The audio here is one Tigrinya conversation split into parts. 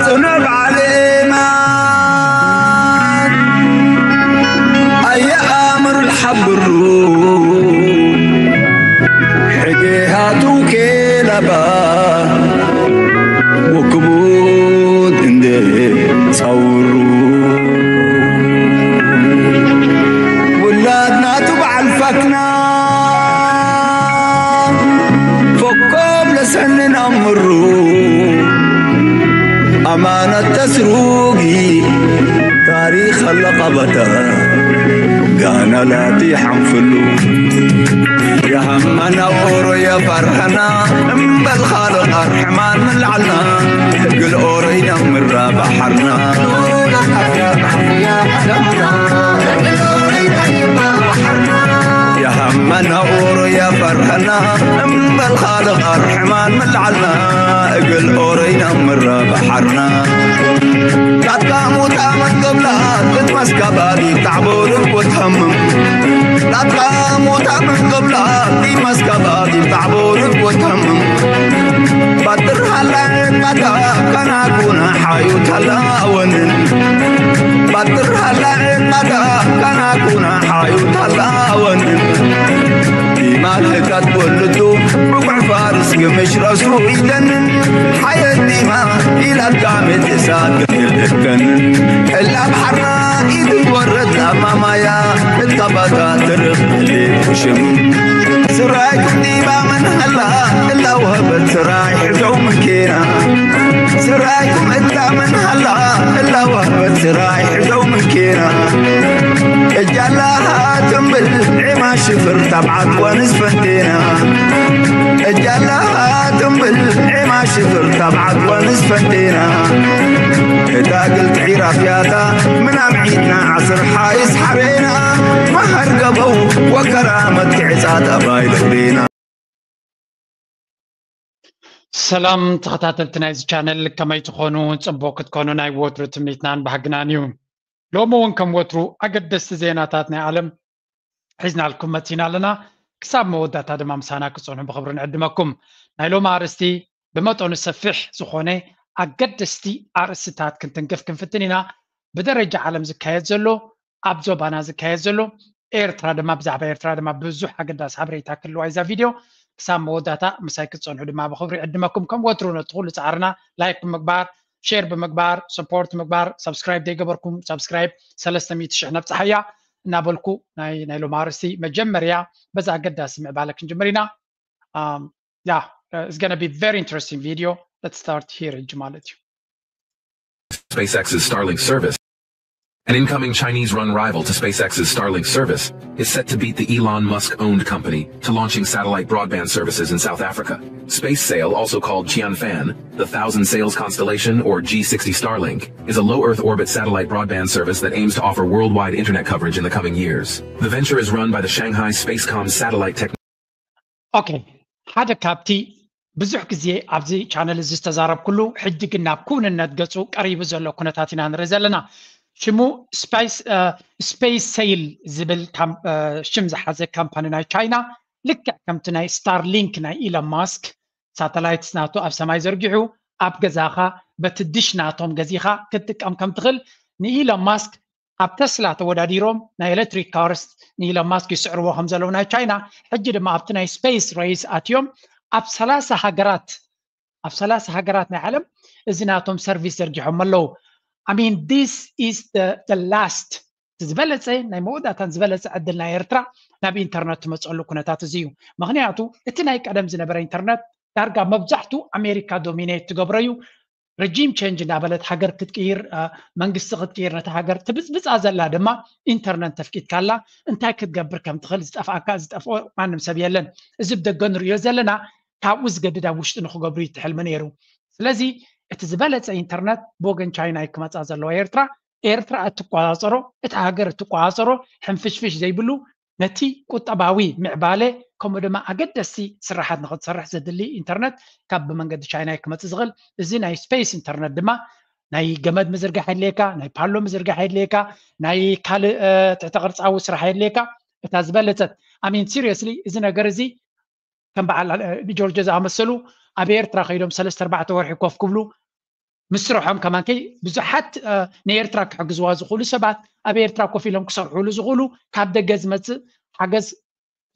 ጽኑዕ በዓል ኢማን ኣየኣምር ሓብሩ ሕጌ ሃቱ ኬላባ ወክቡድ እንደ ጸውሩ ውላድ ናቱ በዓል ፈክና ፈኮብ ለሰንን ኣምሩ ኣማነት ተስሩጊ ታሪኽ ኣለቐበተ ጋና ላቲ ሓንፍሉ የሃመና ኦሮ የፈርሐና እምበል ኻልቕ ኣርሕማን ምልዓልና ግል ኦሮ ይነምራ ባሕርና የሃመና ኦሮ የፈርሐና እምበል ኻልቕ ኣርሕማን ምልዓልና እግል ኦሮ ይነምራ ባሕርና ላትካ ሙታ መንገብላ ትትመስከባቢ ታዕቦርን ወትሃምም ላትካ ሙታ መንገብላ ትመስከባቢ ታዕቦርን ወትሃምም ባትር ሃላ ዕቃታ ካናኩና ሓዩ ታላወንን ባትር ሃላ ዕቃታ ካናኩና ሓዩ ታላወንን ዲማ ልህካት ወልዱ ብቁዕ ፋርስ ግምሽ ረሱ ይደንን ሓየት ዲማ ኢላትካ ምትሳት ይልከንን ሕላ ብሓራ ኢትወረድ ላማማያ እትካባታ ትርኽ ሽም ስራይኩም ዲማ መን ሃላ እላወህበት ስራይ ሕዘው ምኪና ስራይኩም እታ መን ሃላ እላወህበት ስራይ ሕዘው ምኪና እጃላሃ ትንብል ዒማ ሽፍር ታብዓት ወንስ ፈንቴና እጃላሃ ትንብል ዒማ ሽፍር ታብዓት ወንስ ፈንቴና እታ ግልቲ ዒራፍያታ ምናም ዒድና ዓስር ሓይስ ሓሬና መሃር ገበው ወከራ መትክዕጻ ጠባይ ልዕሌና ሰላም ተኸታተልቲ ናይዚ ቻነል ከመይ ትኾኑ? ጽቡቕ ክትኮኑ ናይ ወትሩ ትምኒትናን ባህግናን እዩ። ሎሚ እውን ከም ወትሩ ኣገደስቲ ዜናታት ናይ ዓለም ሒዝናልኩም መጺና ኣለና። ክሳብ መወዳእታ ድማ ምሳና ክጸንሑ ብኽብሪ ንዕድመኩም። ናይ ሎሚ ኣርእስቲ ብመጠኑ ሰፊሕ ዝኾነ ኣገደስቲ ኣርእስትታት ክንትንክፍ ክንፍትን ኢና። ብደረጃ ዓለም ዝካየድ ዘሎ ኣብ ዞባና ዝካየድ ዘሎ ኤርትራ ድማ ብዛዕባ ኤርትራ ድማ ብዙሕ ኣገዳሲ ሓበሬታ ክህልዋ እዛ ቪድዮ ክሳብ መወዳእታ ምሳይ ክትፀንሑ ድማ ብክብሪ ዕድመኩም ከም ወትሩ ነቲ ኩሉ ፃዕርና ላይክ ብምግባር ሼር ብምግባር ሰፖርት ምግባር ሳብስክራይብ ዘይገበርኩም ሳብስክራይብ ሰለስተ ሚእቲ ሽሕ ነብፅሓያ እናበልኩ ናይ ናይ ሎም ኣርእስቲ መጀመርያ በዛ ኣገዳሲ ምዕባለ ክንጅምር ኢና ያ it's gonna be very interesting video let's start here ሕጂ ማለት እዩ SpaceX's Starlink service. An incoming Chinese run rival to SpaceX's Starlink service is set to beat the Elon Musk owned company to launching satellite broadband services in South Africa. Space Sail, also called Tianfan, the Thousand Sails Constellation, or G sixty Starlink, is a low Earth orbit satellite broadband service that aims to offer worldwide internet coverage in the coming years. The venture is run by the Shanghai Spacecom Satellite Technology. ኦኬ ሓደ ካብቲ ብዙሕ ግዜ ኣብዚ ቻነል እዚ ዝተዛረብኩሉ ሕጂ ግን ናብ ክውንነት ገፁ ቀሪቡ ዘሎ ኩነታት ኢና ንርኢ ዘለና ሽሙ ስፔስ ሴይል ዝብል ሽም ዝሓዘ ካምፓኒ ናይ ቻይና ልክዕ ከምቲ ናይ ስታርሊንክ ናይ ኢሎን ማስክ ሳተላይትስ ናቱ ኣብ ሰማይ ዘርጊሑ ኣብ ገዛኻ በቲ ድሽ ናቶም ገዚኻ ክትጥቀም ከም ትኽእል ንኢሎን ማስክ ኣብ ተስላ ተወዳዲሮም ናይ ኤሌክትሪክ ካርስ ንኢሎን ማስክ ይስዕርዎ ከም ዘለዉ ናይ ቻይና ሕጂ ድማ ኣብቲ ናይ ስፔስ ሬስ ኣትዮም ኣብ ሰላሳ ሃገራት ኣብ ሰላሳ ሃገራት ናይ ዓለም እዚ ናቶም ሰርቪስ ዘርጊሖም ኣለዉ I mean this is the, the last ዝበለፀ ናይ መወዳእታን ዝበለፀ ዕድል ናይ ኤርትራ ናብ ኢንተርነት ትመፀሉ ኩነታት እዚ እዩ ምክንያቱ እቲ ናይ ቀደም ዝነበረ ኢንተርነት ዳርጋ መብዛሕቱ ኣሜሪካ ዶሚኔት ትገብሮ እዩ ረጂም ቸንጅ እንዳበለት ሃገር ክትቅይር መንግስቲ ክትቅይር ነቲ ሃገር ትብፅብፃ ዘላ ድማ ኢንተርነት ተፍቂድካላ እንታይ ክትገብር ከም ትኽእል ዝጠፍኣካ ዝጠፍኦ ማንም ሰብ የለን እዚ ብደገ ንሪኦ ዘለና ካብኡ ዝገድድ ኣብ ውሽጢ ንክገብሩ ይትሕልሚ ነይሩ ስለዚ እቲ ዝበለፀ ኢንተርነት ብወገን ቻይና ክመፃ ዘለዋ ኤርትራ ኤርትራ እትቆፃፀሮ እታ ሃገር እትቆፃፀሮ ሕንፍሽፍሽ ዘይብሉ ነቲ ቁጠባዊ ምዕባለ ከምኡ ድማ ኣገደስቲ ስራሓት ንክትሰርሕ ዘድሊ ኢንተርነት ካብ ብመንገዲ ቻይና ክመፅእ ዝኽእል እዚ ናይ ስፔስ ኢንተርነት ድማ ናይ ገመድ ምዝርጋሕ የድልየካ ናይ ፓሎ ምዝርጋሕ የድልየካ ናይ ካልእ ትሕተ ቅርፃዊ ስራሕ የድልየካ እታ ዝበለፀት ኣሚን ሲሪየስሊ እዚ ነገር እዚ ከም በዓል ጆርጆ ዝኣመሰሉ ኣብ ኤርትራ ከይዶም ሰለስተ ኣርባዕተ ወርሒ ኮፍ ክብሉ ምስ ስርሖም ከማን ከይ ብዙሓት ንኤርትራ ክሕግዝዋ ዝኽእሉ ሰባት ኣብ ኤርትራ ኮፍ ኢሎም ክሰርሕሉ ዝኽእሉ ካብ ደገ ዝመፅእ ሓገዝ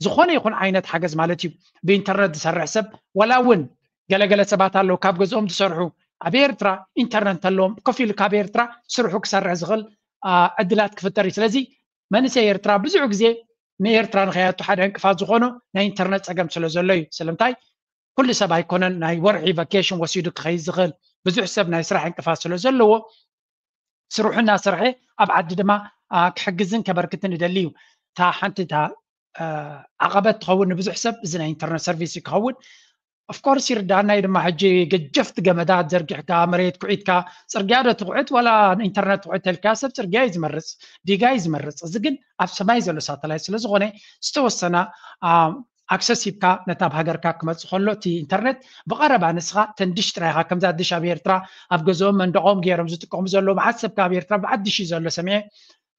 ዝኾነ ይኹን ዓይነት ሓገዝ ማለት እዩ። ብኢንተርነት ዝሰርሕ ሰብ ዋላ እውን ገለገለ ሰባት ኣለዉ ካብ ገዝኦም ዝሰርሑ ኣብ ኤርትራ ኢንተርነት እንተለዎም ኮፍ ኢሉ ካብ ኤርትራ ስርሑ ክሰርሕ ዝኽእል ዕድላት ክፍጠር እዩ። ስለዚ መንእሰይ ኤርትራ ብዙሕ ግዜ ንኤርትራ ንኸያቱ ሓደ ዕንቅፋት ዝኾኖ ናይ ኢንተርነት ፀገም ስለ ዘሎ እዩ። ስለምንታይ ኩሉ ሰብ ኣይኮነን ናይ ወርሒ ቫኬሽን ወሲዱ ክኸይድ ዝኽእል። ብዙሕ ሰብ ናይ ስራሕ ዕንቅፋት ስለ ዘለዎ ስርሑ እናሰርሐ ኣብ ዓዲ ድማ ክሕግዝን ከበርክትን ይደሊ እዩ። እታ ሓንቲ እታ ዓቐበት ትኸውን ንብዙሕ ሰብ እዚ ናይ ኢንተርነት ሰርቪስ ክኸውን ኦፍኮርስ ይርዳእና እዩ ድማ ሕጂ ገጀፍቲ ገመዳት ዘርጊሕካ መሬት ኩዒትካ ፅርግያ ዶ ትኩዕት ዋላ ኢንተርነት ትኩዕት ተልካ ሰብ ፅርግያ እዩ ዝመርፅ ዲጋ እዩ ዝመርፅ። እዚ ግን ኣብ ሰማይ ዘሎ ሳተላይት ስለዝኾነ ዝተወሰነ ኣክሰስ ሂብካ ነታ ኣብ ሃገርካ ክመፅእ ከሎ እቲ ኢንተርነት ብቐረባ ንስኻ ተን ድሽ ጥራይኻ ከምዛ ድሽ ኣብ ኤርትራ ኣብ ገዝኦም መንደቖም ገይሮም ዝጥቀሙ ዘለዉ መዓት ሰብ ካብ ኤርትራ ብዓት ድሽ እዩ ዘሎ ሰሚዐ።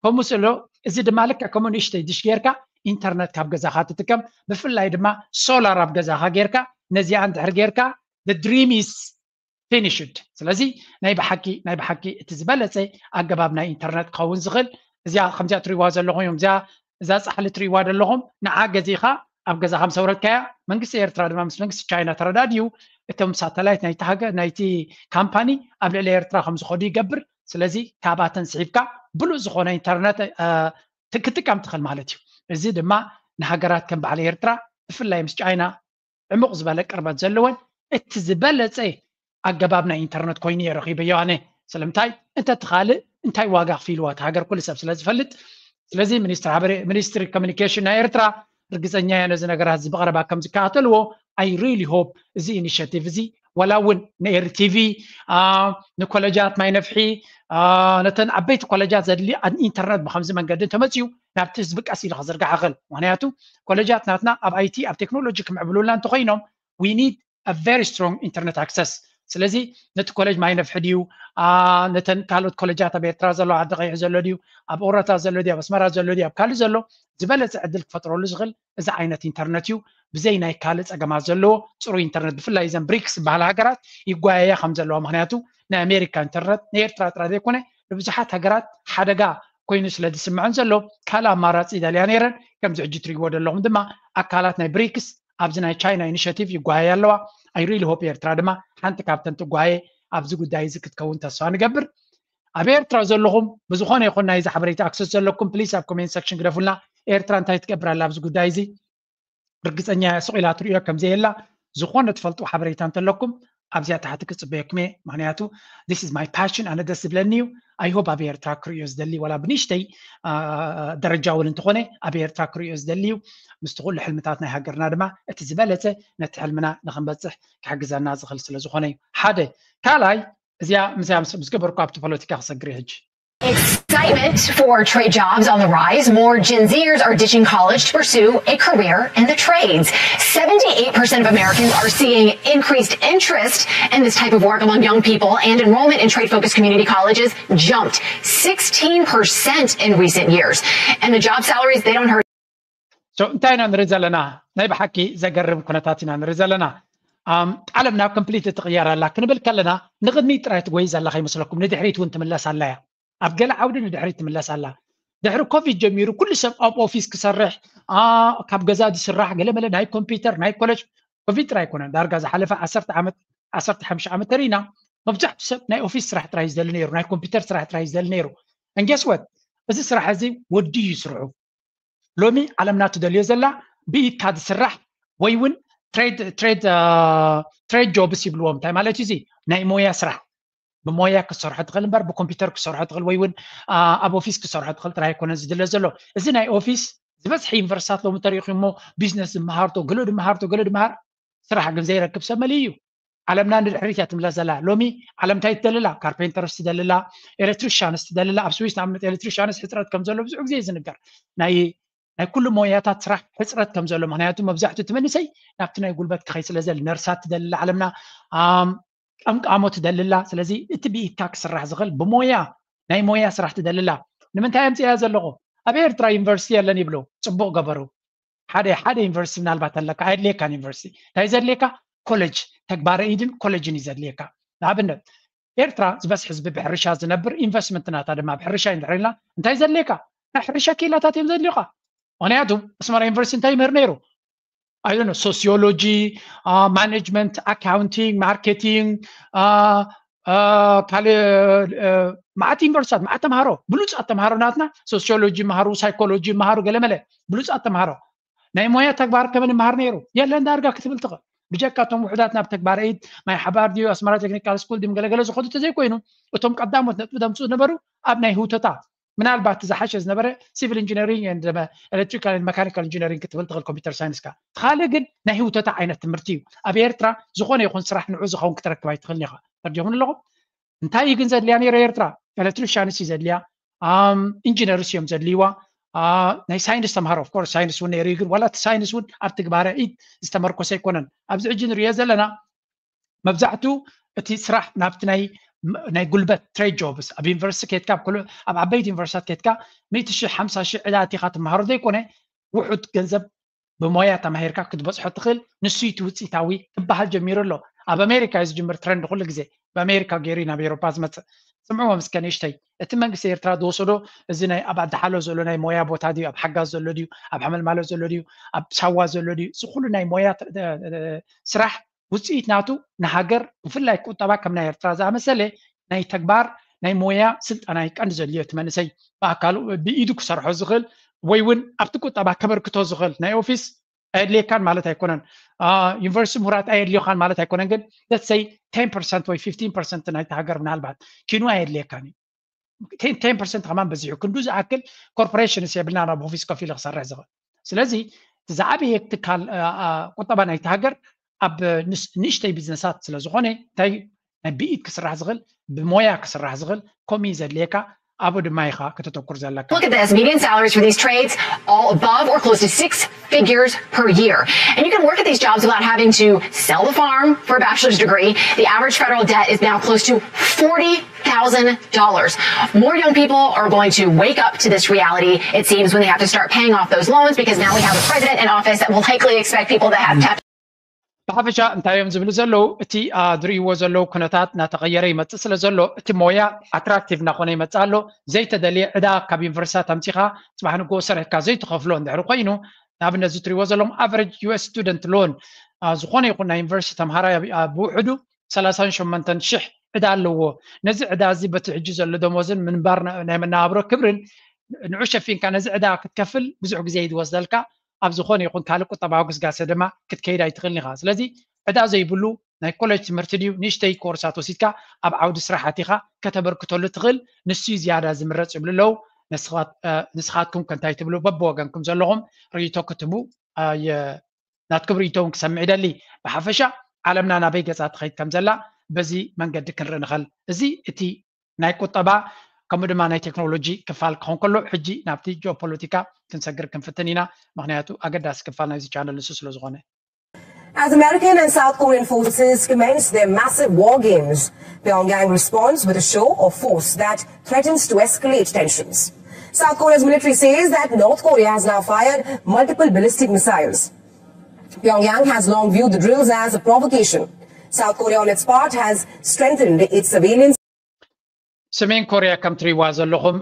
ከምኡ ስሎ እዚ ድማ ልክዕ ከምኡ ንእሽተይ ድሽ ጌርካ ኢንተርነት ካብ ገዛኻ ትጥቀም። ብፍላይ ድማ ሶላር ኣብ ገዛኻ ጌርካ ነዚኣ እንድሕር ጌርካ ድሪም ኢስ ፊኒሽድ። ስለዚ ናይ ብሓቂ ናይ ብሓቂ እቲ ዝበለፀ ኣገባብ ናይ ኢንተርነት ክኸውን ዝኽእል እዚኣ ከምዚኣ ትሪዋ ዘለኹም እዮም እዚኣ እዛ ፃሕሊ ትሪዋ ዘለኹም ንዓ ገዚኻ ኣብ ገዛ ከም ሰውረድካያ መንግስቲ ኤርትራ ድማ ምስ መንግስቲ ቻይና ተረዳድዩ እቶም ሳተላይት ናይቲ ሃገር ናይቲ ካምፓኒ ኣብ ልዕሊ ኤርትራ ከም ዝኸዱ ይገብር። ስለዚ ካብኣተን ስሒብካ ብሉእ ዝኾነ ኢንተርነት ክትጥቀም ትኽእል ማለት እዩ። እዚ ድማ ንሃገራት ከም በዓል ኤርትራ ብፍላይ ምስ ቻይና ዕሙቕ ዝበለ ቅርበት ዘለወን እቲ ዝበለፀ ኣገባብ ናይ ኢንተርነት ኮይኑ እየ ረኺበዮ ኣነ። ስለምንታይ እንተ ትኻልእ እንታይ ዋጋ ክፊልዋ እቲ ሃገር ኩሉ ሰብ ስለ ዝፈልጥ። ስለዚ ሚኒስትሪ ኮሚኒኬሽን ናይ ኤርትራ ርግፀኛ እየ ነዚ ነገራት እዚ ብቐረባ ከም ዝከታተልዎ። I really hope እዚ ኢኒሽቲቭ እዚ ዋላ እውን ንኤሪ ቲቪ ንኮለጃት ማይ ነፍሒ ነተን ዓበይቲ ኮለጃት ዘድሊ ኢንተርነት ብከምዚ መንገዲ እንተመፅዩ ናብቲ ህዝቢ ቀስ ኢሉ ክዝርጋሕ ይኽእል። ምክንያቱ ኮለጃት ናትና ኣብ ኣይቲ ኣብ ቴክኖሎጂ ክምዕብሉልና እንተኮይኖም we need a very strong internet access። ስለዚ ነቲ ኮለጅ ማይ ነፍሒ ድዩ ነተን ካልኦት ኮለጃት ኣብ ኤርትራ ዘሎ ዓዲ ቀይሕ ዘሎ ድዩ ኣብ ኦረታ ዘሎ ድዩ ኣብ ኣስመራ ዘሎ ድዩ ኣብ ካልእ ዘሎ ዝበለፀ ዕድል ክፈጥረሉ ዝኽእል እዚ ዓይነት ኢንተርነት እዩ። ብዘይ ናይ ካልእ ፀገማት ዘለዎ ፅሩይ ኢንተርነት ብፍላይ እዘን ብሪክስ ዝበሃላ ሃገራት ይጓየያ ከም ዘለዋ ምክንያቱ ናይ ኣሜሪካ ኢንተርነት ንኤርትራ ጥራይ ዘይኮነ ንብዙሓት ሃገራት ሓደጋ ኮይኑ ስለ ዝስምዐን ዘሎ ካልእ ኣማራፂ ይደልያ ነይረን። ከምዚ ሕጂ ትሪእዎ ዘለኹም ድማ ኣካላት ናይ ብሪክስ ኣብዚ ናይ ቻይና ኢኒሽቲቭ ይጓየያ ኣለዋ። I really hope ኤርትራ ድማ ሓንቲ ካብተን ትጓየ ኣብዚ ጉዳይ እዚ ክትከውን ተስፋ ንገብር። ኣብ ኤርትራ ዘለኹም ብዝኾነ ይኹን ናይዚ ሓበሬታ ኣክሰስ ዘለኩም ፕሊስ ኣብ ኮሜንት ሰክሽን ግደፉልና። ኤርትራ እንታይ ትገብር ኣላ ኣብዚ ጉዳይ እዚ? ርግፀኛ እየ ስቕ ኢላ ትርእዮ ከም ዘየላ ዝኾነ ትፈልጡ ሓበሬታ እንተለኩም ኣብዚኣ ታሕቲ ክፅበየኩም እየ። ምክንያቱ this is my passion ኣነ ደስ ዝብለኒ እዩ። I hope ኣብ ኤርትራ ክርእዮ ዝደሊ ዋላ ብንእሽተይ ደረጃ እውን እንተኾነ ኣብ ኤርትራ ክርእዮ ዝደሊ እዩ። ምስቲ ኩሉ ሕልምታት ናይ ሃገርና ድማ እቲ ዝበለፀ ነቲ ሕልምና ንክንበፅሕ ክሕግዘና ዝኽእል ስለ ዝኾነ እዩ። ሓደ ካልኣይ እዚኣ ምስያ ምስ ገበርኩ ኣብቲ ፖለቲካ ክሰግር ሕጂ Excitement for trade jobs on the rise. More Gen Zers are ditching college to pursue a career in the trades. Seventy-eight percent of Americans are seeing increased interest in this type of work among young people, and enrollment in trade focused community colleges jumped sixteen percent in recent years. And the job salaries, they don't hurt. እንታይ ኢና ንርኢ ዘለና? ናይ ብሓቂ ዘገርም ኩነታት ኢና ንርኢ ዘለና። ዓለም ናብ ኮምፕሊት ትቕየር ኣላ ክንብል ከለና ንቕድሚት ጥራይ ትጎይ ዘላ ከይመስለኩም ንድሕሪት እውን ትምለስ ኣላ እያ። ኣብ ገለ ዓውዲ ንድሕሪት ትምለስ ኣላ። ድሕሪ ኮቪድ ጀሚሩ ኩሉ ሰብ ኣብ ኦፊስ ክሰርሕ ካብ ገዛ ዝስራሕ ገለመለ ናይ ኮምፒውተር ናይ ኮሌጅ ኮቪድ ጥራይ ኣይኮነን ዳርጋ ዝሓለፈ ዓሰርተ ዓመት ዓሰርተ ሓሙሽተ ዓመት ተሪእና መብዛሕቱ ሰብ ናይ ኦፊስ ስራሕ ጥራይ ዝደሊ ነይሩ ናይ ኮምፒውተር ስራሕ ጥራይ ዝደሊ ነይሩ። And guess what? እዚ ስራሕ እዚ ወዲ እዩ ስርሑ። ሎሚ ዓለምና ትደልዮ ዘላ ብኢድካ ዝስራሕ ወይ እውን ትሬድ ጆብስ ይብልዎም እንታይ ማለት እዩ እዚ ናይ ሞያ ስራሕ ብሞያ ክሰርሖ ትኽእል እምበር ብኮምፒውተር ክሰርሖ ትኽእል ወይ እውን ኣብ ኦፊስ ክሰርሖ ትኽእል ጥራይ ኣይኮነን ዝድለ ዘሎ። እዚ ናይ ኦፊስ ዝበዝሐ ዩኒቨርሲታት ሎሚ ተሪኢኹ እሞ ቢዝነስ ዝመሃርቶ ገሎ ድመሃርቶ ገሎ ድመሃር ስራሕ ግን ዘይረክብ ሰብ መሊእ እዩ። ዓለምና ንድሕሪት እያ ትምለስ ዘላ። ሎሚ ዓለም እንታይ ትደልላ? ካርፔንተርስ ትደልላ፣ ኤሌክትሪሻንስ ትደልላ። ኣብ ስዊስ ንኣብነት ኤሌክትሪሻንስ ሕፅረት ከም ዘሎ ብዙሕ ግዜ ዝንገር ናይ ናይ ኩሉ ሞያታት ስራሕ ሕፅረት ከም ዘሎ ምክንያቱ መብዛሕቱ እቲ መንእሰይ ናብቲ ናይ ጉልበት ክኸይ ስለ ዘል ነርሳት ትደልላ ዓለምና ቀምቃሞ ትደልላ። ስለዚ እቲ ብኢድካ ክስራሕ ዝኽእል ብሞያ ናይ ሞያ ስራሕ ትደልላ። ንምንታይ ኣምፅያ ዘለኹ ኣብ ኤርትራ ዩኒቨርሲቲ የለን ይብሉ። ፅቡቅ ገበሩ። ሓደ ሓደ ዩኒቨርሲቲ ምናልባት ኣለካ ኣየድልየካን ዩኒቨርሲቲ እንታይ ዘድልየካ ኮሌጅ ተግባረ ኢድን ኮሌጅን እዩ ዘድልየካ። ንኣብነት ኤርትራ ዝበዝሕ ህዝቢ ብሕርሻ ዝነብር፣ ኢንቨስትመንት ናታ ድማ ብሕርሻ እዩ። እንድሕር ኢልና እንታይ ዘድልየካ? ናይ ሕርሻ ክኢላታት እዮም ዘድልዩካ። ምክንያቱ ኣስመራ ዩኒቨርሲቲ እንታይ ይምህር ነይሩ? ኣይዶነ፣ ሶሲዮሎጂ፣ ማኔጅመንት፣ ኣካውንቲንግ፣ ማርኬቲንግ፣ ካልእ መዓት ዩኒቨርሲታት፣ መዓት ተምሃሮ፣ ብሉፃት ተምሃሮ ናትና፣ ሶሲዮሎጂ ይመሃሩ፣ ሳይኮሎጂ ይመሃሩ፣ ገለመለ ብሉፃት ተምሃሮ። ናይ ሞያ ተግባር ከመን ይመሃር ነይሩ? የለን። ዳርጋ ክትብል ትኽእል። ብጀካ እቶም ውሑዳት ናብ ተግባር ኢድ፣ ማይ ሓባር ድዩ፣ ኣስመራ ቴክኒካል ስኩል ድዩ፣ ገለገለ ዝኸዱ ተዘይኮይኑ፣ እቶም ቀዳሞት ነጥቢ ደምፅኡ ነበሩ ኣብ ናይ ህውተታ። ምናልባት ዝሓሸ ዝነበረ ሲቪል ኢንጂነሪንግ፣ ኤሌክትሪካል መካኒካል ኢንጂነሪንግ ክትብል ትኽእል፣ ኮምፒውተር ሳይንስካ። ካልእ ግን ናይ ህውተታ ዓይነት ትምህርቲ እዩ። ኣብ ኤርትራ ዝኾነ ይኹን ስራሕ ንዑ ዝኸውን ክትረክብ ኣይትኽእልን ኢኻ። ተርዲኹም ኣለኹም? እንታይ እዩ ግን ዘድልያ ነይረ ኤርትራ? ኤሌክትሪሻንስ እዩ ዘድልያ፣ ኢንጂነርስ እዮም ዘድልይዋ። ናይ ሳይንስ ተምሃሮ፣ ኦፍኮርስ ሳይንስ እውን ነይሩ እዩ፣ ግን ዋላ እቲ ሳይንስ እውን ኣብ ትግባረ ኢድ ዝተመርኮሰ ኣይኮነን። ኣብዚ ሕጂ ንሪኦ ዘለና መብዛሕቱ እቲ ስራሕ ናብቲ ናይ ናይ ጉልበት ትሬድ ጆብስ፣ ኣብ ዩኒቨርሲቲ ኬድካ፣ ኣብ ዓበይቲ ዩኒቨርሲታት ኬድካ ሚእቲ ሺሕ፣ ሓምሳ ሺሕ ዕዳ ኣቲኻ ትመሃሮ ዘይኮነ፣ ውሑድ ገንዘብ ብሞያ ተማሂርካ ክትበፅሖ ትኽእል፣ ንሱ እቲ ውፅኢታዊ ክበሃል ጀሚሩ ኣሎ። ኣብ ኣሜሪካ እዩ ዝጅምር ትረንድ ኩሉ ግዜ። ብኣሜሪካ ገይሩ ናብ ኤሮፓ ዝመፅእ። ስምዕዎ ምስከ ንእሽተይ፣ እቲ መንግስቲ ኤርትራ ዝወሰዶ፣ እዚ ናይ ኣብ ኣድሓሎ ዘሎ ናይ ሞያ ቦታ ድዩ፣ ኣብ ሓጋዝ ዘሎ ድዩ፣ ኣብ ሓመልማሎ ዘሎ ድዩ፣ ኣብ ሳዋ ዘሎ ድዩ፣ እዚ ኩሉ ናይ ሞያ ስራሕ ውፅኢት ናቱ ንሃገር፣ ብፍላይ ቁጠባ ከም ናይ ኤርትራ ዝኣመሰለ ናይ ተግባር ናይ ሞያ ስልጠና እዩ ቀንዲ ዘድልዮ። እቲ መንእሰይ ብኣካሉ ብኢዱ ክሰርሖ ዝኽእል ወይ እውን ኣብቲ ቁጠባ ከበርክቶ ዝኽእል ናይ ኦፊስ ኣየድልየካን ማለት ኣይኮነን። ዩኒቨርሲቲ ምሁራት ኣየድልዮካን ማለት ኣይኮነን። ግን let's say ten percent ወይ fifteen percent ናይቲ ሃገር ምናልባት ኪኑ ኣየድልየካን እዩ። ten percent ከማን በዚሑ ክንዱ ዝኣክል ኮርፖሬሽንስ የብልና ናብ ኦፊስ ኮፍ ኢለ ክሰርሕ ዝኽእል። ስለዚ ዝዓበየ ትካል ቁጠባ ናይቲ ሃገር ኣብ ንእሽተይ ቢዝነሳት ስለዝኾነ እንታይ ናይ ብኢድ ክስራሕ ዝኽእል ብሞያ ክስራሕ ዝኽእል ከምኡ እዩ ዘድልየካ። ኣብኡ ድማ ኢኻ ከተተኩር ዘለካ። Look at this. Median salaries for these trades all above or close to six figures per year. And you can work at these jobs without having to sell the farm for a bachelor's degree. The average federal debt is now close to forty thousand dollars. More young people are going to wake up to this reality, it seems, when they have to start paying off those loans, because now we have a president in office that will likely expect people that have ብሓፈሻ እንታይ እዮም ዝብሉ ዘለዉ? እቲ ዝርእይዎ ዘለዉ ኩነታት እናተቐየረ ይመፅእ ስለ ዘሎ እቲ ሞያ ኣትራክቲቭ እናኾነ ይመፅእ ኣሎ። ዘይተደልየ ዕዳ ካብ ዩኒቨርሲታት ኣምፂኻ ፅባሕ ንግሆ ሰሪሕካ ዘይትኸፍሎ እንድሕር ኮይኑ፣ ንኣብነት እዚ ትሪእዎ ዘለኹም ኣቨሬጅ ዩኤስ ስቱደንት ሎን፣ ዝኾነ ይኹን ናይ ዩኒቨርሲቲ ተምሃራይ ብውሕዱ ሰላሳን ሸሞንተን ሽሕ ዕዳ ኣለዎ። ነዚ ዕዳ እዚ በቲ ሕጂ ዘሎ ደሞዝን ምንባር ናይ መነባብሮ ክብርን ንዑ ሸፊንካ ነዚ ዕዳ ክትከፍል ብዙሕ ግዜ እዩ ዝወስደልካ። ኣብ ዝኾነ ይኹን ካልእ ቁጠባዊ ግስጋሰ ድማ ክትከይድ ኣይትኽእልን ኢኻ። ስለዚ ዕዳ ዘይብሉ ናይ ኮሌጅ ትምህርቲ ድዩ ንእሽተይ ኮርሳት ወሲድካ ኣብ ዓውዲ ስራሕ ኣቲኻ ከተበርክተሉ ትኽእል፣ ንሱ እዩ ዝያዳ ዝምረፅ ይብሉ ኣለዉ። ንስኻትኩም ከ እንታይ ትብሉ? በብወገንኩም ዘለኹም ርእይቶ ክትህቡ ናትኩም ርእይቶ እውን ክሰምዕ ይደሊ። ብሓፈሻ ዓለምና ናበይ ገፃ ትኸይድ ከም ዘላ በዚ መንገዲ ክንርኢ ንኽእል። እዚ እቲ ናይ ቁጠባ ከምኡ ድማ ናይ ቴክኖሎጂ ክፋል ክኸውን ከሎ፣ ሕጂ ናብቲ ጂኦፖለቲካ ክንሰግር ክንፍትን ኢና። ምክንያቱ ኣገዳሲ ክፋል ናይዚ ቻነል ንሱ ስለ ዝኾነ። As American and South Korean forces commence their massive war games, Pyongyang responds with a show of force that threatens to escalate tensions. South Korea's military says that North Korea has now fired multiple ballistic missiles. Pyongyang has long viewed the drills as a provocation. South Korea, on its part, has strengthened its surveillance. ሰሜን ኮርያ ከም ትሪእዋ ዘለኹም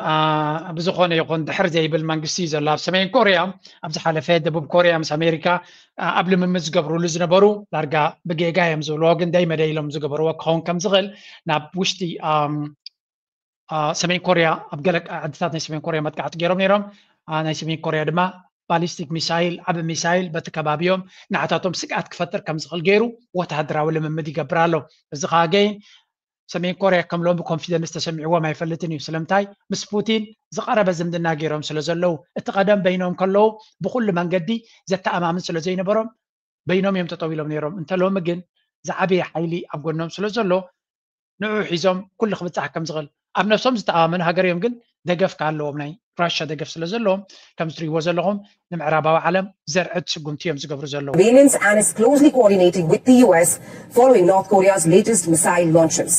ብዝኾነ ይኹን ድሕር ዘይብል መንግስቲ እዩ ዘሎ ኣብ ሰሜን ኮርያ። ኣብ ዝሓለፈ ደቡብ ኮርያ ምስ ኣሜሪካ ኣብ ልምምድ ዝገብሩሉ ዝነበሩ ዳርጋ ብጌጋ እዮም ዝብልዎ፣ ግን ደይ መደይ ኢሎም ዝገበርዎ ክኸውን ከም ዝኽእል ናብ ውሽጢ ሰሜን ኮርያ ኣብ ገለ ዓድታት ናይ ሰሜን ኮርያ መጥቃዕቲ ገይሮም ነይሮም። ናይ ሰሜን ኮርያ ድማ ባሊስቲክ ሚሳይል ዓቢ ሚሳይል በቲ ከባቢኦም ንዓታቶም ስግኣት ክፈጥር ከም ዝኽእል ገይሩ ወተሃደራዊ ልምምድ ይገብር ኣሎ። እዚ ከዓ ገይን ሰሜን ኮርያ ከም ሎሚ ኮንፊደንስ ተሰሚዕዎም ኣይፈልጥን እዩ። ስለምንታይ? ምስ ፑቲን ዝቐረበ ዝምድና ገይሮም ስለ ዘለዉ፣ እቲ ቀደም በይኖም ከለዉ ብኩሉ መንገዲ ዘተኣማምን ስለ ዘይነበሮም በይኖም እዮም ጠጠው ኢሎም ነይሮም። እንተ ሎሚ ግን ዝዓበየ ሓይሊ ኣብ ጎኖም ስለ ዘሎ ንዑ ሒዞም ኩሉ ክብፃሕ ከም ዝኽእል ኣብ ነብሶም ዝተኣማመኑ ሃገር እዮም። ግን ደገፍ ከ ኣለዎም፣ ናይ ራሻ ደገፍ ስለ ዘለዎም ከም ትሪእዎ ዘለኹም ንምዕራባዊ ዓለም ዘርዕድ ስጉምቲ እዮም ዝገብሩ ዘለዉ። Surveillance and is closely coordinating with the U S following North Korea's latest missile launches.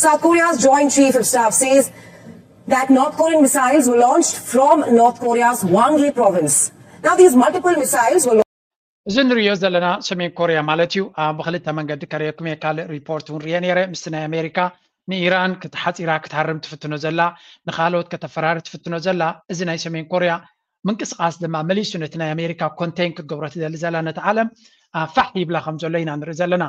South Korea's Joint Chief of Staff says that North Korean missiles were launched from North Korea's Hwanghae province. Now these multiple missiles were እዚ ንሪኦ ዘለና ሰሜን ኮርያ ማለት እዩ። ብክልተ መንገዲ ከርእየኩም እየ። ካልእ ሪፖርት እውን ሪኤ ነይረ ምስቲ ናይ ኣሜሪካ ንኢራን ክትሓፂራ ክትሃርም ትፍትኖ ዘላ፣ ንካልኦት ከተፈራሪ ትፍትኖ ዘላ፣ እዚ ናይ ሰሜን ኮርያ ምንቅስቃስ ድማ መሊሱ ነቲ ናይ ኣሜሪካ ኮንቴን ክትገብሮ ትደሊ ዘላ ነቲ ዓለም ፋሕ ይብላ ከም ዘሎ ኢና ንርኢ ዘለና።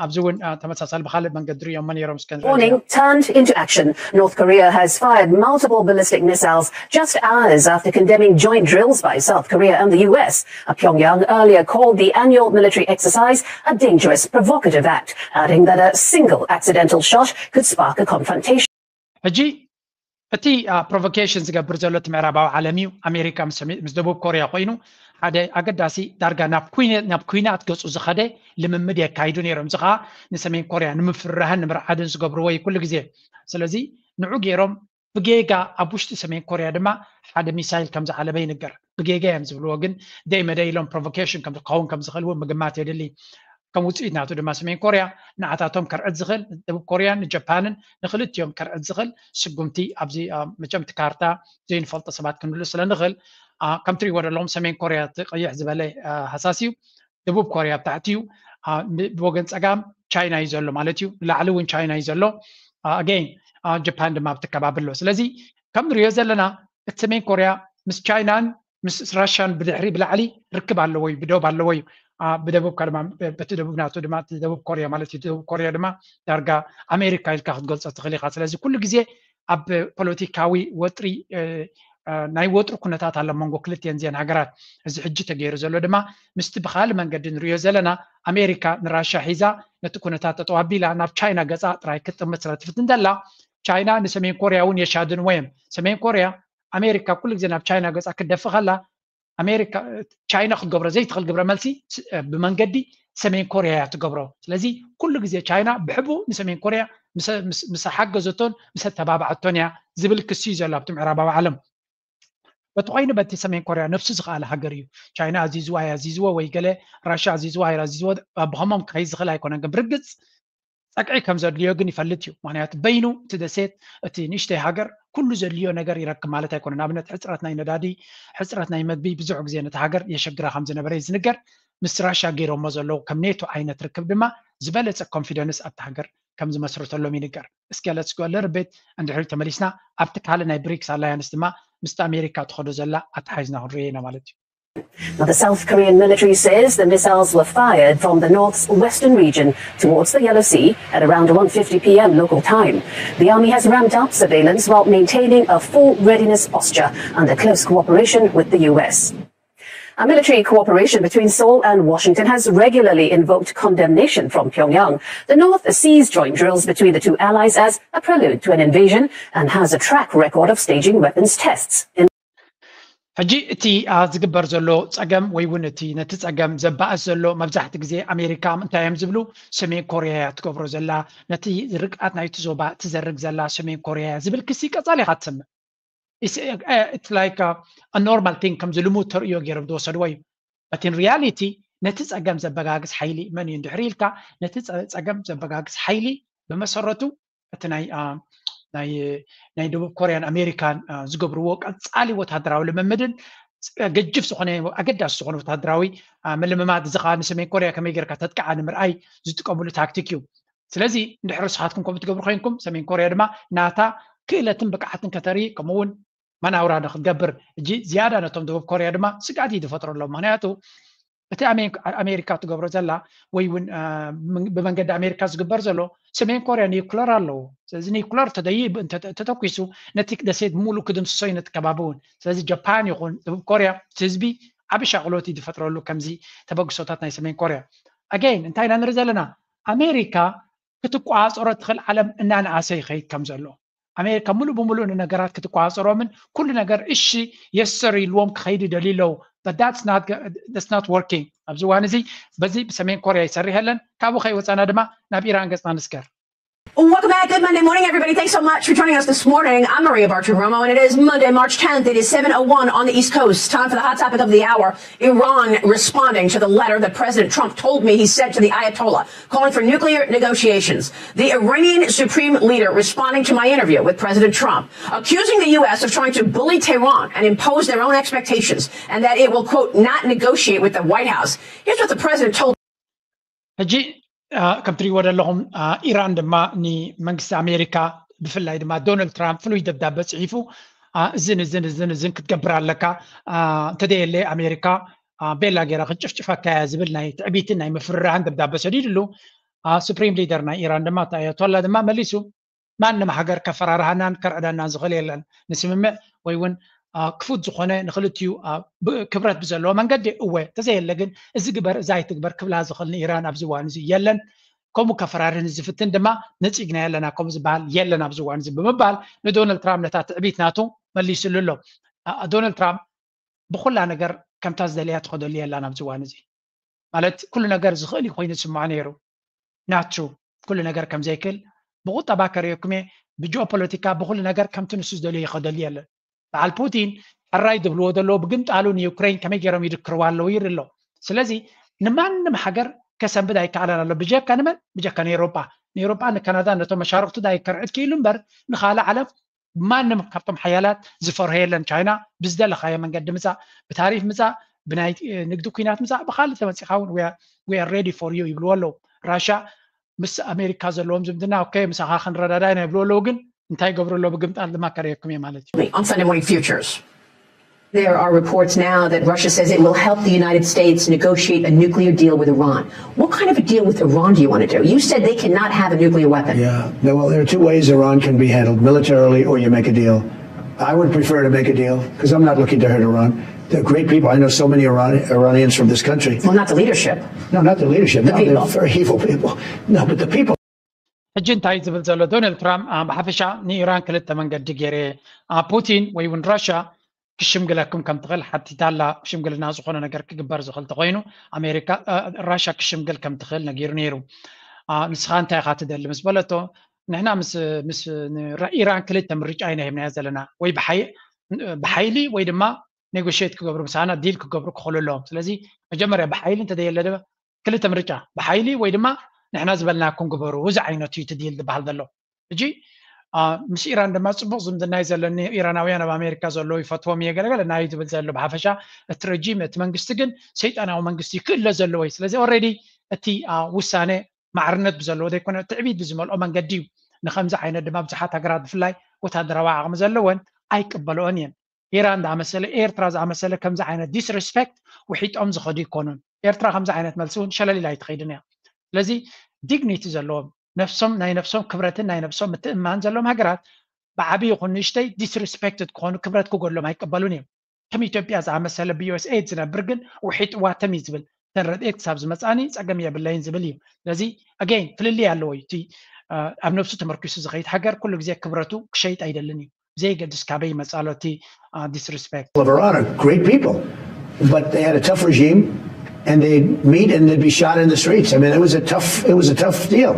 ኣብዚ እውን ተመሳሳሊ ብካልእ መንገዲ ሪኦሞ ነይሮም እስከ ንርኢ። Warning turned into action. North Korea has fired multiple ballistic missiles just hours after condemning joint drills by South Korea and the U S. Pyongyang earlier called the annual military exercise a dangerous, provocative act, adding that a single accidental shot could spark a confrontation. ሕጂ እቲ ፕሮቮኬሽን ዝገብር ዘሎ እቲ ምዕራባዊ ዓለም እዩ። ኣሜሪካ ምስ ደቡብ ኮርያ ኮይኑ ሓደ ኣገዳሲ ዳርጋ ናብ ኩናት ገፁ ዝኸደ ልምምድ የካይዱ ነይሮም። እዚ ከዓ ንሰሜን ኮርያ ንምፍርራህን ንምርዓድን ዝገብርዎ እዩ ኩሉ ግዜ። ስለዚ ንዑ ገይሮም ብጌጋ ኣብ ውሽጢ ሰሜን ኮርያ ድማ ሓደ ሚሳይል ከም ዝዓለበ ይንገር። ብጌጋ እዮም ዝብልዎ፣ ግን ደይ መደይ ኢሎም ፕሮቮኬሽን ከም ዝኸውን ከም ዝኽእል እውን ምግማት የድሊ። ከም ውፅኢት ናቱ ድማ ሰሜን ኮርያ ንዓታቶም ከርዕድ ዝኽእል ደቡብ ኮርያን ንጀፓንን ንክልቲኦም ከርዕድ ዝኽእል ስጉምቲ ኣብዚ መቸም እቲ ካርታ ዘይንፈልጦ ሰባት ክንብሉ ስለ ንኽእል ከም ትሪእዎ ዘለኹም ሰሜን ኮርያ እቲ ቀይሕ ዝበለ ሃሳስ እዩ። ደቡብ ኮርያ ኣብ ታሕቲ እዩ። ብወገን ፀጋም ቻይና እዩ ዘሎ ማለት እዩ። ንላዕሊ እውን ቻይና እዩ ዘሎ። ኣገይን ጀፓን ድማ ኣብቲ ከባቢ ኣሎ። ስለዚ ከም ንሪኦ ዘለና እቲ ሰሜን ኮርያ ምስ ቻይናን ምስ ራሽያን ብድሕሪ ብላዕሊ ርክብ ኣለዎ እዩ፣ ብደቡብ ኣለዎ እዩ። ብደቡብ ከድማ በቲ ደቡብ ናቱ ድማ ደቡብ ኮርያ ማለት እዩ። ደቡብ ኮርያ ድማ ዳርጋ ኣሜሪካ ኢልካ ክትገልፆ ትኽእል ኢኻ። ስለዚ ኩሉ ግዜ ኣብ ፖለቲካዊ ወጥሪ ናይ ወጥሪ ኩነታት ኣሎ መንጎ ክልቲኤን ዚአን ሃገራት። እዚ ሕጂ ተገይሩ ዘሎ ድማ ምስቲ ብካልእ መንገዲ ንሪኦ ዘለና ኣሜሪካ ንራሻ ሒዛ ነቲ ኩነታት ጠጠው ኣቢላ ናብ ቻይና ገፃ ጥራይ ክትጥምት ስለ ትፍትን ዘላ ቻይና ንሰሜን ኮርያ እውን የሻድንዎ እዮም። ሰሜን ኮርያ ኣሜሪካ ኩሉ ግዜ ናብ ቻይና ገፃ ክትደፍእ ከላ ኣሜሪካ ቻይና ክትገብሮ ዘይትኽእል ግብረ መልሲ ብመንገዲ ሰሜን ኮርያ እያ ትገብሮ። ስለዚ ኩሉ ግዜ ቻይና ብሕቡ ንሰሜን ኮርያ ምስ ሓገዘቶን ምስ ኣተባባዐቶን እያ ዝብል ክሲ እዩ ዘሎ ኣብቲ ምዕራባዊ ዓለም። በቲ ኮይኑ በቲ ሰሜን ኮርያ ነብሱ ዝኸኣለ ሃገር እዩ። ቻይና ኣዚዝዋ ኣዚዝዎ ወይ ገለ ራሻ ኣዚዝዋ ኣዚዝዎ ብኸሞም ክኸይድ ዝኽእል ኣይኮነን። ግን ብርግፅ ፀቅዒ ከም ዘድልዮ ግን ይፈልጥ እዩ። ምክንያቱ በይኑ እቲ ደሴት እቲ ንእሽተይ ሃገር ኩሉ ዘድልዮ ነገር ይረክብ ማለት ኣይኮነን። ንኣብነት ሕፅረት ናይ ነዳዲ፣ ሕፅረት ናይ መግቢ ብዙሕ ግዜ ነቲ ሃገር የሸግራ ከም ዝነበረ እዩ ዝንገር። ምስ ራሻ ገይሮሞ ዘለዉ ከም ኔቶ ዓይነት ርክብ ድማ ዝበለፀ ኮንፊደንስ ኣብቲ ሃገር ከም ዝመስርተሎም ይንገር። እስኪ let's go a little bit እንድሕሪ ተመሊስና ኣብቲ ካልእ ናይ ብሪክስ ኣላያንስ ድማ ምስቲ ኣሜሪካ ትኸዶ ዘላ ኣተሓይዝና ክንሪኦ ኢና ማለት እዩ። Now, the South Korean military says the missiles were fired from the north's western region towards the Yellow Sea at around one fifty p m local time. The army has ramped up surveillance while maintaining a full readiness posture under close cooperation with the U S. A military cooperation between Seoul and Washington has regularly invoked condemnation from Pyongyang. The North sees joint drills between the two allies as a prelude to an invasion and has a track record of staging weapons tests. In ሕጂ እቲ ዝግበር ዘሎ ፀገም ወይ እውን እቲ ነቲ ፀገም ዘባእስ ዘሎ መብዛሕቲ ግዜ ኣሜሪካ እንታይ እዮም ዝብሉ? ሰሜን ኮርያ እያ ትገብሮ ዘላ፣ ነቲ ርግኣት ናይቲ ዞባ ትዘርግ ዘላ ሰሜን ኮርያ እያ ዝብል ክሲ ቀፃሊ ኢኻ ትሰምዕ። It's like a normal thing ከምዚ ልሙድ ተርእዮ ገይሮም ዝወሰድዎ እዩ። But in reality ነቲ ፀገም ዘበጋግስ ሓይሊ መን እዩ እንድሕሪ ኢልካ ነቲ ፀገም ዘበጋግስ ሓይሊ ብመሰረቱ እቲ ናይ ናይ ደቡብ ኮርያን ኣሜሪካን ዝገብርዎ ቀፃሊ ወታደራዊ ልምምድን ገጅፍ ዝኾነ ኣገዳሲ ዝኾነ ወታደራዊ ምልምማድ እዚ ከዓ ንሰሜን ኮርያ ከመይ ጌርካ ተጥቅዓ ንምርኣይ ዝጥቀምሉ ታክቲክ እዩ። ስለዚ እንድሕር ንስኻትኩም ከምኡ ትገብሩ ኮይንኩም ሰሜን ኮርያ ድማ ናታ ክእለትን ብቅዓትን ከተርኢ ከምኡውን መናውራ ንክትገብር እጂ ዝያዳ ነቶም ደቡብ ኮርያ ድማ ስግኣት እዩ ዝፈጥረሎም። ምክንያቱ እቲ ኣሜሪካ ትገብሮ ዘላ ወይ እውን ብመንገዲ ኣሜሪካ ዝግበር ዘሎ ሰሜን ኮርያ ኒኩለር ኣለዎ። ስለዚ ኒኩለር ተተኪሱ ነቲ ደሴት ሙሉእ ክድምስሶ እዩ ነቲ ከባቢ እውን። ስለዚ ጃፓን ይኹን ደቡብ ኮርያ እቲ ህዝቢ ዓቢ ሻቕሎት እዩ ዝፈጥረሉ ከምዚ ተበግሶታት ናይ ሰሜን ኮርያ። ኣገይን እንታይ ኢና ንርኢ ዘለና? ኣሜሪካ ክትቋፀሮ ትኽእል ዓለም እናነኣሰ ይኸይድ ከም ዘሎ ኣሜሪካ ሙሉእ ብሙሉእ ንነገራት ክትቋፀሮምን ኩሉ ነገር እሺ የሰር ኢልዎም ክኸይዱ ደልዩ ኣለዉ። But that's not working ኣብዚ እዋን እዚ። በዚ ብሰሜን ኮርያ ይሰርሕ የለን። ካብኡ ከይወፃና ድማ ናብ ኢራን ገፅና ንስገር። Welcome back. Good Monday morning, everybody. Thanks so much for joining us this morning. I'm Maria Bartiromo, and it is Monday, March tenth. It is seven oh one on the East Coast. Time for the hot topic of the hour. Iran responding to the letter that President Trump told me he sent to the Ayatollah, calling for nuclear negotiations. The Iranian Supreme Leader responding to my interview with President Trump, accusing the U S of trying to bully Tehran and impose their own expectations, and that it will, quote, not negotiate with the White House. Here's what the president told ሕጂ ከምትሪእዎ ዘለኹም ኢራን ድማ ንመንግስቲ ኣሜሪካ ብፍላይ ድማ ዶናልድ ትራምፕ ፍሉይ ደብዳበ ፅሒፉ እዝን እዝን እዝን እዝን ክትገብር ኣለካ፣ እንተደየለ ኣሜሪካ ቤላ ገይራ ክትጭፍጭፈካ እያ ዝብል ናይ ትዕቢትን ናይ ምፍርራህን ደብዳበ ሰዲድሉ። ሱፕሪም ሊደር ናይ ኢራን ድማ ኣያቶላ ድማ መሊሱ ማንም ሃገር ከፈራርሃናን ከርዕደናን ዝኽእል የለን። ንስምምዕ ወይ እውን ክፉት ዝኾነ ንክልቲኡ ክብረት ብዘለዎ መንገዲ እወ፣ ተዘየለ ግን እዚ ግበር እዚ ኣይትግበር ክብላ ዝኽእል ንኢራን ኣብዚ እዋን እዚ የለን። ከምኡ ከፈራርህን ዝፍትን ድማ ነፂግና የለና ከምኡ ዝበሃል የለን ኣብዚ እዋን እዚ ብምባል ንዶናልድ ትራምፕ ነታ ትዕቢት ናቱ መሊስሉ ኣሎ። ዶናልድ ትራምፕ ብኩላ ነገር ከምታ ዝደለያ ትኸደሉ የላን ኣብዚ እዋን እዚ። ማለት ኩሉ ነገር ዝኽእል እዩ ኮይኑ ዝስምዖ ነይሩ። ናቱ ኩሉ ነገር ከም ዘይክእል ብቁጠባ ከርእየኩም እየ፣ ብጂኦፖለቲካ ብኩሉ ነገር ከምቲ ንሱ ዝደልዮ ይኸደሉ የለን። በዓል ፑቲን ሕራይ ዝብልዎ ዘለዉ ብግምጣሉ ንዩክሬን ከመይ ገይሮም ይድክርዋ ኣለዉ ይርኢ ኣሎ። ስለዚ ንማንም ሃገር ከሰንብድ ኣይከኣለን ኣሎ። ብጀካ ንመን? ብጀካ ንኤሮጳ። ንኤሮጳ ንካናዳ ነቶም መሻርክቱ ዳይ ከርዕድ ክኢሉ እምበር ንኻልእ ዓለም ማንም ካብቶም ሓያላት ዝፈርሆ የለን። ቻይና ብዝደለኻዮ መንገዲ ምፃእ፣ ብታሪፍ ምፃእ፣ ብናይ ንግዲ ኩናት ምፃእ፣ ብካልእ ተመፂኻ እውን we are ready for you ይብልዎ ኣለዉ። ራሻ ምስ ኣሜሪካ ዘለዎም ዝምድና ኦኬ ምሳኻ ክንረዳዳ ኢና ይብልዎ ኣለዉ። ግን እንታይ ይገብሩ ኣለዉ? ብግምጣል ድማ ከርእየኩም እየ ማለት እዩ። On Sunday morning futures. There are reports now that Russia says it will help the United States negotiate a nuclear deal with Iran. What kind of a deal with Iran do you want to do? You said they cannot have a nuclear weapon. Yeah, well, there are two ways Iran can be handled, militarily or you make a deal. I would prefer to make a deal because I'm not looking to hurt Iran. They're great people. I know so many Iran- Iranians from this country. Well, not the leadership. No, not the leadership. The no, people. They're very evil people. No, but the people. ሕጂ እንታይ ዝብል ዘሎ ዶናልድ ትራምፕ ብሓፈሻ ንኢራን ክልተ መንገዲ ገይረ ፑቲን ወይ እውን ራሻ ክሽምግለኩም ከም ትኽእል ሓቲታ ኣላ። ሽምግልና ዝኾነ ነገር ክግበር ዝኽእል ተኮይኑ ኣሜሪካ ራሻ ክሽምግል ከም ትኽእል ነጊሩ ነይሩ። ንስኻ እንታይ ኢኻ ትደሊ ምስ በለቶ ንሕና ምስ ኢራን ክልተ ምርጫ ኢና ሂብናዮ ዘለና፣ ወይ ብሓይሊ ወይ ድማ ኔጎሽት ክገብሩ ምሳና ዲል ክገብሩ ክኽእሉ ኣለዎም። ስለዚ መጀመርያ ብሓይሊ እንተዘየለ ክልተ ምርጫ ብሓይሊ ወይ ድማ ንሕና ዝበልናኩም ግበሩ እዚ ዓይነት እዩ እቲ ዲል ዝበሃል ዘሎ። ሕጂ ምስ ኢራን ድማ ፅቡቅ ዝምድና እዩ ዘለኒ። ኢራናውያን ኣብ ኣሜሪካ ዘለዉ ይፈትዎም እየ ገለገለ ናይ ዝብል ዘሎ ብሓፈሻ እቲ ረጂም እቲ መንግስቲ ግን ሰይጣናዊ መንግስቲ ክእለ ዘለዎ እዩ። ስለዚ ኦልሬዲ እቲ ውሳነ ማዕርነት ብዘለዎ ዘይኮነ ትዕቢት ብዝመልኦ መንገዲ እዩ። ንከምዚ ዓይነት ድማ ብዙሓት ሃገራት ብፍላይ ወታደራዊ ዓቕሚ ዘለወን ኣይቅበልኦን እየን። ኢራን ዝኣመሰለ ኤርትራ ዝኣመሰለ ከምዚ ዓይነት ዲስሪስፔክት ውሒጦም ዝኸዱ ይኮኑን። ኤርትራ ከምዚ ዓይነት መልሲ እውን ሸለል ኢላ ኣይትኸይድን እያ። ስለዚ ዲግኒቲ ዘለዎም ነፍሶም ናይ ነፍሶም ክብረትን ናይ ነፍሶም ምትእምማን ዘለዎም ሃገራት ብዓብዪ ይኹን ንእሽተይ ዲስሪስፔክትድ ክኾኑ ክብረት ክጎድሎም ኣይቀበሉን እዮም። ከም ኢትዮጵያ ዝኣመሰለ ብዩኤስኤድ ዝነብር ግን ውሒጥዋ ተም እዩ ዝብል እተን ረድኤት ክሳብ ዝመፃኒ ፀገም የብለይን ዝብል እዩ። ስለዚ ኣገይን ፍልልይ ኣለዎ እዩ። እቲ ኣብ ነብሱ ተመርኪሱ ዝኸይድ ሃገር ኩሉ ግዜ ክብረቱ ክሸይጥ ኣይደልን እዩ። ዘይገድስ ካበይ ይመፃ ኣሎ እቲ ዲስሪስፔክት። Well, Iran are great people, but they had a tough regime, and they'd meet and they'd be shot in the streets. I mean, it was a tough, it was a tough deal.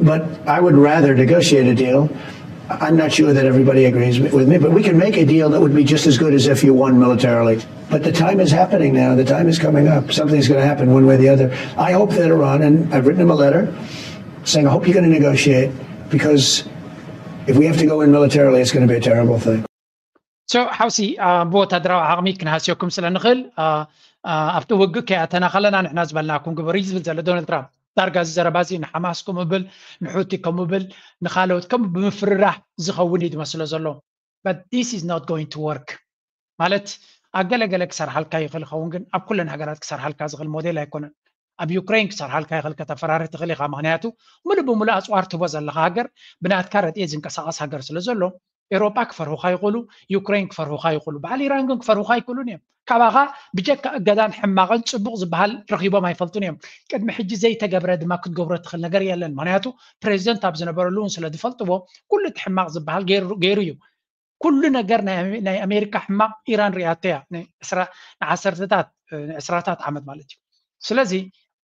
But I would rather negotiate a deal. I'm not sure that everybody agrees with me, but we can make a deal that would be just as good as if you won militarily. But the time is happening now. The time is coming up. Something's going to happen one way or the other. I hope that Iran, and I've written him a letter saying, I hope you're going to negotiate because if we have to go in militarily, it's going to be a terrible thing. So, ሓውሲ ብወታደራዊ ዓቕሚ ክንሃስየኩም ስለ ንኽእል ኣብቲ ውግእ ከይኣተና ከለና ንሕና ዝበልናኩም ግበሩ እዩ ዝብል ዘሎ ዶናልድ ትራምፕ። ዳርጋ እዚ ዘረባ እዚ ንሓማስ ከምኡ ብል ንሑቲ ከምኡ ብል ንካልኦት ከምኡ ብምፍርራሕ ዝኸውን እዩ ዝመስሎ ዘሎ። But this is not going to work ማለት ኣብ ገለገለ ክሰርሓልካ ይኽእል ይኸውን ግን ኣብ ኩለን ሃገራት ክሰርሓልካ ዝኽእል ሞዴል ኣይኮነን። ኣብ ዩክሬን ክሰርሓልካ ይኽእል ከተፈራርህ ትኽእል ኢኻ። ምክንያቱ ሙሉእ ብሙሉእ ኣፅዋር ትህቦ ዘለካ ሃገር ብናትካ ረድኤት ዝንቀሳቐስ ሃገር ስለ ዘሎ ኤውሮጳ ክፈርሁኻ ይኽእሉ፣ ዩክሬን ክፈርሁኻ ይኽእሉ፣ በዓል ኢራን ግን ክፈርሁኻ ኣይክእሉን እዮም። ካባኻ ብጀካ እገዳን ሕማቕን ፅቡቕ ዝበሃል ረኺቦም ኣይፈልጡን እዮም። ቅድሚ ሕጂ ዘይተገብረ ድማ ክትገብሮ ትኽእል ነገር የለን። ምክንያቱ ፕሬዚደንት ኣብ ዝነበረሉ እውን ስለ ዝፈልጥዎ ኩሉ እቲ ሕማቕ ዝበሃል ገይሩ ገይሩ እዩ። ኩሉ ነገር ናይ ኣሜ- ናይ ኣሜሪካ ሕማቕ ኢራን ሪኣቶ እያ ንዕስራ ንዓሰርተታት ንዕስራታት ዓመት ማለት እዩ። ስለዚ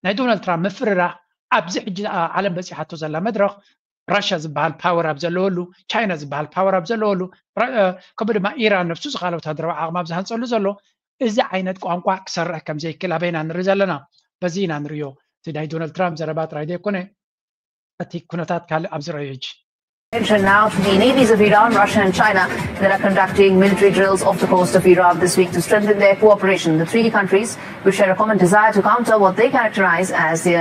ናይ ዶናልድ ትራምፕ ምፍርራህ ኣብዚ ሕጂ ዓለም በፂሓቶ ዘላ መድረኽ ራሽያ ዝበሃል ፓወር ኣብ ዘለወሉ ቻይና ዝበሃል ፓወር ኣብ ዘለወሉ ከምኡ ድማ ኢራን ነብሱ ዝካለ ወታደራዊ ዓቕሚ ኣብ ዝሃንፀሉ ዘሎ እዚ ዓይነት ቋንቋ ክሰርሕ ከም ዘይክእል ኣበይና ንርኢ ዘለና። በዚ ኢና ንርእዮ። እቲ ናይ ዶናልድ ትራምፕ ዘረባ ጥራይ ዘይኮነ እቲ ኩነታት ካልእ ኣብ ዝረኣዮ ሕጂ Attention now to the navies of Iran, Russia, and China that are conducting military drills off the coast of Iran this week to strengthen their cooperation. The three countries, which share a common desire to counter what they characterize as the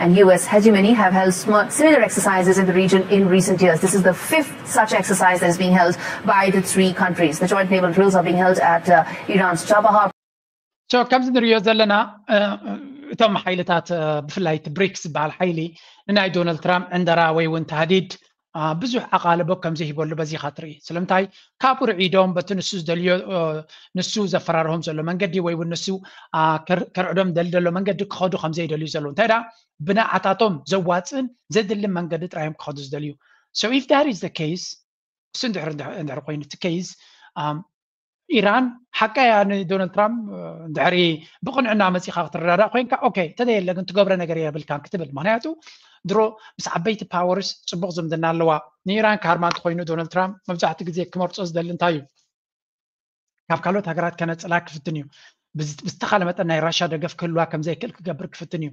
and U S hegemony have held similar exercises in the region in recent years. This is the fifth such exercise that is being held by the three countries. The joint naval drills are being held at uh, Iran's Chabahar. So ከምዚ ንሪኦ ዘለና እቶም ሓይልታት ብፍላይ እቲ ብሪክስ ዝበሃል ሓይሊ ንናይ ዶናልድ ትራምፕ ዕንደራ ወይ እውን ታህዲድ ብዙሕ ኣቓልቦ ከም ዘይህበሉ በዚኻ ትርኢ። ስለምንታይ? ካብኡ ርዒዶም በቲ ንሱ ዝደልዮ ንሱ ዘፈራርሆም ዘሎ መንገዲ ወይ እውን ንሱ ከርዕዶም ደሊ ዘሎ መንገዲ ክኸዱ ከም ዘይደልዩ ዘለዉ እንታይ ዳ ብንዓታቶም ዘዋፅእን ዘድልን መንገዲ ጥራዮም ክኸዱ ዝደልዩ። So if that is the case እሱ እንድሕር እንድሕር ኮይኑ እቲ case ኢራን ሓቀያ ንዶናልድ ትራምፕ እንድሕሪ ብቕንዕና መፂኻ ክትረዳዳእ ኮይንካ okay ተደየለ ግን ትገብረ ነገር የብልካን ክትብል ምክንያቱ ድሮ ምስ ዓበይቲ ፓወርስ ፅቡቕ ዝምድና ኣለዋ። ንኢራን ካርማ እንተኮይኑ ዶናልድ ትራምፕ መብዛሕትኡ ግዜ ክመርፆ ዝደሊ እንታይ እዩ? ካብ ካልኦት ሃገራት ከነፅላ ክፍትን እዩ። ብዝተኻለ መጠን ናይ ራሻ ደገፍ ክህልዋ ከም ዘይክእል ክገብር ክፍትን እዩ።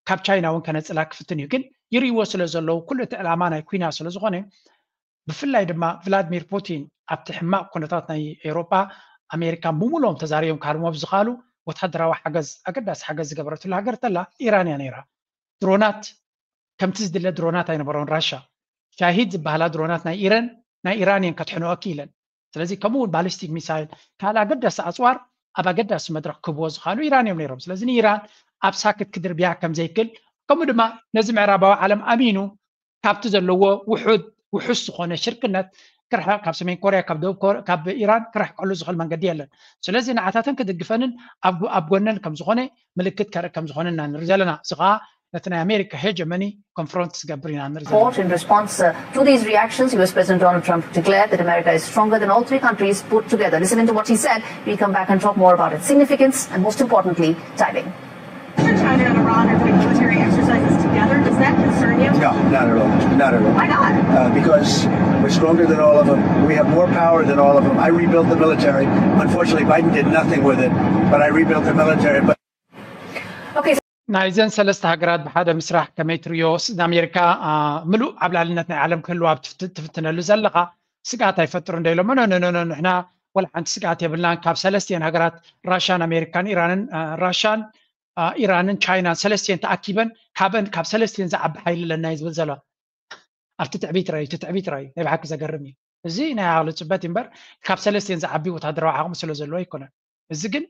ካብ ቻይና እውን ከነፅላ ክፍትን እዩ። ግን ይርእይዎ ስለ ዘለዉ ኩሉ እቲ ዕላማ ናይ ኩና ስለ ዝኾነ ብፍላይ ድማ ቭላድሚር ፑቲን ኣብቲ ሕማቕ ኩነታት ናይ ኤውሮጳ ኣሜሪካን ብምሉኦም ተዛሪቦም ክሃርሞ ዝኽኣሉ ወታደራዊ ሓገዝ ኣገዳሲ ሓገዝ ዝገበረትሉ ሃገር ተላ ኢራን እያ ነይራ። ድሮናት ከምቲ ዝድለ ድሮናት ኣይነበሮን ራሻ። ሻሂድ ዝበሃላ ድሮናት ናይ ኢረን ናይ ኢራን እየን ከድሕንኦ ክኢለን። ስለዚ ከምኡ እውን ባሊስቲክ ሚሳይል ካልእ ኣገዳሲ ኣፅዋር ኣብ ኣገዳሲ መድረክ ክህብዎ ዝኽኣሉ ኢራን እዮም ነይሮም። ስለዚ ንኢራን ኣብ ሳክት ክድርብያ ከም ዘይክል ከምኡ ድማ ነዚ ምዕራባዊ ዓለም ኣሚኑ ካብቲ ዘለዎ ውሑድ ውሑስ ዝኾነ ሽርክነት ክርሕቕ ካብ ሰሜን ኮርያ ካብ ደቡብ ኮርያ ካብ ኢራን ክርሕቀሉ ዝኽእል መንገዲ የለን። ስለዚ ንዓታተን ክድግፈንን ኣብ ጎነን ከም ዝኾነ ምልክት ከርኢ ከም ዝኾነ ኢና ንርኢ ዘለና። እዚ ኸዓ ነቲ ናይ ኣሜሪካ ሄጀመኒ ኮንፍሮንት ዝገብር ኢና ንርኢ ዘለና። In response uh, to these reactions, U S President Donald Trump declared that America is stronger than all three countries put together. Listen into what he said. We come back and talk more about its significance and most importantly, timing. China and Iran are doing military exercises together. Does that concern you? No, not at all. Not at all. Why not? Uh, because we're stronger than all of them. We have more power than all of them. I rebuilt the military. Unfortunately, Biden did nothing with it, but I rebuilt the military. But okay. ናይዘን ሰለስተ ሃገራት ብሓደ ምስራሕ ከመይ ትርእዮ? ንኣሜሪካ ምሉእ ዓብላልነት ናይ ዓለም ክህልዋ ትፍትነሉ ዘለኻ ስግኣት ኣይፈጥር እንደ ኢሎሞ ንሕና ወላ ሓንቲ ስግኣት የብልናን። ካብ ሰለስቲኤን ሃገራት ራሻን ኣሜሪካን ኢራንን ራሻን ኢራንን ቻይናን ሰለስቲኤን ተኣኪበን ካብን ካብ ሰለስቲኤን ዝዓቢ ሓይሊ ኣለና እዩ ዝብል ዘሎ። ኣብቲ ትዕቢት ራዩ እቲ ትዕቢት ራዩ ናይ ብሓቂ ዘገርም እዩ። እዚ ናይ ዓቕሊ ፅበት እምበር ካብ ሰለስቲኤን ዝዓቢ ወታደራዊ ዓቕሚ ስለ ዘለዎ ኣይኮነን። እዚ ግን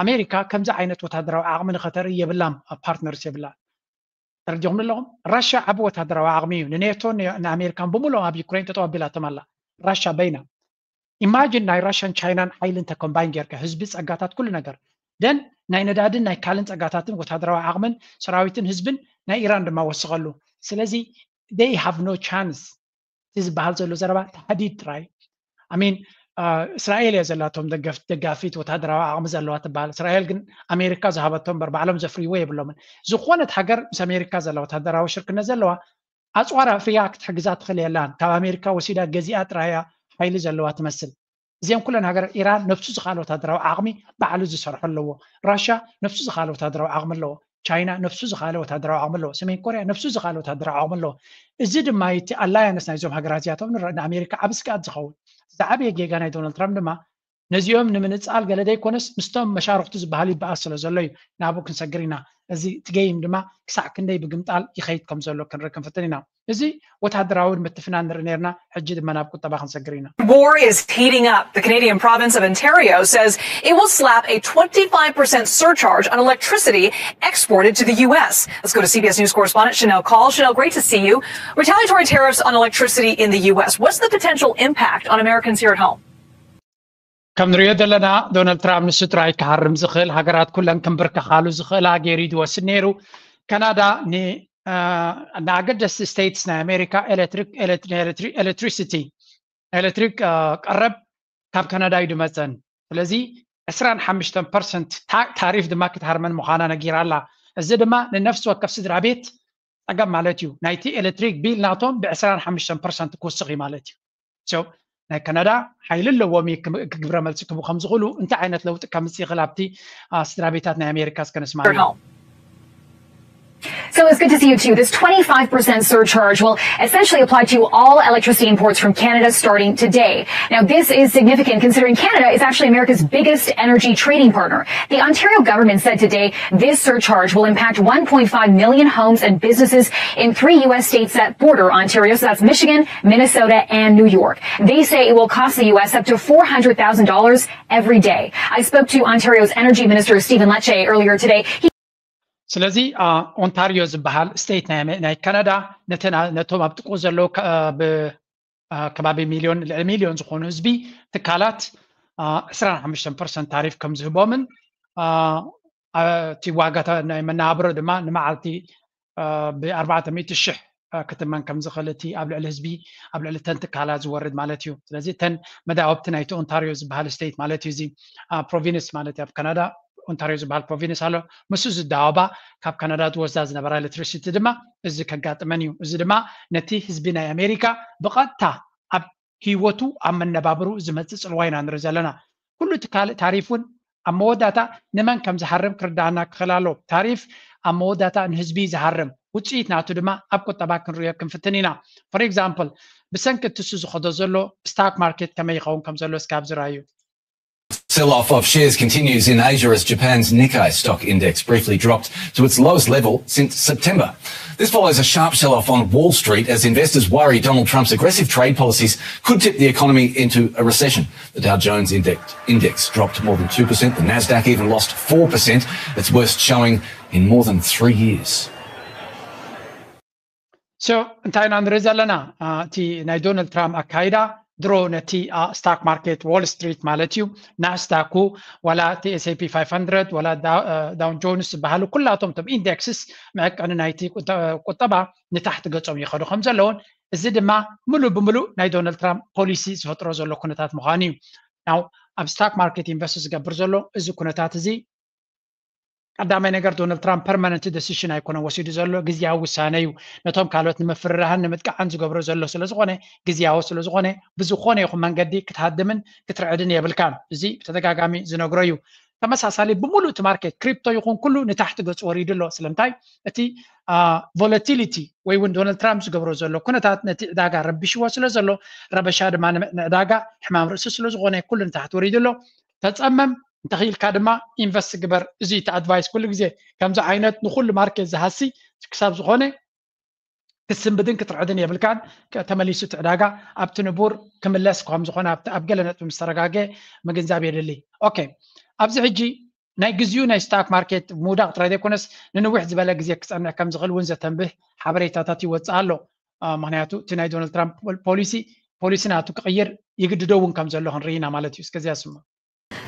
ኣሜሪካ ከምዚ ዓይነት ወታደራዊ ዓቕሚ ንኸተርኢ የብላም ኣብ ፓርትነርስ የብላ። ተረዲኹም ኣለኹም። ራሽያ ዓቢ ወታደራዊ ዓቕሚ እዩ ንኔቶን ንኣሜሪካን ብምሉኦም ኣብ ዩክሬን ጠጠው ኣቢላቶም ኣላ። ራሽያ በይና ኢማጂን ናይ ራሽያን ቻይናን ሓይሊ እንተ ኮምባይን ጌርካ ህዝቢ ጸጋታት ኩሉ ነገር ደን ናይ ነዳድን ናይ ካልእን ጸጋታትን ወታደራዊ ዓቕምን ሰራዊትን ህዝብን ናይ ኢራን ድማ ወስኸሉ። ስለዚ they have no chance እቲ ዝበሃል ዘሎ ዘረባ ተሓዲድ ጥራይ ኣሚን እስራኤል እያ ዘላቶም ደጋፊት ወታደራዊ ዓቕሚ ዘለዋ ትበሃል። እስራኤል ግን ኣሜሪካ ዝሃበቶም እምበር ባዕሎም ዘፍርይዎ የብሎምን። ዝኾነት ሃገር ምስ ኣሜሪካ ዘላ ወታደራዊ ሽርክነት ዘለዋ ኣፅዋር ኣፍርያ ክትሕግዛ ትኽእል የላን። ካብ ኣሜሪካ ወሲዳ ገዚኣ ጥራያ ሓይሊ ዘለዋ ትመስል። እዚኦም ኩለን ሃገር ኢራን ነብሱ ዝኽኣለ ወታደራዊ ዓቕሚ ባዕሉ ዝሰርሖ ኣለዎ። ራሻ ነብሱ ዝኽኣለ ወታደራዊ ዓቕሚ ኣለዎ። ቻይና ነብሱ ዝኽኣለ ወታደራዊ ዓቕሚ ኣለዎ። ሰሜን ኮርያ ነብሱ ዝኽኣለ ወታደራዊ ዓቕሚ ኣለዎ። እዚ ድማ እቲ ኣላያንስ ናይዞም ሃገራት እዚኣቶም ንኣሜሪካ ዓብ ስግኣት ዝኸውን ዝዓበየ ጌጋ ናይ ዶናልድ ትራምፕ ድማ ነዚኦም ንምንጻል ገለ ደይኮነስ ምስቶም መሻርክቱ ዝበሃል ይበኣስ ስለ ዘሎ እዩ ናብኡ ክንሰግር ኢና። እዚ እቲ ገይም ድማ ክሳዕ ክንደይ ብግምጣል ይኸይድ ከም ዘሎ ክንርኢ ክንፍትን ኢና። እዚ ወታደራዊ ምትፍናን ንርኢ ነርና። ሕጂ ድማ ናብ ቁጠባ ክንሰግር ኢና። War is heating up. The Canadian province of Ontario says it will slap a twenty-five percent surcharge on electricity exported to the U S. Let's go to C B S News correspondent Chanel Call. Chanel, great to see you. Retaliatory tariffs on electricity in the U S. What's the potential impact on Americans here at home? ከም ንሪኦ ዘለና ዶናልድ ትራምፕ ንሱ ጥራይ ክሃርም ዝኽእል ሃገራት ኩለን ክንብርከኻሉ ዝኽእላ ገይሩ እዩ ዝወስድ ነይሩ። ካናዳ ንኣገደስቲ ስቴትስ ናይ ኣሜሪካ ኤሌክትሪክ ኤሌክትሪሲቲ ኤሌክትሪክ ቀረብ ካብ ካናዳ እዩ ድመፀን። ስለዚ ዕስራን ሓሙሽተን ፐርሰንት ታሪፍ ድማ ክትሃርመን ምዃና ነጊራ ኣላ። እዚ ድማ ንነፍሲ ወከፍ ስድራ ቤት ፀገም ማለት እዩ። ናይቲ ኤሌክትሪክ ቢል ናቶም ብዕስራን ሓሙሽተን ፐርሰንት ክውስኽ እዩ ማለት እዩ። ናይ ካናዳ ሓይሊ ኣለዎም ግብረ መልሲ ክህቡ ከም ዝኽእሉ እንታይ ዓይነት ለውጢ ከምፅእ ይኽእል ኣብቲ ስድራ ቤታት ናይ ኣሜሪካ እስከ ንስማ። So it's good to see you too. This twenty-five percent surcharge will essentially apply to all electricity imports from Canada starting today. Now, this is significant considering Canada is actually America's biggest energy trading partner. The Ontario government said today this surcharge will impact one point five million homes and businesses in three U S states that border Ontario. So that's Michigan, Minnesota, and New York. They say it will cost the U S up to four hundred thousand dollars every day. I spoke to Ontario's energy minister, Stephen Lecce, earlier today. He ስለዚ ኦንታሪዮ ዝበሃል ስቴት ናይ ካናዳ ነቶም ኣብ ጥቁ ዘለዉ ከባቢ ሚሊዮን ልዕሊ ሚሊዮን ዝኾኑ ህዝቢ ትካላት ዕስራን ሓሙሽተን ፐርሰንት ታሪፍ ከም ዝህቦምን እቲ ዋጋ ናይ መነባብሮ ድማ ንመዓልቲ ብኣርባዕተ ሚእቲ ሽሕ ክትመን ከም ዝኽእል እቲ ኣብ ልዕሊ ህዝቢ ኣብ ልዕሊ ተን ትካላት ዝወርድ ማለት እዩ። ስለዚ እተን መዳወብቲ ናይቲ ኦንታሪዮ ዝበሃል ስቴት ማለት እዩ። እዚ ፕሮቪንስ ማለት ኣብ ካናዳ ኦንታሪዮ ዝበሃል ፕሮቪንስ ኣሎ። ምስ ዝዳወባ ካብ ካናዳ ዝወስዳ ዝነበራ ኤሌክትሪሲቲ ድማ እዚ ከጋጥመን እዩ። እዚ ድማ ነቲ ህዝቢ ናይ ኣሜሪካ ብቐጥታ ኣብ ህይወቱ ኣብ መነባብሩ ዝመፅእ ፅልዋ ኢና ንርኢ ዘለና። ኩሉ እቲ ካልእ ታሪፍ እውን ኣብ መወዳእታ ንመን ከም ዝሃርም ክርዳኣና ክኽእል ኣለዎ። ታሪፍ ኣብ መወዳእታ ንህዝቢ እዩ ዝሃርም። ውፅኢት ናቱ ድማ ኣብ ቁጠባ ክንሪኦ ክንፍትን ኢና። ፎር ኤግዛምፕል ብሰንኪ እትሱ ዝኸዶ ዘሎ ስታክ ማርኬት ከመይ ይኸውን ከም ዘሎ እስካብ ዝረኣዩ። Sell off of shares continues in Asia as Japan's Nikkei stock index briefly dropped to its lowest level since September. This follows a sharp sell off on Wall Street as investors worry Donald Trump's aggressive trade policies could tip the economy into a recession. The Dow Jones index, index dropped more than two percent. The Nasdaq even lost four percent, its worst showing in more than three years. So እንታይ ኢና ንርኢ ዘለና? እቲ ናይ ዶናልድ ትራምፕ ኣካይዳ ድሮ ነቲ ስታክ ማርኬት ዎል ስትሪት ማለት እዩ ናስዳኩ ዋላ እቲ S&P five hundred ዋላ ዳውን ጆንስ ዝበሃሉ ኩላቶም ቶም ኢንደክስስ መዕቀኒ ናይቲ ቁጠባ ንታሕቲ ገጾም ይኸዱ ከም ዘለውን እዚ ድማ ምሉእ ብምሉእ ናይ ዶናልድ ትራምፕ ፖሊሲ ዝፈጥሮ ዘሎ ኩነታት ምዃኑ እዩ። ናው ኣብ ስታክ ማርኬት ኢንቨስት ዝገብር ዘሎ እዚ ኩነታት እዚ ቀዳማይ ነገር ዶናልድ ትራምፕ ፐርማነንት ደሲሽን ኣይኮነን ወሲዱ ዘሎ፣ ግዝያዊ ውሳነ እዩ። ነቶም ካልኦት ንምፍርራህን ንምጥቃዕን ዝገብሮ ዘሎ ስለዝኾነ ግዝያዊ ስለዝኾነ ብዝኾነ ይኹን መንገዲ ክትሃድምን ክትርዕድን የብልካን። እዚ ብተደጋጋሚ ዝነግሮ እዩ። ተመሳሳሊ ብምሉእ እቲ ማርኬት ክሪፕቶ ይኹን ኩሉ ንታሕቲ ገፁ ወሪዱ ኣሎ። ስለምንታይ? እቲ ቮለቲሊቲ ወይ እውን ዶናልድ ትራምፕ ዝገብሮ ዘሎ ኩነታት ነቲ ዕዳጋ ረቢሽዎ ስለ ዘሎ ረበሻ ድማ ንዕዳጋ ሕማም ርእሲ ስለዝኾነ ኩሉ ንታሕቲ ወሪዱ ኣሎ። ተፀመም እንተኽኢልካ ድማ ኢንቨስት ግበር። እዚ እቲ ኣድቫይስ ኩሉ ግዜ ከምዚ ዓይነት ንኩሉ ማርኬት ዝሃሲ ክሳብ ዝኾነ ክትስንብድን ክትርዕድን የብልካን። ተመሊሱ እቲ ዕዳጋ ኣብቲ ንቡር ክምለስ ከም ዝኾነ ኣብ ገለ ነጥቢ ምስ ተረጋገ ምግንዛብ የድሊ። ኦኬ ኣብዚ ሕጂ ናይ ግዚኡ ናይ ስታክ ማርኬት ምውዳቕ ጥራይ ዘይኮነስ ንንዊሕ ዝበለ ግዜ ክፀንሕ ከም ዝኽእል እውን ዘተንብህ ሓበሬታታት ይወፅእ ኣሎ። ምክንያቱ እቲ ናይ ዶናልድ ትራምፕ ፖሊሲ ፖሊሲ ናቱ ክቕይር ይግድዶ እውን ከም ዘሎ ክንርኢ ኢና ማለት እዩ። እስከዚኣ ስማ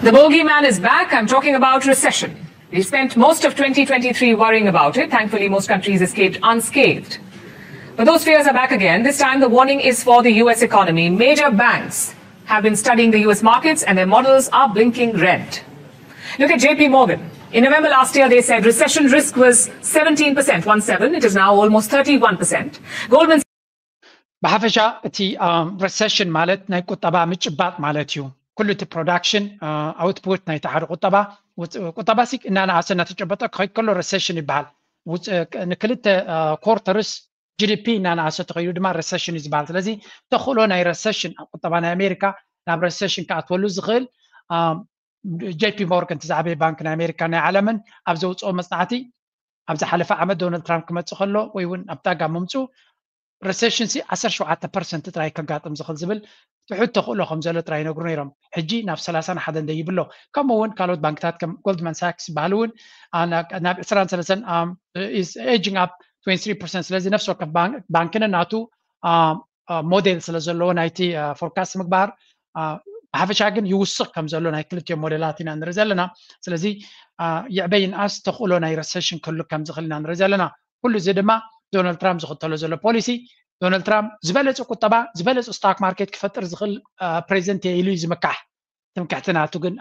The bogeyman is back. I'm talking about recession. We spent most of twenty twenty-three worrying about it. Thankfully, most countries escaped unscathed. But those fears are back again. This time, the warning is for the U S economy. Major banks have been studying the U S markets, and their models are blinking red. Look at J P Morgan. In November last year, they said recession risk was seventeen percent, one seven. It is now almost thirty-one percent. Goldman ብሓፈሻ እቲ ረሰሽን ማለት ናይ ቁጠባ ምጭባጥ ማለት እዩ። ኩሉ እቲ ፕሮዳክሽን ኣውትፑት ናይቲ ሓደ ቁጠባ ቁጠባ ሲ እናነኣሰ እናተጨበጠ ክኸይድ ከሎ ረሰሽን ይበሃል። ንክልተ ኮርተርስ ጂ ዲ ፒ እናነኣሰ ተኸይዱ ድማ ረሰሽን እዩ ዝበሃል። ስለዚ ተኽእሎ ናይ ረሰሽን ኣብ ቁጠባ ናይ ኣሜሪካ ናብ ረሰሽን ክኣትወሉ ዝኽእል ጄ ፒ ሞርጋን እቲ ዝዓበየ ባንክ ናይ ኣሜሪካ ናይ ዓለምን ኣብ ዘውፅኦ መፅናዕቲ ኣብ ዝሓለፈ ዓመት ዶናልድ ትራምፕ ክመፅእ ከሎ ወይ እውን ኣብ ዳጋ ምምፁ ረሴሽን ሲ ዓሰርተ ሸውዓተ ፐርሰንት ጥራይ ከጋጥም ዝኽእል ዝብል ትሑት ተኽእሎ ከም ዘሎ ጥራይ ይነግሩ ነይሮም። ሕጂ ናብ ሰላሳን ሓደን ደይብሎ። ከምኡ እውን ካልኦት ባንክታት ከም ጎልድማን ሳክስ ዝበሃሉ እውን ናብ ዕስራን ሰለስተን ኤጂንግ ኣፕ ትዌንቲ ትሪ ፐርሰንት። ስለዚ ነፍሲ ወከፍ ባንክን ናቱ ሞዴል ስለ ዘለዎ ናይቲ ፎርካስት ምግባር ብሓፈሻ ግን ይውስኽ ከም ዘሎ ናይ ክልቲኦም ሞዴላት ኢና ንርኢ ዘለና። ስለዚ ይዕበይ ይንኣስ ተኽእሎ ናይ ረሰሽን ክህሉ ከም ዝኽእል ኢና ንርኢ ዘለና። ኩሉ እዚ ድማ ዶናልድ ትራምፕ ዝኽተሎ ዘሎ ፖሊሲ ዶናልድ ትራምፕ ዝበለፀ ቁጠባ ዝበለፀ ስታክ ማርኬት ክፈጥር ዝኽእል ፕሬዚደንት እየ ኢሉ እዩ ዝምካሕ። ትምክሕቲ ናቱ ግን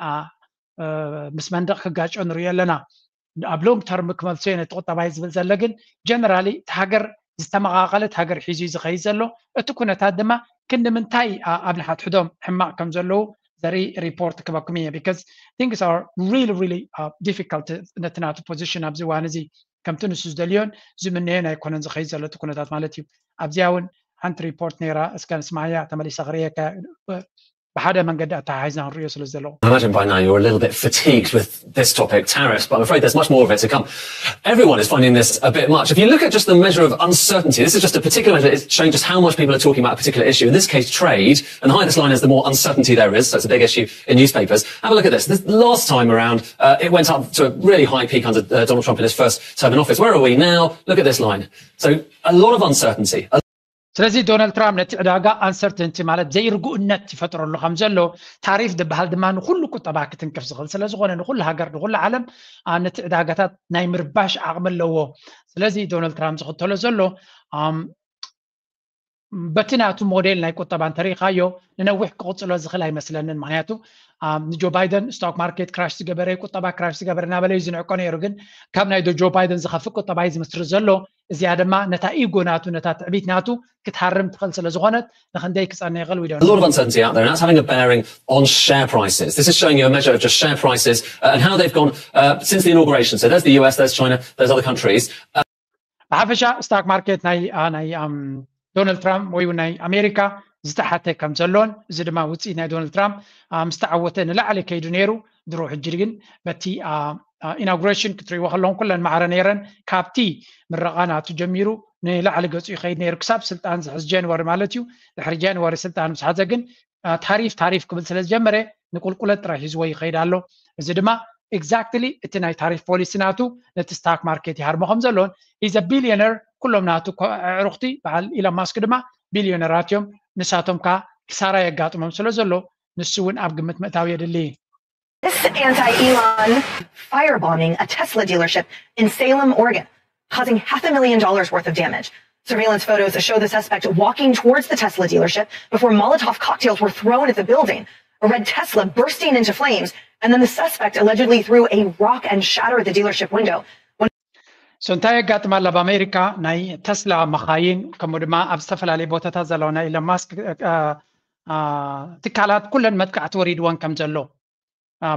ምስ መንደቕ ክጋጮ ንሪኦ ኣለና። ኣብ ሎንግ ተርም ክመልሶ እየ ነቲ ቁጠባይ ዝብል ዘሎ ግን ጀነራሊ እቲ ሃገር ዝተመቓቐለት ሃገር ሒዙ እዩ ዝኸይድ ዘሎ። እቲ ኩነታት ድማ ክንዲ ምንታይ ኣብ ንሓድሕዶም ሕማቕ ከም ዘለዉ ዘርኢ ሪፖርት ክበኩም እየ because things are really really difficult ነቲ ናቱ ፖዚሽን ኣብዚ እዋን እዚ። ከምቲ ንሱ ዝደልዮን ዝምነዮን ኣይኮነን ዝኸይድ ዘሎ እቲ ኩነታት ማለት እዩ። ኣብዚኣ እውን ሓንቲ ሪፖርት ነይራ፣ እስከ ንስማያ ተመሊሰ ክርእየካ፣ ብሓደ መንገዲ ኣተሓሒዝና ክንርእዮ ስለ ዘለኹ። I imagine by now you're a little bit fatigued with this topic, tariffs, but I'm afraid there's much more of it to come. Everyone is finding this a bit much. If you look at just the measure of uncertainty, this is just a particular measure, it's showing just how much people are talking about a particular issue. In this case, trade, and the higher this line is, the more uncertainty there is, so it's a big issue in newspapers. Have a look at this. This last time around, uh, it went up to a really high peak under uh, Donald Trump in his first term in office. Where are we now? Look at this line. So a lot of uncertainty. ስለዚ ዶናልድ ትራምፕ ነቲ ዕዳጋ uncertainty ማለት ዘይርጉእነት ይፈጥረሉ ከም ዘሎ፣ ታሪፍ ዝበሃል ድማ ንኩሉ ቁጠባ ክትንክፍ ዝኽእል ስለ ዝኾነ፣ ንኩሉ ሃገር፣ ንኩሉ ዓለም ነቲ ዕዳጋታት ናይ ምርባሽ ዓቕሚ ኣለዎ። ስለዚ ዶናልድ ትራምፕ ዝኽተሎ ዘሎ በቲ ናቱ ሞዴል ናይ ቁጠባ እንተሪኢኻዮ፣ ንነዊሕ ክቕፅሎ ዝኽእል ኣይመስለንን። ምክንያቱ ንጆ ባይደን ስቶክ ማርኬት ክራሽ ዝገበረ፣ ቁጠባ ክራሽ ዝገበረ እናበለ እዩ ዝንዕቆ ነይሩ። ግን ካብ ናይ ጆ ባይደን ዝኸፍእ ቁጠባ እዩ ዝምስርት ዘሎ። እዚኣ ድማ ነታ ኢጎ ናቱ፣ ነታ ትዕቢት ናቱ ክትሃርም ትኽእል ስለ ዝኾነት፣ ንክንደይ ክፀንሕ ይኽእል? We don't know. A lot of uncertainty out there, and that's having a bearing on share prices. This is showing you a measure of just share prices uh, and how they've gone uh, since the inauguration. So there's the U S, there's China, there's other countries. Uh, ብሓፈሻ ስታክ ማርኬት ናይ ናይ ዶናልድ ትራምፕ ወይ እውን ናይ ኣሜሪካ ዝተሓተ ከም ዘሎን፣ እዚ ድማ ውፅኢት ናይ ዶናልድ ትራምፕ ምስ ተዓወተ ንላዕሊ ከይዱ ነይሩ። ድሮ ሕጂ ግን በቲ ኢናጉሬሽን ክትሪእዎ ከለኹም ኩለን ማዕረ ነይረን። ካብቲ ምረቓ ናቱ ጀሚሩ ንላዕሊ ገፁ ይኸይድ ነይሩ ክሳብ ስልጣን ዝሕዝ ጃንዋሪ ማለት እዩ። ድሕሪ ጃንዋሪ ስልጣን ምስ ሓዘ ግን ታሪፍ ታሪፍ ክብል ስለ ዝጀመረ ንቁልቁለት ጥራይ ሒዝዎ ይኸይድ ኣሎ። እዚ ድማ exactly እቲ ናይ ታሪፍ ፖሊሲ ናቱ ነቲ ስታክ ማርኬት ይሃርሞ ከም ዘሎን፣ he's a billionaire፣ ኩሎም ናቱ ኣዕሩኽቲ በዓል ኢሎን ማስክ ድማ ቢልዮነራት እዮም። ንሳቶም ከዓ ክሳራ የጋጥሞም ስለ ዘሎ ንሱ እውን ኣብ ግምት ምእታው የድሊ። This anti-Elon firebombing a Tesla dealership in Salem, Oregon, causing half a million dollars worth of damage. Surveillance photos show the suspect walking towards the Tesla dealership before Molotov cocktails were thrown at the building. A red Tesla bursting into flames, and then the suspect allegedly threw a rock and shattered the dealership window. So እንታይ የጋጥም ኣሎ ኣብ ኣሜሪካ? ናይ ተስላ መኻይን ከምኡ ድማ ኣብ ዝተፈላለዩ ቦታታት ዘለዋ ናይ ኢሎን ማስክ ትካላት ኩለን መጥቃዕቲ ወሪድወን ከም ዘሎ፣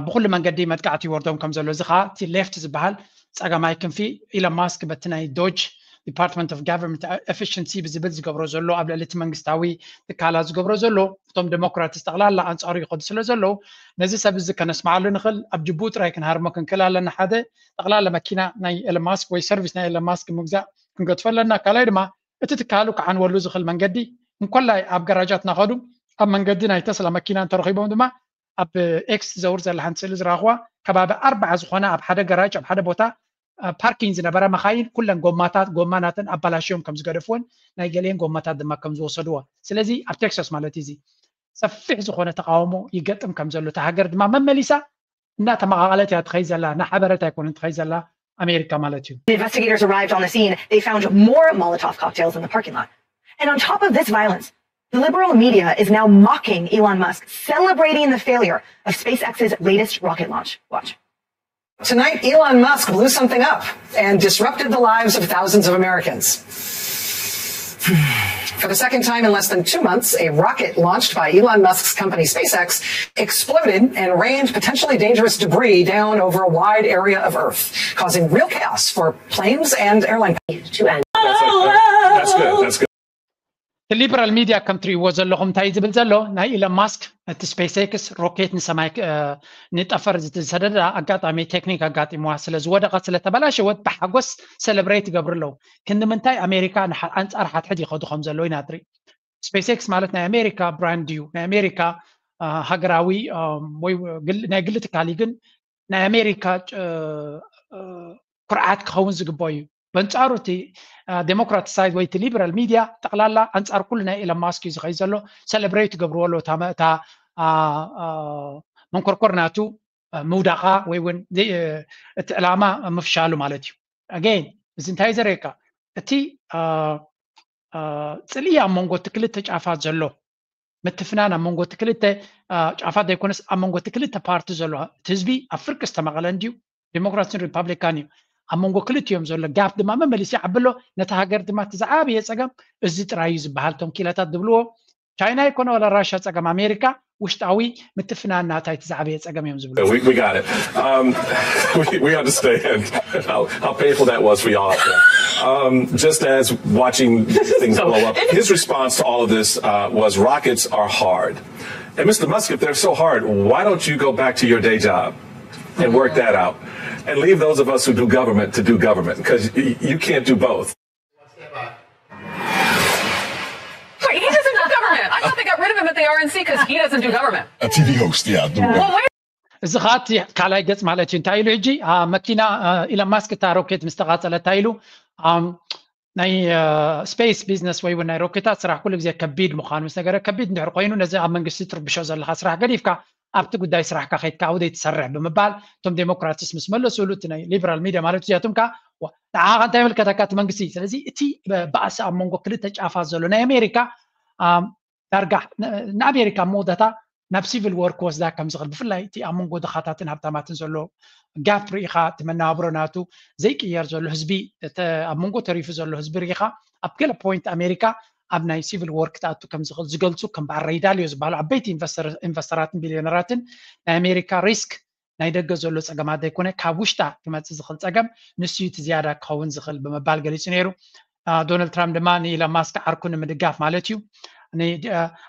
ብኩሉ መንገዲ መጥቃዕቲ ይወርዶም ከም ዘሎ፣ እዚ ከዓ እቲ ሌፍት ዝበሃል ጸጋማይ ክንፊ ኢሎን ማስክ በቲ ናይ ዶጅ ዲፓርትመንት ኦፍ ጋቨርንመንት ኤፊሽንሲ ብዝብል ዝገብሮ ዘሎ፣ ኣብ ልዕሊ እቲ መንግስታዊ ትካላት ዝገብሮ ዘሎ፣ እቶም ዴሞክራትስ ጠቕላላ ኣንጻሩ ይኸዱ ስለ ዘለዉ፣ ነዚ ሰብ እዚ ከነስምዓሉ ንኽእል ኣብ ጅቡኡ ጥራይ ክንሃርሞ ክንክእል ኣለና። ሓደ፣ ጠቕላላ መኪና ናይ ኤሎን ማስክ ወይ ሰርቪስ ናይ ኤሎን ማስክ ምግዛእ ክንገድፎ ኣለና። ካልኣይ ድማ እቲ ትካሉ ክዓንወሉ ዝኽእል መንገዲ፣ እንኮላይ ኣብ ገራጃት እናኸዱ ኣብ መንገዲ ናይ ተስላ መኪና እንተረኺቦም ድማ ኣብ ኤክስ ትዘውር ዘላ ሓንቲ ስእሊ ዝረኣኽዋ ከባቢ ኣርባዓ ዝኾና ኣብ ሓደ ገራጅ ኣብ ሓደ ቦታ ፓርኪንግ ዝነበራ መኻይን ኩለን ጎማታት ጎማ ናተን ኣባላሽዮም ከም ዝገደፍወን ናይ ገሊአን ጎማታት ድማ ከም ዝወሰድዎ። ስለዚ ኣብ ቴክሳስ ማለት እዚ ሰፊሕ ዝኾነ ተቃውሞ ይገጥም ከም ዘሎ እታ ሃገር ድማ መመሊሳ እናተመቓቐለት እያ ትኸይድ ዘላ። እናሓበረት ኣይኮነን ትኸይድ ዘላ ኣሜሪካ ማለት እዩ። Investigators arrived on the scene. They found more Molotov cocktails in the parking lot. And on top of this violence, the liberal media is now mocking Elon Musk, celebrating the failure of SpaceX's latest rocket launch. Watch. Tonight, Elon Musk blew something up and disrupted the lives of thousands of Americans. For the second time in less than two months, a rocket launched by Elon Musk's company SpaceX exploded and rained potentially dangerous debris down over a wide area of Earth, causing real chaos for planes and airline. To end. That's, that's good. That's good. እቲ ሊበራል ሚድያ ከም ትርእይዎ ዘለኹም እንታይ ዝብል ዘሎ፣ ናይ ኢሎን ማስክ እቲ ስፔስ ኤክስ ሮኬት ንሰማይ ንጠፈር ዝተሰደዳ ኣጋጣሚ ቴክኒክ ኣጋጢምዋ ስለ ዝወደቐት ስለ ተበላሸወት ብሓጎስ ሰለብሬት ይገብሩ ኣለዉ። ክንዲ ምንታይ ኣሜሪካ ኣንጻር ሓድሕድ ይኸዱ ከም ዘለዉ ኢና ትርኢ። ስፔስ ኤክስ ማለት ናይ ኣሜሪካ ብራንድ እዩ፣ ናይ ኣሜሪካ ሃገራዊ ወይ ናይ ግሊ ትካል እዩ። ግን ናይ ኣሜሪካ ኩርዓት ክኸውን ዝግበኦ እዩ። በንጻሩ እቲ ዴሞክራት ሳይድ ወይ እቲ ሊበራል ሚድያ ጠቕላላ ኣንጻር ኩሉ ናይ ኢሎን ማስክ እዩ ዝኸይድ ዘሎ። ሰለብሬት ይገብርዎ ኣለዉ እታ መንኮርኮር ናቱ ምውዳቓ ወይ እውን እቲ ዕላማ ምፍሻሉ ማለት እዩ። ኣገይን እዚ እንታይ ዘርእየካ? እቲ ፅልኢ ኣብ መንጎ እቲ ክልተ ጫፋት ዘሎ ምትፍናን ኣብ መንጎ እቲ ክልተ ጫፋት ዘይኮነስ ኣብ መንጎ እቲ ክልተ ፓርቲ ዘሎ እቲ ህዝቢ ኣብ ፍርቂ ዝተመቐለ እንድዩ። ዴሞክራትን ሪፓብሊካን እዩ ኣብ መንጎ ክልቲኦም ዘሎ ጋፕ ድማ መመሊሱ ይዓቢ ኣሎ። ነቲ ሃገር ድማ እቲ ዝዓበየ ፀገም እዚ ጥራይ እዩ ዝበሃል እቶም ኪላታት ዝብልዎ ቻይና ይኮነ ወላ ራሻ ጸገም ኣሜሪካ ውሽጣዊ ምትፍናን ናታ እቲ ዝዓበየ ጸገም እዮም ዝብሉ። We, we got it. Um, we, we understand how, how painful that was for y'all out there. Um, just as watching these things blow up, his response to all of this uh, was rockets are hard. And Mister Musk, if they're so hard, why don't you go back to your day job and work that out? And leave those of us who do government to do government, because you can't do both. Wait, he doesn't do government. I thought they got rid of him at the R N C because he doesn't do government. A T V host, yeah. Well, where እዚ ከዓ እቲ ካልኣይ ገጽ ማለት እዩ። እንታይ ኢሉ ሕጂ? መኪና ኢሎን ማስክ እታ ሮኬት ምስ ተቓጸለት እንታይ ኢሉ? ናይ ስፔስ ቢዝነስ ወይ እውን ናይ ሮኬታት ስራሕ ኩሉ ግዜ ከቢድ ምዃኑ ምስ ነገረ፣ ከቢድ እንድሕር ኮይኑ ነዚ ኣብ መንግስቲ ትርብሾ ዘለካ ስራሕ ገዲፍካ ኣብቲ ጉዳይ ስራሕካ ከይድካ ኣብደይ ትሰርሕ ብምባል እቶም ዴሞክራትስ ምስ መለሱሉ፣ እቲ ናይ ሊበራል ሚድያ ማለት እዚኣቶም ከዓ ንዓኻ እንታይ ይምልከተካ እቲ መንግስቲ? ስለዚ እቲ ባእሲ ኣብ መንጎ ክልተ ጫፋት ዘሎ ናይ ኣሜሪካ ዳርጋ ንኣሜሪካ መወዳታ ናብ ሲቪል ወር ክወስዳ ከም ዝኽእል፣ ብፍላይ እቲ ኣብ መንጎ ድኻታትን ሃብታማትን ዘሎ ጋፕ ርኢኻ፣ እቲ መነባብሮ ናቱ ዘይቅየር ዘሎ ህዝቢ፣ ኣብ መንጎ ተሪፉ ዘሎ ህዝቢ ርኢኻ፣ ኣብ ገለ ፖይንት ኣሜሪካ ኣብ ናይ ሲቪል ወር ክትኣቱ ከም ዝኽእል ዝገልፁ ከም በዓል ሬይ ዳሊዮ ዝበሃሉ ዓበይቲ ኢንቨስተራትን ቢልዮነራትን ናይ ኣሜሪካ ሪስክ ናይ ደገ ዘሎ ፀገማት ዘይኮነ ካብ ውሽጣ ክመፅእ ዝኽእል ፀገም ንሱ እቲ ዝያዳ ክኸውን ዝኽእል ብምባል ገሊፁ ነይሩ። ዶናልድ ትራምፕ ድማ ንኢሎን ማስክ ዓርኩ ንምድጋፍ ማለት እዩ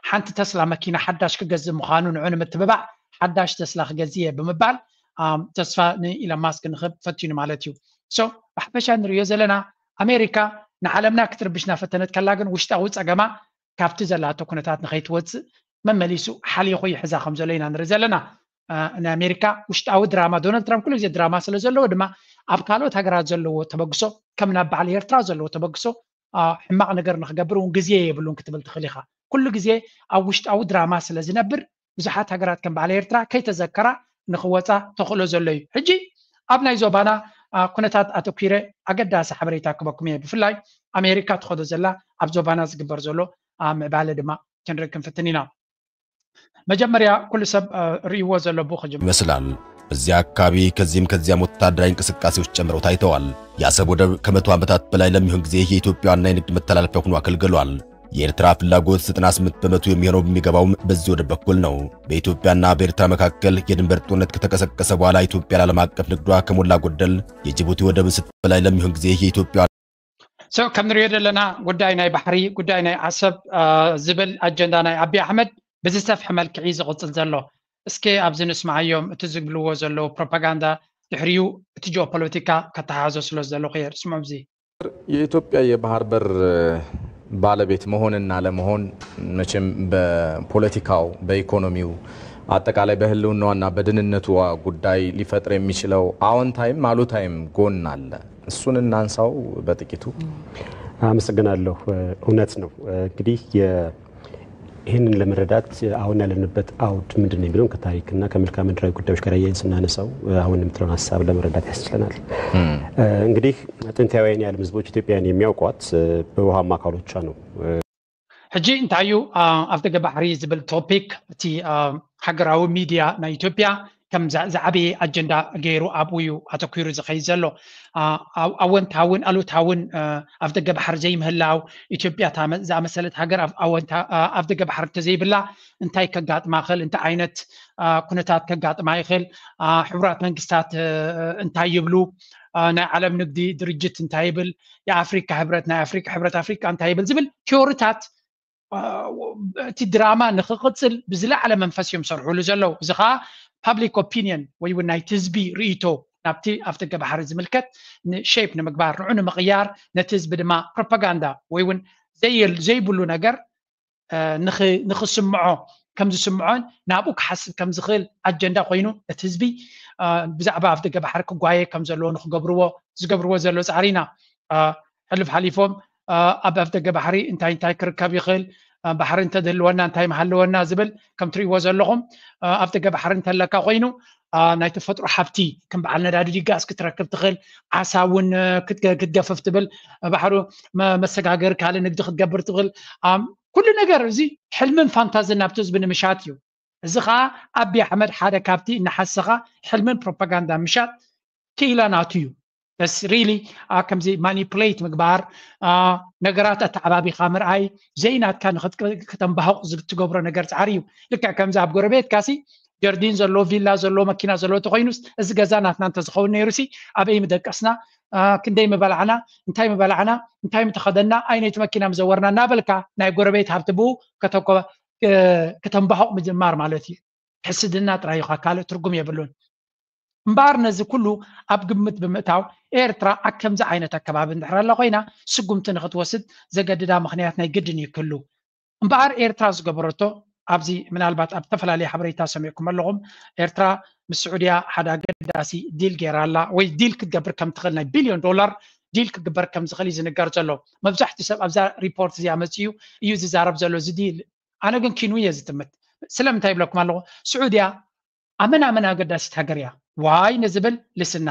ሓንቲ ተስላ መኪና ሓዳሽ ክገዝእ ምዃኑ ንዑ ንምትብባዕ ሓዳሽ ተስላ ክገዝእ እየ ብምባል ተስፋ ንኢሎን ማስክ ንክብ ፈቲኑ ማለት እዩ። ብሓፈሻ ንሪዮ ዘለና ኣሜሪካ ንዓለምና ክትርብሽ እናፈተነት ከላ ግን ውሽጣዊ ፀገማ ካብቲ ዘላቶ ኩነታት ንከይትወፅእ መመሊሱ ሓሊኹ ይሕዛ ከም ዘሎ ኢና ንርኢ ዘለና። ናይ ኣሜሪካ ውሽጣዊ ድራማ ዶናልድ ትራምፕ ኩሉ ግዜ ድራማ ስለ ዘለዎ ድማ ኣብ ካልኦት ሃገራት ዘለዎ ተበግሶ ከም ናብ በዓል ኤርትራ ዘለዎ ተበግሶ ሕማቕ ነገር ንክገብር እውን ግዜ የብሉን ክትብል ትኽእል ኢኻ። ኩሉ ግዜ ኣብ ውሽጣዊ ድራማ ስለ ዝነብር ብዙሓት ሃገራት ከም በዓል ኤርትራ ከይተዘከራ ንክወፃ ተኽእሎ ዘሎ እዩ። ሕጂ ኣብ ናይ ዞባና ኩነታት ኣተኲረ ኣገዳሲ ሓበሬታ ክበኩም እየ። ብፍላይ ኣሜሪካ ትኸዶ ዘላ ኣብ ዞባና ዝግበር ዘሎ ምዕባለ ድማ ክንርኢ ክንፍትን ኢና። መጀመርያ ኩሉ ሰብ ርእይዎ ዘሎ ብኡ ክጅምር። ይመስላል። በዚያ አካባቢ ከዚህም ከዚያም ወታደራዊ እንቅስቃሴዎች ጨምረው ታይተዋል። የአሰብ ወደብ ከመቶ ዓመታት በላይ ለሚሆን ጊዜ የኢትዮጵያ ዋና የንግድ መተላለፊያ ሆኖ አገልግሏል። የኤርትራ ፍላጎት ዘጠና ስምንት በመቶ የሚሆነው የሚገባውም በዚህ ወደብ በኩል ነው። በኢትዮጵያና በኤርትራ መካከል የድንበር ጦርነት ከተቀሰቀሰ በኋላ ኢትዮጵያ ለዓለም አቀፍ ንግዷ ከሞላ ጎደል የጅቡቲ ወደብን ስትበላይ ለሚሆን ጊዜ የኢትዮጵያ ከም ንሪኦ ዘለና ጉዳይ ናይ ባሕሪ ጉዳይ ናይ ዓሰብ ዝብል ኣጀንዳ ናይ ኣቢ ኣሕመድ ብዝሰፍሐ መልክዕ እዩ ዝቕፅል ዘሎ። እስከ ኣብዚ ንስምዓዮም እቲ ዝብልዎ ዘለዉ ፕሮፓጋንዳ ድሕሪኡ እቲ ጂኦፖለቲካ ከተሓዞ ስለ ዝደለኹ እየ። ስምዑ እዚ። የኢትዮጵያ የባህር በር ባለቤት መሆንና ለመሆን መቼም በፖለቲካው በኢኮኖሚው አጠቃላይ በህልውናዋና በድንነቷ ጉዳይ ሊፈጥር የሚችለው አዎንታይም አሉታይም ጎን አለ። እሱን እናንሳው በጥቂቱ። አመሰግናለሁ። እውነት ነው እንግዲህ ይህንን ለመረዳት አሁን ያለንበት አውድ ምንድን ነው የሚለውን ከታሪክና ከመልክዓ ምድራዊ ጉዳዮች ጋር አያይዘን ስናነሳው አሁን የምትለውን ሀሳብ ለመረዳት ያስችለናል። እንግዲህ ጥንታውያን የዓለም ህዝቦች ኢትዮጵያን የሚያውቋት በውሃማ አካሎቿ ነው። ሕጂ እንታይ እዩ ኣብ ደገ ባሕሪ ዝብል ቶፒክ እቲ ሃገራዊ ሚድያ ናይ ኢትዮጵያ ከም ዝዓበየ ኣጀንዳ ገይሩ ኣብኡ እዩ ኣተኲሩ ዝኸይድ ዘሎ። ኣወንታውን ኣሉታውን ኣብ ደገ ባሕሪ ዘይምህላው፣ ኢትዮጵያ ዝኣመሰለት ሃገር ኣብ ደገ ባሕሪ እንተዘይብላ እንታይ ከጋጥማ ይኽእል፣ እንታይ ዓይነት ኩነታት ከጋጥማ ይኽእል፣ ሕቡራት መንግስታት እንታይ ይብሉ፣ ናይ ዓለም ንግዲ ድርጅት እንታይ ይብል፣ የኣፍሪካ ህብረት ናይ ኣፍሪካ ህብረት ኣፍሪካ እንታይ ይብል ዝብል ቲዮሪታት እቲ ድራማ ንክቕፅል ብዝለዓለ መንፈስ እዮም ሰርሑሉ ዘለዉ። እዚ ከዓ ፓብሊክ ኦፒኒየን ወይ እውን ናይቲ ህዝቢ ርእይቶ ናብቲ ኣብ ደገ ባሕሪ ዝምልከት ንሼፕ ንምግባር ንዑ ንምቕያር ነቲ ህዝቢ ድማ ፕሮፓጋንዳ ወይ እውን ዘይብሉ ነገር ንክስምዖ ከም ዝስምዖን ናብኡ ክሓስብ ከም ዝኽእል ኣጀንዳ ኮይኑ ነቲ ህዝቢ ብዛዕባ ኣብ ደገ ባሕሪ ክጓየ ከም ዘለዎ ንክገብርዎ ዝገብርዎ ዘሎ ፃዕሪ ኢና። ሕልፍ ሓሊፎም ኣብ ኣፍ ደገ ባሕሪ እንታይ እንታይ ክርከብ ይኽእል፣ ባሕሪ እንተዝህልወና እንታይ ምሃለወና ዝብል ከም ትርእይዎ ዘለኹም ኣብ ደገ ባሕሪ እንተለካ ኮይኑ ናይ ተፈጥሮ ሃብቲ ከም በዓል ነዳዲ ዲጋስ ክትረክብ ትኽእል፣ ዓሳ እውን ክትገፍፍ ትብል፣ ባሕሩ መሰጋገሪ ካልእ ንግዲ ክትገብር ትኽእል። ኩሉ ነገር እዚ ሕልምን ፋንታዝን ናብቲ ህዝቢ ንምሻት እዩ። እዚ ከዓ ኣቢ ኣሕመድ ሓደ ካብቲ እናሓሰኻ ሕልምን ፕሮፓጋንዳ ምሻት ክኢላ ናቱ እዩ። በስ ሪሊ ከምዚ ማኒፕሌት ምግባር፣ ነገራት ኣተዓባቢኻ ምርኣይ፣ ዘይናትካ ንክተንባህቕ ዝትገብሮ ነገር ፃዕሪ እዩ። ልክዕ ከምዚ ኣብ ጎረቤትካሲ ጀርዲን ዘለዎ፣ ቪላ ዘለዎ፣ መኪና ዘለዎ እንተኮይኑስ፣ እዚ ገዛ ናትና እንተዝኸውን ነይሩሲ ኣበይ ምደቀስና፣ ክንደይ ምበላዕና፣ እንታይ ምበላዕና፣ እንታይ ምተኸደና፣ ኣይነይቲ መኪና ምዘወርና እናበልካ ናይ ጎረቤት ሃብቲ ብኡ ከተንባህቕ ምጅማር ማለት እዩ። ሕስድና ጥራይ እዩ፣ ካልእ ትርጉም የብሉን። እምበኣር ነዚ ኩሉ ኣብ ግምት ብምእታው ኤርትራ ኣብ ከምዚ ዓይነት ኣከባቢ እንድሕር ኣላ ኮይና ስጉምቲ ንክትወስድ ዘገድዳ ምክንያት ናይ ግድን እዩ ክህሉ። እምበኣር ኤርትራ ዝገበረቶ ኣብዚ ምናልባት ኣብ ዝተፈላለየ ሓበሬታ ሰሚዕኩም ኣለኹም። ኤርትራ ምስ ስዑድያ ሓደ ኣገዳሲ ዲል ገይራ ኣላ ወይ ዲል ክትገብር ከም ትኽእል ናይ ቢልዮን ዶላር ዲል ክግበር ከም ዝኽእል እዩ ዝንገር ዘሎ። መብዛሕትኡ ሰብ ኣብዛ ሪፖርት እዚኣ መፅኡ እዩ ዝዛረብ ዘሎ እዚ ዲል። ኣነ ግን ኪኑ እየ ዝጥምት። ስለምንታይ ይብለኩም ኣለኹ? ስዑድያ ኣመና ኣመና ኣገዳሲት ሃገር እያ። ዋይ ንዝብል ልስና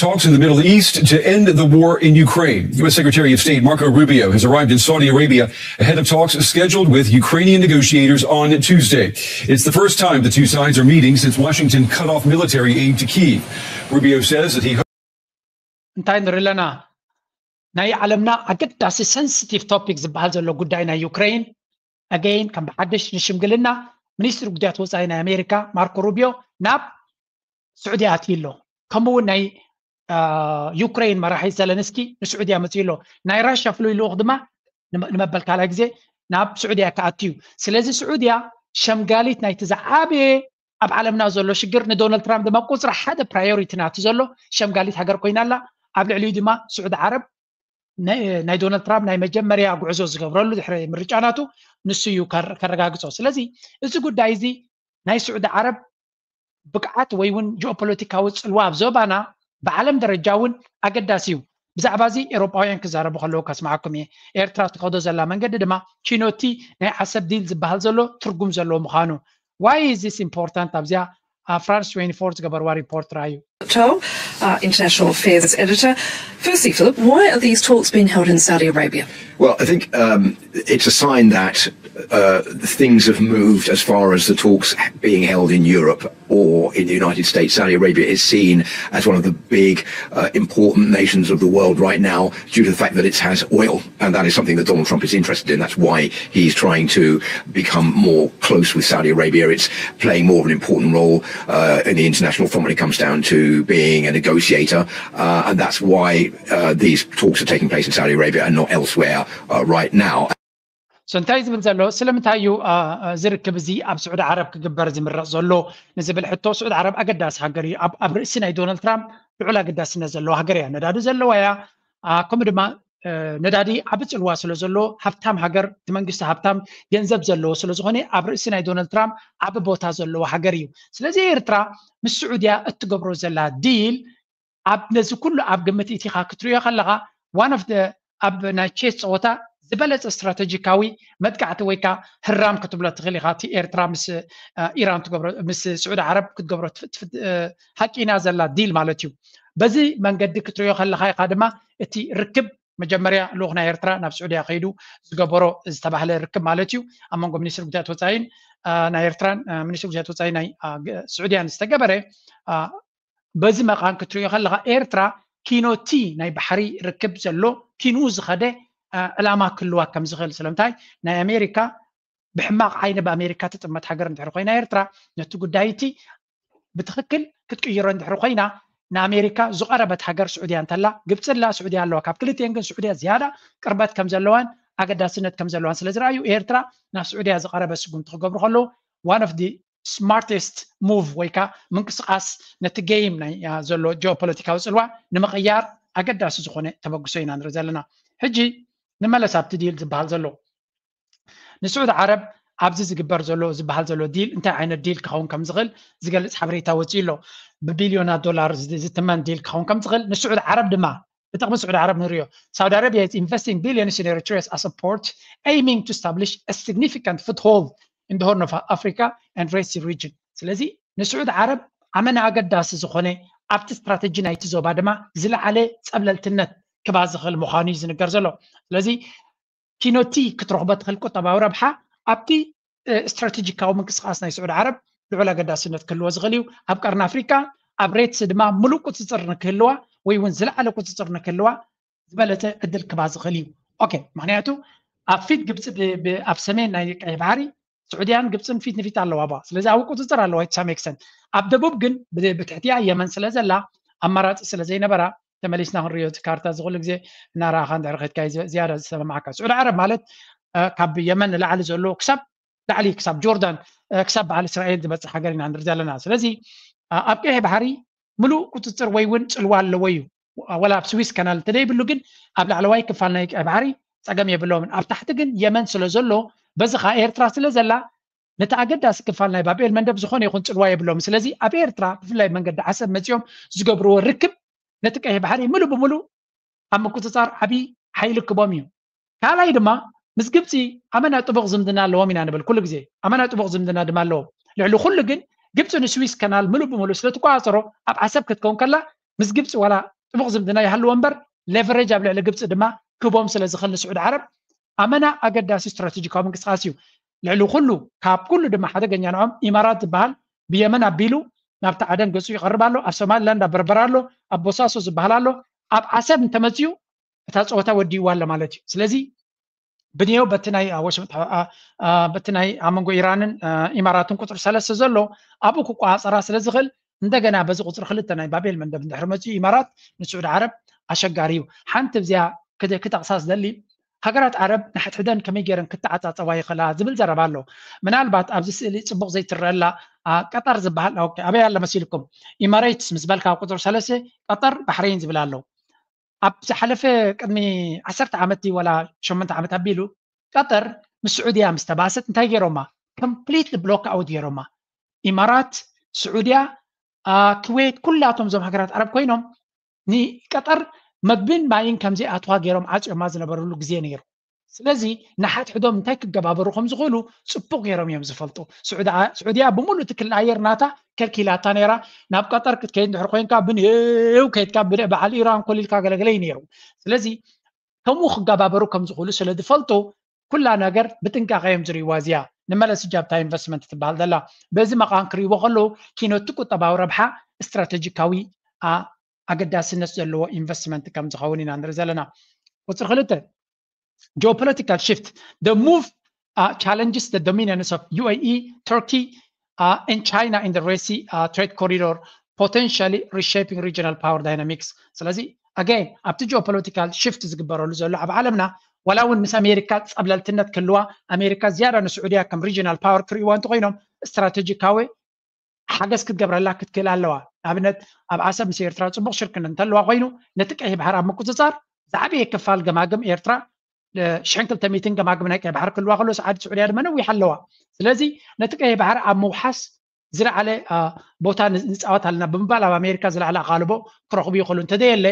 Talks in the Middle East to end the war in Ukraine. U S Secretary of State Marco Rubio has arrived in Saudi Arabia ahead of talks scheduled with Ukrainian negotiators on Tuesday. It's the first time the two sides are meeting since Washington cut off military aid to Kyiv. Rubio says that he እንታይ ንርኢ ኣለና? ናይ ዓለምና ኣገዳሲ sensitive topic ዝበሃል ዘሎ ጉዳይ ናይ ዩክሬን ኣገይን ከም ብሓድሽ ንሽምግልና ሚኒስትሪ ጉዳያት ወፃኢ ናይ ኣሜሪካ ማርኮ ሩቢዮ ናብ ስዑዲ ኣትዩ ኣሎ። ከምኡ እውን ናይ ዩክሬን መራሒ ዘለንስኪ ንስዑድያ መፅኡ ኣሎ። ናይ ራሽያ ፍሉይ ልኡኽ ድማ ንመበል ካልኣይ ግዜ ናብ ስዑድያ ክኣቱ እዩ። ስለዚ ስዑድያ ሸምጋሊት ናይቲ ዝዓበየ ኣብ ዓለምና ዘሎ ሽግር ንዶናልድ ትራምፕ ድማ ቁፅሪ ሓደ ፕራዮሪቲ ናቱ ዘሎ ሸምጋሊት ሃገር ኮይና ኣላ። ኣብ ልዕሊኡ ድማ ስዑዲ ዓረብ ናይ ዶናልድ ትራምፕ ናይ መጀመርያ ጉዕዞ ዝገብረሉ ድሕሪ ምርጫ ናቱ ንሱ እዩ ከረጋግፆ። ስለዚ እዚ ጉዳይ እዚ ናይ ስዑዲ ዓረብ ብቅዓት ወይ እውን ጂኦፖለቲካዊ ፅልዋ ኣብ ዞባና ብዓለም ደረጃ እውን ኣገዳሲ እዩ። ብዛዕባ እዚ ኤሮጳውያን ክዛረቡ ከለዉ ከስማዓኩም እየ። ኤርትራ ትኸዶ ዘላ መንገዲ ድማ ኪኖቲ ናይ ዓሰብ ዲል ዝበሃል ዘሎ ትርጉም ዘለዎ ምዃኑ። Why is this important? ኣብዚኣ France twenty-four ዝገበርዋ ሪፖርት ራዩ። Patel, our international affairs editor. Firstly, Philip, why are these talks being held in Saudi Arabia? Well, I think um, it's a sign that uh, things have moved as far as the talks being held in Europe or in the United States. Saudi Arabia is seen as one of the big, uh, important nations of the world right now due to the fact that it has oil. And that is something that Donald Trump is interested in. That's why he's trying to become more close with Saudi Arabia. It's playing more of an important role uh, in the international front when it comes down to being a negotiator. Uh, and that's why uh, these talks are taking place in Saudi Arabia and not elsewhere uh, right now. So እንታይ ዝብል ዘሎ? ስለምንታይ እዩ ዝርክብ እዚ ኣብ ስዑዲ ዓረብ ክግበር ዝምረፅ ዘሎ ንዝብል ሕቶ፣ ስዑዲ ዓረብ ኣገዳሲ ሃገር እዩ። ኣብ ርእሲ ናይ ዶናልድ ትራምፕ ልዑል ኣገዳስነት ዘለዋ ሃገር እያ። ነዳዲ ዘለዋ እያ። ከምኡ ድማ ነዳዲ ዓቢ ፅልዋ ስለ ዘለዎ፣ ሃብታም ሃገር፣ እቲ መንግስቲ ሃብታም፣ ገንዘብ ዘለዎ ስለ ዝኾነ ኣብ ርእሲ ናይ ዶናልድ ትራምፕ ዓቢ ቦታ ዘለዎ ሃገር እዩ። ስለዚ ኤርትራ ምስ ስዑድያ እትገብሮ ዘላ ዲል ኣብ ነዚ ኩሉ ኣብ ግምት ኢቲኻ ክትሪኦ ከለኻ one of the ኣብ ናይ ቼስ ፀወታ ዝበለፀ ስትራተጂካዊ መጥቃዕቲ ወይ ከዓ ህራም ክትብሎ ትኽእል ኢኻ። እቲ ኤርትራ ምስ ኢራን ትገብሮ ምስ ስዑዲ ዓረብ ክትገብሮ ትፍትፍት ሃቂና ዘላ ዲል ማለት እዩ። በዚ መንገዲ ክትሪኦ ከለኻ ኢኻ ድማ እቲ ርክብ መጀመርያ ልኡኽ ናይ ኤርትራ ናብ ስዑድያ ከይዱ ዝገበሮ ዝተባህለ ርክብ ማለት እዩ ኣብ መንጎ ሚኒስትሪ ጉዳያት ወፃኢን ናይ ኤርትራን ሚኒስትሪ ጉዳያት ወፃኢ ናይ ስዑድያን ዝተገበረ በዚ መቓን ክትሪኦ ከለኻ ኤርትራ ኪኖቲ ናይ ባሕሪ ርክብ ዘሎ ኪንኡ ዝኸደ ዕላማ ክህልዋ ከም ዝኽእል ስለምንታይ ናይ ኣሜሪካ ብሕማቕ ዓይኒ ብኣሜሪካ ትጥመት ሃገር እንድሕር ኮይና ኤርትራ ነቲ ጉዳይ እቲ ብትኽክል ክትቅይሮ እንድሕር ኮይና ንኣሜሪካ ዝቐረበት ሃገር ስዑድያ እንተላ ግብፂ ኣላ ስዑድያ ኣለዋ ካብ ክልቲኤን ግን ስዑድያ ዝያዳ ቅርበት ከም ዘለዋን ኣገዳስነት ከም ዘለዋን ስለ ዝረኣዩ ኤርትራ ናብ ስዑድያ ዝቐረበ ስጉምቲ ክገብሩ ከለዉ one of the smartest move ወይ ከዓ ምንቅስቃስ ነቲ game ናይ ዘሎ ጂኦፖለቲካዊ ፅልዋ ንምቕያር ኣገዳሲ ዝኾነ ተበግሶ ኢና ንርኢ ዘለና። ሕጂ ንመለስ ኣብቲ ዲል ዝበሃል ዘሎ ንስዑድ ዓረብ ኣብዚ ዝግበር ዘሎ ዝበሃል ዘሎ ዲል እንታይ ዓይነት ዲል ክኸውን ከም ዝኽእል ዝገልፅ ሓበሬታ ወፂኡ ኣሎ። ብቢልዮናት ዶላር ዝትመን ዲል ክኸውን ከም ዝኽእል ንስዑድ ዓረብ ድማ ብጥቕሚ ስዑድ ዓረብ ንሪኦ። Saudi Arabia is investing billions in Eritrea as a port aiming to establish a significant foothold in the Horn of Africa and Red Sea region. ስለዚ ንስዑድ ዓረብ ኣመና ኣገዳሲ ዝኾነ ኣብቲ ስትራተጂ ናይቲ ዞባ ድማ ዝለዓለ ፀብለልትነት ክባ ዝኽእል ምዃኑ እዩ ዝንገር ዘሎ። ስለዚ ኪኖቲ ክትረኽቦ ትኽእል ቁጠባዊ ረብሓ ኣብቲ ስትራተጂካዊ ምንቅስቃስ ናይ ስዑድ ዓረብ ልዑል ኣገዳስነት ክህልዎ ዝኽእል እዩ። ኣብ ቀርኒ ኣፍሪካ ኣብ ሬትስ ድማ ምሉእ ቁፅፅር ንክህልዋ ወይ እውን ዝለዓለ ቁፅፅር ንክህልዋ ዝበለፀ ዕድል ክባ ዝኽእል እዩ። ኦኬ፣ ምክንያቱ ኣብ ፊት ግብፂ ብ- ብ- ኣብ ሰሜን ናይ ቀይ ባሕሪ ስዑድያን ግብፅን ፊት ንፊት ኣለዋ ባ። ስለዚ ኣብ ቁፅፅር ኣለዋ to some extent። ኣብ ደቡብ ግን ብ- ብትሕቲያ የመን ስለ ዘላ ኣማራፂ ስለ ዘይነበራ ተመሊስና ክንሪኦ እቲ ካርታ እዚ ኩሉ ግዜ እናረኣኻ እንድሕር ከድካ እዩ ዝ- ዝያዳ ዝሰማማዓካ። ስዑዲ ዓረብ ማለት እ፣ ካብ የመን ንላዕሊ ዘሎ ክሳብ ላዕሊ ክሳብ ጆርዳን እ፣ ክሳብ በዓል እስራኤል ዝበፅሕ ሃገር ኢና ንርኢ ዘለና። ስለዚ እ፣ ኣብ ቀይሕ ባሕሪ ምሉእ ቁፅፅር ወይ እውን ፅልዋ ኣለዎ እዩ። ወላ ኣብ ስዊስ ካናል እንተደይብሉ ግን ኣብ ላዕለዋይ ክፋል ናይ ቀይ ባሕሪ ፀገም የብሎምን። ኣብ ታሕቲ ግን የመን ስለ ዘሎ በዚ ከዓ ኤርትራ ስለ ዘላ ነቲ ኣገዳሲ ክፋል ናይ ባብኤል መንደብ ዝኾነ ይኹን ፅልዋ የብሎምን። ስለዚ ኣብ ኤርትራ ብፍላይ መንገዲ ዓሰብ መፂኦም ዝገብርዎ ርክብ ነቲ ቀይሕ ባሕሪ ምሉእ ብምሉእ ኣብ ምቁፅፃር ዓብዪ ሓይሊ ክቦም እዩ። ካልኣይ ድማ ምስ ግብፂ ኣመና ጥቡቕ ዝምድና ኣለዎም ኢና ንብል ኩሉ ግዜ። ኣመና ጥቡቕ ዝምድና ድማ ኣለዎም። ልዕሊ ኩሉ ግን ግብፂ ንስዊስ ከናል ምሉእ ብምሉእ ስለ ትቆፃፀሮ ኣብ ዓሰብ ክትከውን ከላ ምስ ግብፂ ዋላ ጥቡቕ ዝምድና ይሃልዎ እምበር ሌቨሬጅ ኣብ ልዕሊ ግብፂ ድማ ክቦም ስለ ዝኽእል ንስዑዲ ዓረብ ኣመና ኣገዳሲ ስትራቴጂካዊ ምንቅስቃስ እዩ። ልዕሊ ኩሉ ካብ ኩሉ ድማ ሓደገኛ ንዖም ኢማራት ዝበሃል ብየመን ኣቢሉ ናብቲ ዓደን ገፁ ይቐርብ ኣሎ። ኣብ ሶማሊላንድ ኣብ በርበራ ኣሎ፣ ኣብ ቦሳሶ ዝበሃል ኣሎ። ኣብ ዓሰብ እንተመፅኡ እታ ፀወታ ወዲእዋ ኣሎ ማለት እዩ። ስለዚ ብንየው በቲ ናይ በቲ ናይ ኣብ መንጎ ኢራንን ኢማራትን ቁፅሪ ሰለስተ ዘሎ ኣብኡ ክቆፃፀራ ስለ ዝኽእል እንደገና በዚ ቁፅሪ ክልተ ናይ ባቤል መንደብ እንድሕር መፅኡ ኢማራት ንስዑዲ ዓረብ ኣሸጋሪ እዩ። ሓንቲ ብዚያ ክጠቕሳ ዝደሊ ሃገራት ዓረብ ንሓድሕደን ከመይ ገይረን ክተዓፃፀባ ይኽእላ ዝብል ዘረባ ኣሎ። ምናልባት ኣብዚ ስእሊ ፅቡቕ ዘይትረአላ ቀጠር ዝበሃል ኣበይ ኣለ መሲልኩም? ኢማሬትስ ምስ በልካ ቁፅሪ ሰለስተ ቀጠር ባሕሬን ዝብል ኣሎ። ኣብ ዝሓለፈ ቅድሚ ዓሰርተ ዓመት ወላ ሸሞንተ ዓመት ኣቢሉ ቀጠር ምስ ስዑድያ ምስ ተባእሰት እንታይ ገይሮማ? ኮምፕሊትሊ ብሎክ ኣውት ገይሮማ። ኢማራት፣ ስዑድያ፣ ኩዌት ኩላቶም እዞም ሃገራት ዓረብ ኮይኖም ንቀጠር መግብን ማይን ከም ዘይኣትዋ ገይሮም ዓፅዮማ ዝነበረሉ ግዜ ነይሩ። ስለዚ ንሓድሕዶም እንታይ ክገባበሩ ከም ዝኽእሉ ፅቡቕ ገይሮም እዮም ዝፈልጡ። ስዑድያ ብምሉእ እቲ ክሊ ኣየር ናታ ከልኪላታ ነይራ። ናብ ቀጠር ክትከይድ እንድሕር ኮይንካ ብንየው ከይድካ ብዓል ኢራን ኮሊልካ ገለገለ እዩ ነይሩ። ስለዚ ከምኡ ክገባበሩ ከም ዝኽእሉ ስለ ዝፈልጡ ኩላ ነገር ብጥንቃቐ እዮም ዝርእይዋ። እዚኣ ንመለስ እጃብታ ኢንቨስትመንት ትበሃል ዘላ በዚ መቓን ክርእይዎ ከለዉ ኪኖቲ ቁጠባዊ ረብሓ ስትራቴጂካዊ ኣገዳስነት ዘለዎ ኢንቨስትመንት ከም ዝኸውን ኢና ንርኢ ዘለና። ቁፅሪ ክልተ geopolitical shift, the move uh, challenges the dominance of U A E, Turkey uh, and China in the Red Sea uh, trade corridor, potentially reshaping regional power dynamics. ስለዚ again ኣብቲ geopolitical shift ዝግበረሉ ዘሎ ኣብ ዓለምና ዋላ እውን ምስ ኣሜሪካ ፀብለልትነት ክህልዋ ኣሜሪካ ዝያዳ ንስዑድያ ከም regional power ክርእይዋ እንተኮይኖም ስትራቴጂካዊ ሓገዝ ክትገብረላ ክትክእል ኣለዋ። ንኣብነት ኣብ ዓሰብ ምስ ኤርትራ ፅቡቕ ሽርክን እንተለዋ ኮይኑ ነቲ ቀይሕ ባሕር ኣብ ምቁፅፃር ዝዓበየ ክፋል ገማግም ኤርትራ ሽሕን ክልተ ሚእትን ገማግም ናይ ቀይሕ ባሕር ክልዋ ከሎ ሰዓዲ ስዑድያ ድማ ነዊሕ ኣለዋ። ስለዚ ነቲ ቀይሕ ባሕር ኣብ ምውሓስ ዝለዓለ ቦታ ንፃወት ኣለና ብምባል ኣብ ኣሜሪካ ዝለዓለ ኣቓልቦ ክረኽቡ ይኽእሉ። እንተዘየለ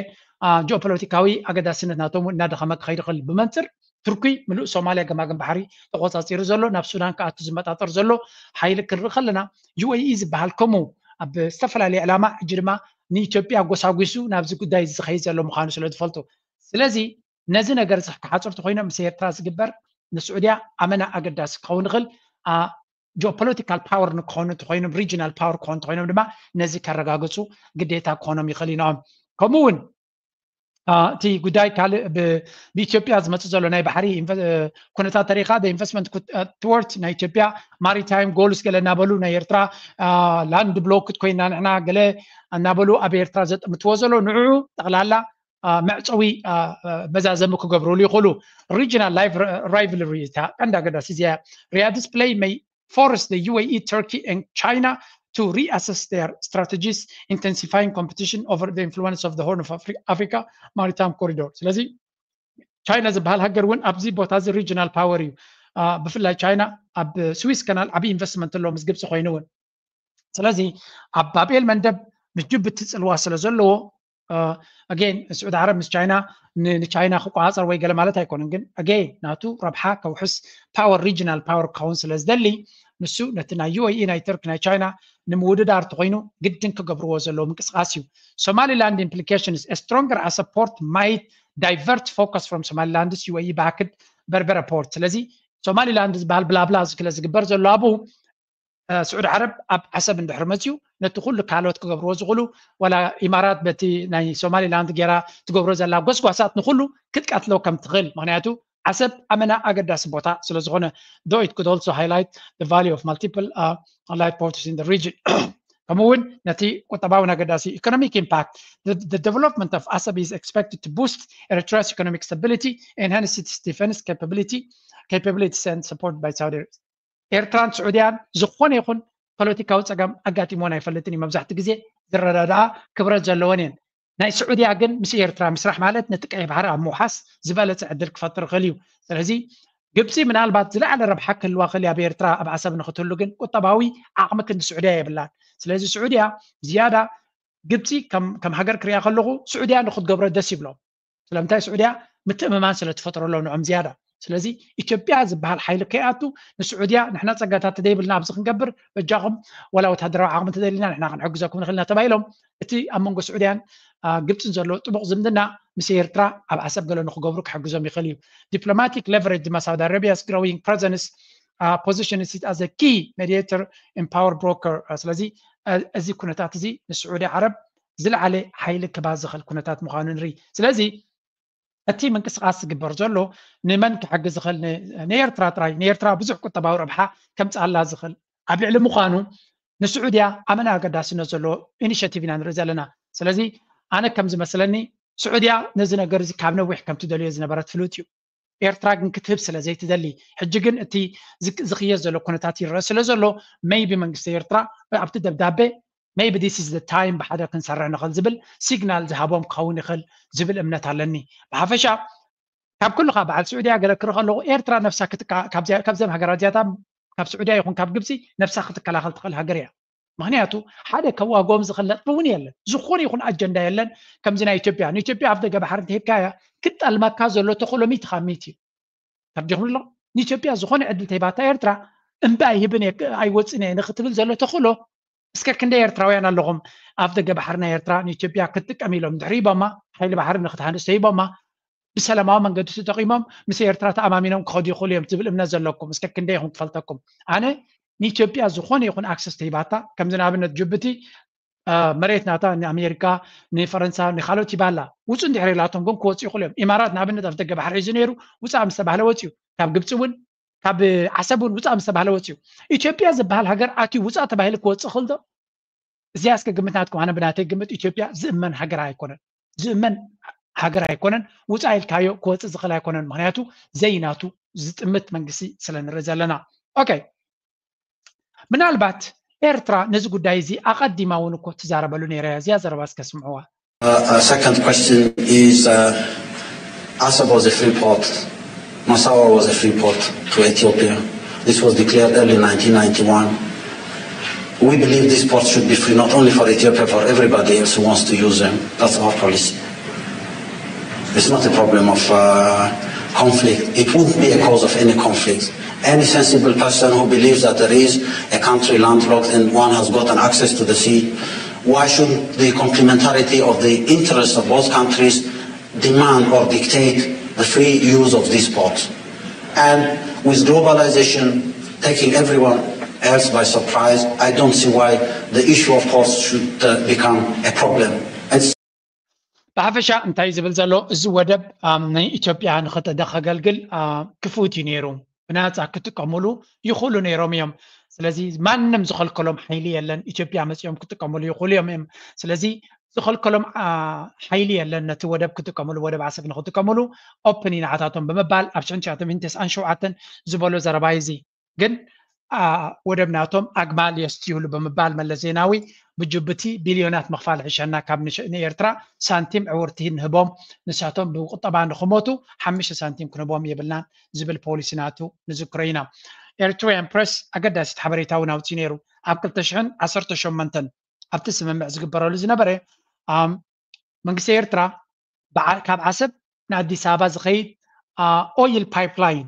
ጂኦፖለቲካዊ ኣገዳስነት ናቶም እናደኸመ ክኸይድ ይኽእል። ብመንፅር ቱርኪ ምሉእ ሶማልያ ገማግም ባሕሪ ተቆፃፂሩ ዘሎ ናብ ሱዳን ክኣቱ ዝመጣጠር ዘሎ ሓይሊ ክንርኢ ከለና ዩ ኤ ኢ ዝበሃል ከምኡ ኣብ ዝተፈላለየ ዕላማ ሕጂ ድማ ንኢትዮጵያ ጎሳጒሱ ናብዚ ጉዳይ እዚ ዝኸይድ ዘሎ ምዃኑ ስለ ዝፈልጡ ስለዚ ነዚ ነገር እዚ ክሓፅር ተኮይኖም ምስ ኤርትራ ዝግበር ንስዑድያ ኣመና ኣገዳሲ ክኸውን ይኽእል። ጂኦፖለቲካል ፓወር ንክኾኑ እንተኮይኖም ሪጂናል ፓወር ክኾኑ እንተኮይኖም ድማ ነዚ ከረጋግፁ ግዴታ ክኾኖም ይኽእል ኢኖም። ከምኡ እውን እቲ ጉዳይ ካልእ ብኢትዮጵያ ዝመፅእ ዘሎ ናይ ባሕሪ ኩነታት ተሪኻ ኢንቨስትመንት ትወርት ናይ ኢትዮጵያ ማሪታይም ጎልስ ገለ እናበሉ ናይ ኤርትራ ላንድ ብሎክት ኮይና ንሕና ገለ እናበሉ ኣብ ኤርትራ ዘጥምትዎ ዘሎ ንዕዑ ጠቕላላ መዕፀዊ መዛዘሚ ክገብርሉ ይኽእሉ። ሪጂናል ራይቭልሪ እታ ቀንዲ ኣገዳሲ እዚኣ ሪያድስ ፕሌይ መይ force the U A E, Turkey, and China to reassess their strategies, intensifying competition over the influence of the Horn of Africa maritime corridor. ስለዚ ቻይና ዝበሃል ሃገር እውን ኣብዚ ቦታ እዚ ሪጂናል ፓወር እዩ። ብፍላይ ቻይና ኣብ ስዊስ ካናል ዓብዪ ኢንቨስትመንት ኣለዎ ምስ ግብፂ ኮይኑ እውን። ስለዚ ኣብ ባብኤል መንደብ ምስ ጅቡቲ ፅልዋ ስለ ዘለዎ ኣጌን ስዑዲ ዓረብ ምስ ቻይና ንቻይና ክቆፃፀር ወይ ገለ ማለት ኣይኮነን። ግን ኣጌን ናቱ ረብሓ ከውሕስ ፓወር ሪጂናል ፓወር ክኸውን ስለ ዝደሊ ንሱ ነቲ ናይ ዩ ኤ ኢ ናይ ቱርክ ናይ ቻይና ንምውድዳር ተኮይኑ ግድን ክገብርዎ ዘለዎ ምንቅስቃስ እዩ። Somaliland implications, a stronger support might divert focus from Somaliland's U A E backed Berbera port. ስለዚ ሶማሊላንድ ዝበሃል ብላብላ ዝክለ ዝግበር ዘሎ ኣብኡ ስዑዲ ዓረብ ኣብ ዓሰብ እንድሕር መፅዩ ነቲ ኩሉ ካልኦት ክገብርዎ ዝኽእሉ ዋላ ኢማራት በቲ ናይ ሶማሊላንድ ጌራ ትገብሮ ዘላ ጎስጓሳት ንኩሉ ክትቀትሎ ከም ትኽእል። ምክንያቱ ዓሰብ ኣመና ኣገዳሲ ቦታ ስለ ዝኾነ። Though it could also highlight the value of multiple uh, light ports in the region. ከምኡ እውን ነቲ ቁጠባውን ኣገዳሲ economic impact. The, the development of Assab is expected to boost Eritrea's economic stability, enhance its defense capability, capabilities and support by Saudi. ኤርትራን ስዑድያን ዝኾነ ይኹን ፖለቲካዊ ፀገም ኣጋጢሞን ኣይፈልጥን እዩ። መብዛሕትኡ ግዜ ዝረዳድኣ ክብረት ዘለወን እየን። ናይ ስዑድያ ግን ምስ ኤርትራ ምስራሕ ማለት ነቲ ቀይሕ ባሕሪ ኣብ ምውሓስ ዝበለፀ ዕድል ክፈጥር ይኽእል እዩ። ስለዚ ግብፂ ምናልባት ዝለዓለ ረብሓ ክህልዋ ክእል ኣብ ኤርትራ ኣብ ዓሰብ ንክትህሉ ግን ቁጠባዊ ዓቕሚ ክንዲ ስዑድያ የብላን። ስለዚ ስዑድያ ዝያዳ ግብፂ ከም ሃገር ክሪያ ከለኹ ስዑድያ ንክትገብሮ ደስ ይብሎም። ስለምንታይ? ስዑድያ ምትእምማን ስለ ትፈጥረሎም ንዖም ዝያዳ። ስለዚ ኢትዮጵያ ዝበሃል ሓይሊ ከይኣቱ ንስዑድያ ንሕና ፀጋታት ደይብልና ኣብዚ ክንገብር በጃኹም ወላ ወታደራዊ ዓቕሚ እንተደሊና ንሕና ክንሕግዘኩም ንኽእልና ተባሂሎም እቲ ኣብ መንጎ ስዑድያን ግብፅን ዘሎ ጥቡቕ ዝምድና ምስ ኤርትራ ኣብ ዓሰብ ገለ ንክገብሩ ክሕግዞም ይኽእል እዩ። Diplomatic leverage ድማ Saudi Arabia's growing presence position it as a key mediator and power broker. ስለዚ እዚ ኩነታት እዚ ንስዑዲ ዓረብ ዝለዓለ ሓይሊ ክባ ዝኽእል ኩነታት ምዃኑ ንርኢ። ስለዚ እቲ ምንቅስቃስ ዝግበር ዘሎ ንመን ክሕግዝ ዝኽእል? ንኤርትራ ጥራይ። ንኤርትራ ብዙሕ ቁጠባዊ ረብሓ ከምፅኣላ ዝኽእል ኣብ ልዕሊ ምዃኑ ንስዑድያ ኣመና ኣገዳስነት ዘለዎ ኢኒሽቲቭ ኢና ንርኢ ዘለና። ስለዚ ኣነ ከም ዝመስለኒ ስዑድያ ነዚ ነገር እዚ ካብ ነዊሕ ከም ትደልዮ ዝነበረት ፍሉጥ እዩ። ኤርትራ ግን ክትህብ ስለ ዘይትደሊ ሕጂ ግን እቲ ዝክየስ ዘሎ ኩነታት ይረአ ስለ ዘሎ maybe መንግስቲ ኤርትራ ኣብቲ ደብዳቤ maybe this is the time ብሓደ ክንሰርሕ ንኽእል ዝብል ሲግናል ዝሃቦም ክኸውን ይኽእል ዝብል እምነት ኣለኒ። ብሓፈሻ ካብ ኩሉ ካብ በዓል ስዑድያ ገለ ክርኢ ከለኹ ኤርትራ ነፍሳ ክትካ ካብዘም ሃገራት እዚያታ ካብ ስዑድያ ይኹን ካብ ግብፂ ነፍሳ ክትከላኸል ትኽእል ሃገር እያ። ምክንያቱ ሓደ ከዋግኦም ዝኽእል ነጥቢ እውን የለን። ዝኾነ ይኹን ኣጀንዳ የለን። ከምዚ ናይ ኢትዮጵያ ንኢትዮጵያ ኣብ ደገ ባሕሪ እንተሂብካያ ክጠልመካ ዘሎ ተኽእሎ ሚእቲ ካብ ሚእቲ እዩ። ተርዲኹም ኣሎ ንኢትዮጵያ ዝኾነ ዕድል ተሂባታ ኤርትራ እምባ ኣይህብን ኣይወፅን እየ ንክትብል ዘሎ ተኽእሎ እስከ ክንደይ ኤርትራውያን ኣለኹም ኣብ ደገ ባሕሪ ናይ ኤርትራ ንኢትዮጵያ ክትጥቀም ኢሎም ድሕሪ ሂቦማ ሓይሊ ባሕሪ ንክትሃንስ ተሂቦማ ብሰላማዊ መንገዲ ተጠቂሞም ምስ ኤርትራ ተኣማሚኖም ክኸዱ ይኽእሉ እዮም ትብል እምነት ዘለኩም እስከ ክንደይ ይኹም ክፈልጠኩም። ኣነ ንኢትዮጵያ ዝኾነ ይኹን ኣክሰስ ተሂባታ ከምዚ ንኣብነት ጅቡቲ መሬት ናታ ንኣሜሪካ ንፈረንሳ ንካልኦት ይባላ ውፁ እንድሕር ኢላቶም ግን ክወፁ ይኽእሉ እዮም። ኢማራት ንኣብነት ኣብ ደገ ባሕሪ ሒዙ ነይሩ ውፃእ ምስ ተባህለ ወፅዩ ካብ ግብፂ እውን ካብ ዓሰብ እውን ውፃእ ምስ ተባህለ ወፅዩ። ኢትዮጵያ ዝበሃል ሃገር ኣትዩ ውፃእ ተባሂሉ ክወፅእ ክእል ዶ? እዚኣ እስከ ግምት ናትኩም። ኣነ ብናተይ ግምት ኢትዮጵያ ዝእመን ሃገር ኣይኮነን። ዝእመን ሃገር ኣይኮነን። ውፃእ ኢልካዮ ክወፅእ ዝኽእል ኣይኮነን። ምክንያቱ ዘይናቱ ዝጥምት መንግስቲ ስለ ንርኢ ዘለና። ኦኬ ምናልባት ኤርትራ ነዚ ጉዳይ እዚ ኣቐዲማ እውን እኮ ትዛረበሉ ነይራ እያ። እዚኣ ዘረባ እስከ ስምዕዋ። Uh, uh, second question is uh, Assab was a free port. Massawa was a free port to Ethiopia. This was declared early nineteen ninety-one. We believe these ports should be free not only for Ethiopia, for everybody else who wants to use them. That's our policy. It's not a problem of uh, conflict. It won't be a cause of any conflict. Any sensible person who believes that there is a country landlocked and one has got an access to the sea, why shouldn't the complementarity of the interests of both countries demand or dictate the free use of these ports? And with globalization taking everyone else by surprise, I don't see why the issue of ports should uh, become a problem. It's ብሓፈሻ እንታይ ዝብል ዘሎ እዚ ወደብ ንኢትዮጵያ ንክተደ ከገልግል ክፉት እዩ ነይሩ። ብናፃ ክጥቀሙሉ ይኽእሉ ነይሮም እዮም። ስለዚ ማንም ዝኸልከሎም ሓይሊ የለን። ኢትዮጵያ መፂኦም ክጥቀሙሉ ይኽእሉ እዮም እዮም። ስለዚ ዝኸልከሎም ሓይሊ የለን። ነቲ ወደብ ክጥቀሙሉ ወደብ ዓሰብ ንክጥቀሙሉ ኦፕን እዩ ንዓታቶም ብምባል ኣብ ሽሕን ትሽዓተ ሚእትን ተስዓን ሸውዓተን ዝበሎ ዘረባ እዚ ግን ወደብ ናቶም ኣግማል የስትይሉ ብምባል መለስ ዜናዊ ብጅቡቲ ቢልዮናት ምኽፋል ሕሸና ካብ ንኤርትራ ሳንቲም ዕውርቲ ንህቦም ንሳቶም ብቁጠባ ንክሞቱ ሓሙሽተ ሳንቲም ክንህቦም የብልናን ዝብል ፖሊሲ ናቱ ንዝክሮ ኢና። ኤርትራውያን ፕረስ ኣገዳሲት ሓበሬታ እውን ኣውፅኡ ነይሩ። ኣብ ክልተ ሽሕን ዓሰርተ ሸሞንተን ኣብቲ ስምምዕ ዝግበረሉ ዝነበረ መንግስቲ ኤርትራ ካብ ዓሰብ ንኣዲስ ኣበባ ዝኸይድ ኦይል ፓይፕላይን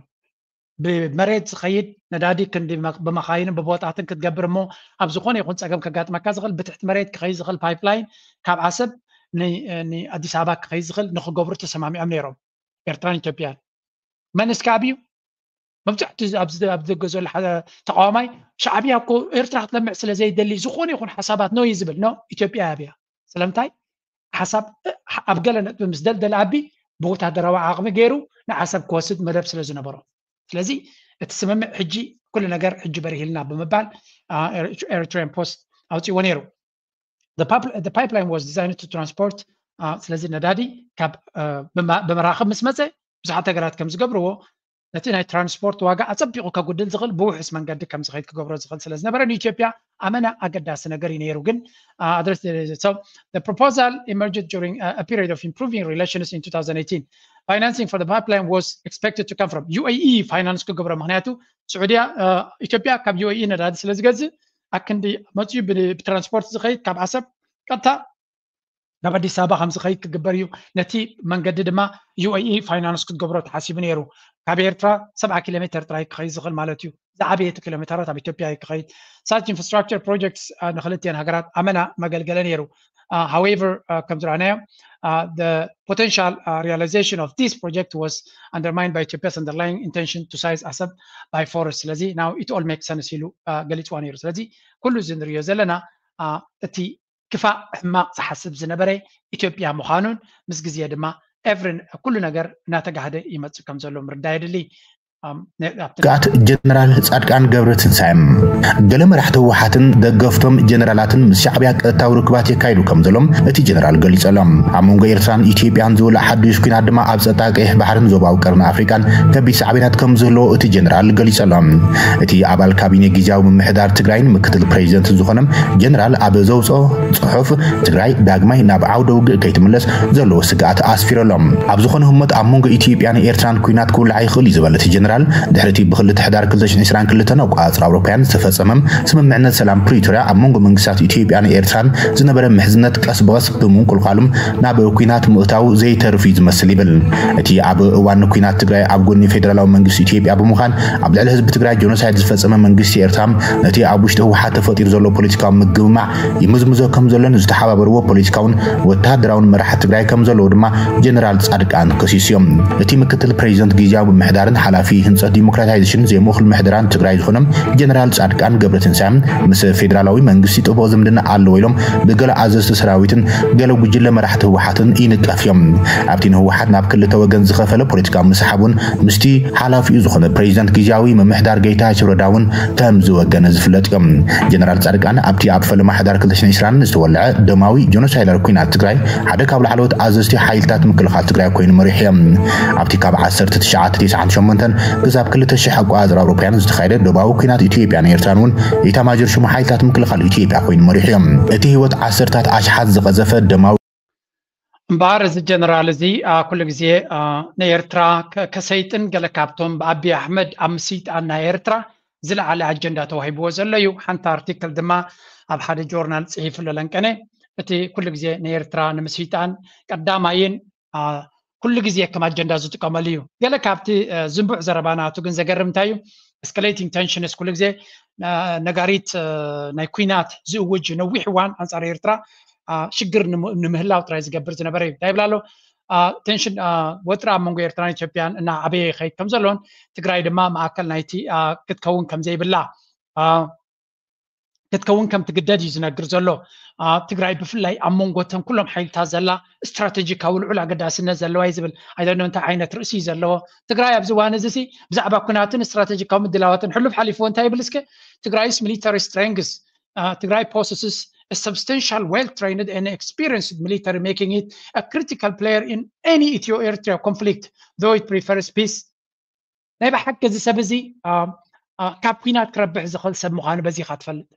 ብመሬት ዝኸይድ ነዳዲ ክንዲ ብመኻይንን ብቦጣትን ክትገብር እሞ ኣብ ዝኾነ ይኹን ፀገም ከጋጥመካ ዝኽእል ብትሕቲ መሬት ክኸይድ ዝኽእል ፓይፕላይን ካብ ዓሰብ ንኣዲስ ኣበባ ክኸይድ ዝኽእል ንክገብሩ ተሰማሚዖም ነይሮም ኤርትራን ኢትዮጵያን። መን እስከ ኣብዩ መብዛሕትኡ ኣብዚ ኣብ ደገ ዘሎ ተቃዋማይ ሻዕብያ እኮ ኤርትራ ክትለምዕ ስለ ዘይደሊ ዝኾነ ይኹን ሓሳባት ነው እዩ ዝብል። ነው ኢትዮጵያ ኣብያ ስለምንታይ ሓሳብ ኣብ ገለ ነጥቢ ምስ ደልደለ ኣቢ ብወታደራዊ ዓቕሚ ገይሩ ንዓሰብ ክወስድ መደብ ስለ ዝነበሮ ስለዚ እቲ ስምምዕ ሕጂ ኩሉ ነገር ሕጂ በሪሂልና ብምባል ኤሪትሪያን ፖስት ኣውፅዎ ነይሩ። The pipeline was designed to transport ስለዚ ነዳዲ ካብ ብምራኽብ ምስ መፀ ብዙሓት ሃገራት ከም ዝገብርዎ ነቲ ናይ ትራንስፖርት ዋጋ ኣፀቢቑ ከጉድል ዝኽእል ብውሑስ መንገዲ ከም ዝኸይድ ክገብሮ ዝኽእል ስለ ዝነበረ ንኢትዮጵያ ኣመና ኣገዳሲ ነገር እዩ ነይሩ ግን ኣድረስ proposal emerged during a period of improving relations in two thousand eighteen. Financing for the pipeline was expected to come from UAE finance ክገብሮ ምክንያቱ ስዑድያ ኢትዮጵያ ካብ UAE ነዳዲ ስለ ዝገዝእ ኣክንዲ መፅዩ ብትራንስፖርት ዝኸይድ ካብ ዓሰብ ቀጥታ ናብ ኣዲስ ኣበባ ከም ዝኸይድ ክግበር እዩ። ነቲ መንገዲ ድማ UAE ፋይናንስ ክትገብሮ ተሓሲቡ ነይሩ። ካብ ኤርትራ ሰብዓ ኪሎ ሜትር ጥራይ ክኸይድ ዝኽእል ማለት እዩ። ዝዓበየ እቲ ኪሎ ሜትራት ኣብ ኢትዮጵያ እዩ ክኸይድ። Such infrastructure projects ንክልቲአን ሃገራት ኣመና መገልገለ ነይሩ። However ከም ዝረኣናዮ the potential realization of this project was undermined by Ethiopia's underlying intention to seize Assab by force ስለዚ now it all makes sense ኢሉ ገሊፅዋ ነይሩ። ስለዚ ኩሉ እዚ ንሪዮ ዘለና እቲ ክፋእ ሕማቕ ዝሓስብ ዝነበረ ኢትዮጵያ ምዃኑን ምስ ግዜ ድማ every ኩሉ ነገር እናተጋህደ ይመፅእ ከም ዘሎ ምርዳእ የድሊ። ስግኣት ጀነራል ፃድቃን ገብረትንሳኤ። ገለ መራሕቲ ህወሓትን ደገፍቶም ጀነራላትን ምስ ሻዕብያ ቀጥታዊ ርክባት የካይዱ ከም ዘሎም እቲ ጀነራል ገሊጸሎም። ኣብ መንጎ ኤርትራን ኢትዮጵያን ዝውላዕ ሓዱሽ ኲናት ድማ ኣብ ጸጥታ ቀይሕ ባሕርን ዞባዊ ቀርኒ ኣፍሪቃን ከቢድ ሳዕቤናት ከም ዝህልዎ እቲ ጀነራል ገሊጸሎም። እቲ ኣባል ካቢኔ ግዝያዊ ምምሕዳር ትግራይን ምክትል ፕሬዚደንትን ዝኾነ ጀነራል ኣብ ዘውፅኦ ፅሑፍ ትግራይ ዳግማይ ናብ ዓውደ ውግእ ከይትምለስ ዘለዎ ስግኣት ኣስፊረሎም። ኣብ ዝኾነ ህሞት ኣብ መንጎ ኢትዮጵያን ኤርትራን ኲናት ክውላዕ ይኽእል እዩ ዝበለ እቲ ጀነራል ድሕሪ እቲ ብክልተ ሕዳር ክልተ ሽሕን ዕስራን ክልተን ኣቆፃፅራ ኣውሮፓውያን ዝተፈፀመ ስምምዕነት ሰላም ፕሪቶርያ ኣብ መንጎ መንግስታት ኢትዮጵያን ኤርትራን ዝነበረ ምሕዝነት ቀስ ብቐስ ብምንቁልቋሉም ናብ ኲናት ምእታው ዘይተርፍ እዩ ዝመስል ይብል። እቲ ኣብ እዋን ኲናት ትግራይ ኣብ ጎኒ ፌደራላዊ መንግስቲ ኢትዮጵያ ብምዃን ኣብ ልዕሊ ህዝቢ ትግራይ ጀኖሳይድ ዝፈፀመ መንግስቲ ኤርትራ ነቲ ኣብ ውሽጢ ህወሓት ተፈጢሩ ዘሎ ፖለቲካዊ ምግምማዕ ይምዝምዞ ከም ዘሎን ዝተሓባበርዎ ፖለቲካውን ወታደራውን መራሕቲ ትግራይ ከም ዘለዉ ድማ ጀነራል ፃድቃን ከሲሶም። እቲ ምክትል ፕሬዚደንት ግዝያዊ ምምሕዳርን ሓላፊ ህንፀት ዲሞክራታይዜሽን ዜምክል ምሕደራን ትግራይ ዝኾነ ጀነራል ፃድቃን ገብረትንሳኤ ምስ ፌደራላዊ መንግስቲ ጥቡቕ ዝምድና ኣለዎ ኢሎም ብገለ ኣዘዝቲ ሰራዊትን ገለ ጉጅለ መራሕቲ ህወሓትን ይንቀፍ እዮም። ኣብቲ ንህወሓት ናብ ክልተ ወገን ዝኸፈለ ፖለቲካዊ ምስሓብ እውን ምስቲ ሓላፊኡ ዝኾነ ፕሬዚደንት ግዝያዊ ምምሕዳር ጌታቸው ረዳ እውን ከም ዝወገነ ዝፍለጥ እዮም። ጀነራል ፃድቃን ኣብቲ ኣብ ፈለማ ሕዳር ክልተ ሽሕን ዕስራን ዝተወልዐ ደማዊ ጀኖሳይዳር ኲናት ትግራይ ሓደ ካብ ላዕለዎት ኣዘዝቲ ሓይልታት ምክልኻል ትግራይ ኮይኑ መሪሑ እዮም። ኣብቲ ካብ ዓሰርተ ትሽዓተ ተስዓን ሸሞንተን ክሳብ ክልተ ሽሕ ኣቆፃፅራ ኣውሮፓውያን ዝተኻየደ ደባዊ ኲናት ኢትዮጵያን ኤርትራን እውን ኢታማጆር ሹም ሓይልታት ምክልኻል ኢትዮጵያ ኮይኑ መሪሑ እዮም። እቲ ህይወት ዓሰርታት ኣሽሓት ዝቐዘፈ ደማዊ እምበኣር እዚ ጀነራል እዚ ኩሉ ግዜ ንኤርትራ ከሰይጥን ገለ ካብቶም ብኣቢ ኣሕመድ ኣብ ምስይጣን ናይ ኤርትራ ዝለዓለ ኣጀንዳ ተዋሂብዎ ዘሎ እዩ። ሓንቲ ኣርቲክል ድማ ኣብ ሓደ ጆርናል ፅሒፉ ለለንቀነ እቲ ኩሉ ግዜ ንኤርትራ ንምስይጣን ቀዳማይን ኩሉ ግዜ ከም ኣጀንዳ ዝጥቀመሉ እዩ። ገለ ካብቲ ዝንቡዕ ዘረባ ናቱ ግን ዘገርም እንታይ እዩ? Escalating tensions ኩሉ ግዜ ነጋሪት ናይ ኲናት ዝእውጅ ነዊሕ እዋን ኣንፃር ኤርትራ ሽግር ንምህላው ጥራይ ዝገብር ዝነበረ እዩ። እንታይ ይብል ኣሎ? ቴንሽን ወጥሪ ኣብ መንጎ ኤርትራን ኢትዮጵያን እናዓበየ ይኸይድ ከም ዘሎን ትግራይ ድማ ማእከል ናይቲ ክትከውን ከም ዘይብላ ክትከውን ከም ትግደድ እዩ ዝነግር ዘሎ። ትግራይ ብፍላይ ኣብ መንጎ እተን ኩሎም ሓይልታት ዘላ ስትራቴጂካዊ ልዑል ኣገዳስነት ዘለዋ እዩ ዝብል ኣይደነ እንታይ ዓይነት ርእሲ እዩ ዘለዎ። ትግራይ ኣብዚ እዋን እዚ ብዛዕባ ኩናትን ስትራቴጂካዊ ምድላዋትን ሕሉፍ ሓሊፍዎ እንታይ ይብል እስከ ትግራይስ military strength ትግራይ possesses a substantial well trained and experienced military making it a critical player in any Ethio-Eritrea conflict though it prefers peace ናይ ብሓቂ እዚ ሰብ እዚ ካብ ኲናት ክረብሕ ዝኽእል ሰብ ምዃኑ በዚኻ ትፈልጥ።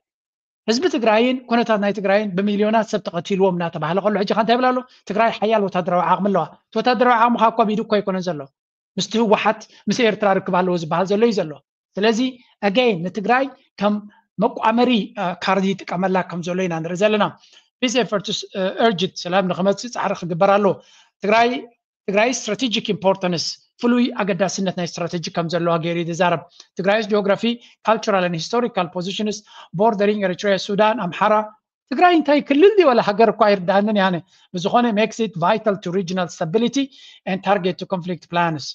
ህዝቢ ትግራይን ኩነታት ናይ ትግራይን ብሚልዮናት ሰብ ተቐቲልዎም እናተባህለ ከሎ ሕጂ እንታይ ይብል ኣሎ? ትግራይ ሓያል ወታደራዊ ዓቕሚ ኣለዋ። እቲ ወታደራዊ ዓቕሚ ካብ ኮቪድ እኮ ኣይኮነን ዘሎ ምስቲ ህወሓት ምስ ኤርትራ ርክብ ኣለዎ ዝበሃል ዘሎ እዩ ዘሎ። ስለዚ again ንትግራይ ከም መቋመሪ ካርድ ይጥቀመላ ከም ዘሎ ኢና ንርኢ ዘለና። Peace efforts urged ሰላም ንክመፅእ ፃዕሪ ክግበር ኣለዎ። ትግራይ ትግራይ strategic importance ፍሉይ ኣገዳስነት ናይ ስትራቴጂ ከም ዘለዋ ገይሩ እዩ ዝዛረብ። ትግራይስ geography, cultural and historical positions bordering Eritrea, Sudan, ኣምሓራ ትግራይ እንታይ ክልል ድዩ ወላ ሃገር እኳ ኣይርድኣንን ያነ ብዝኾነ makes it vital to regional stability and target to conflict plans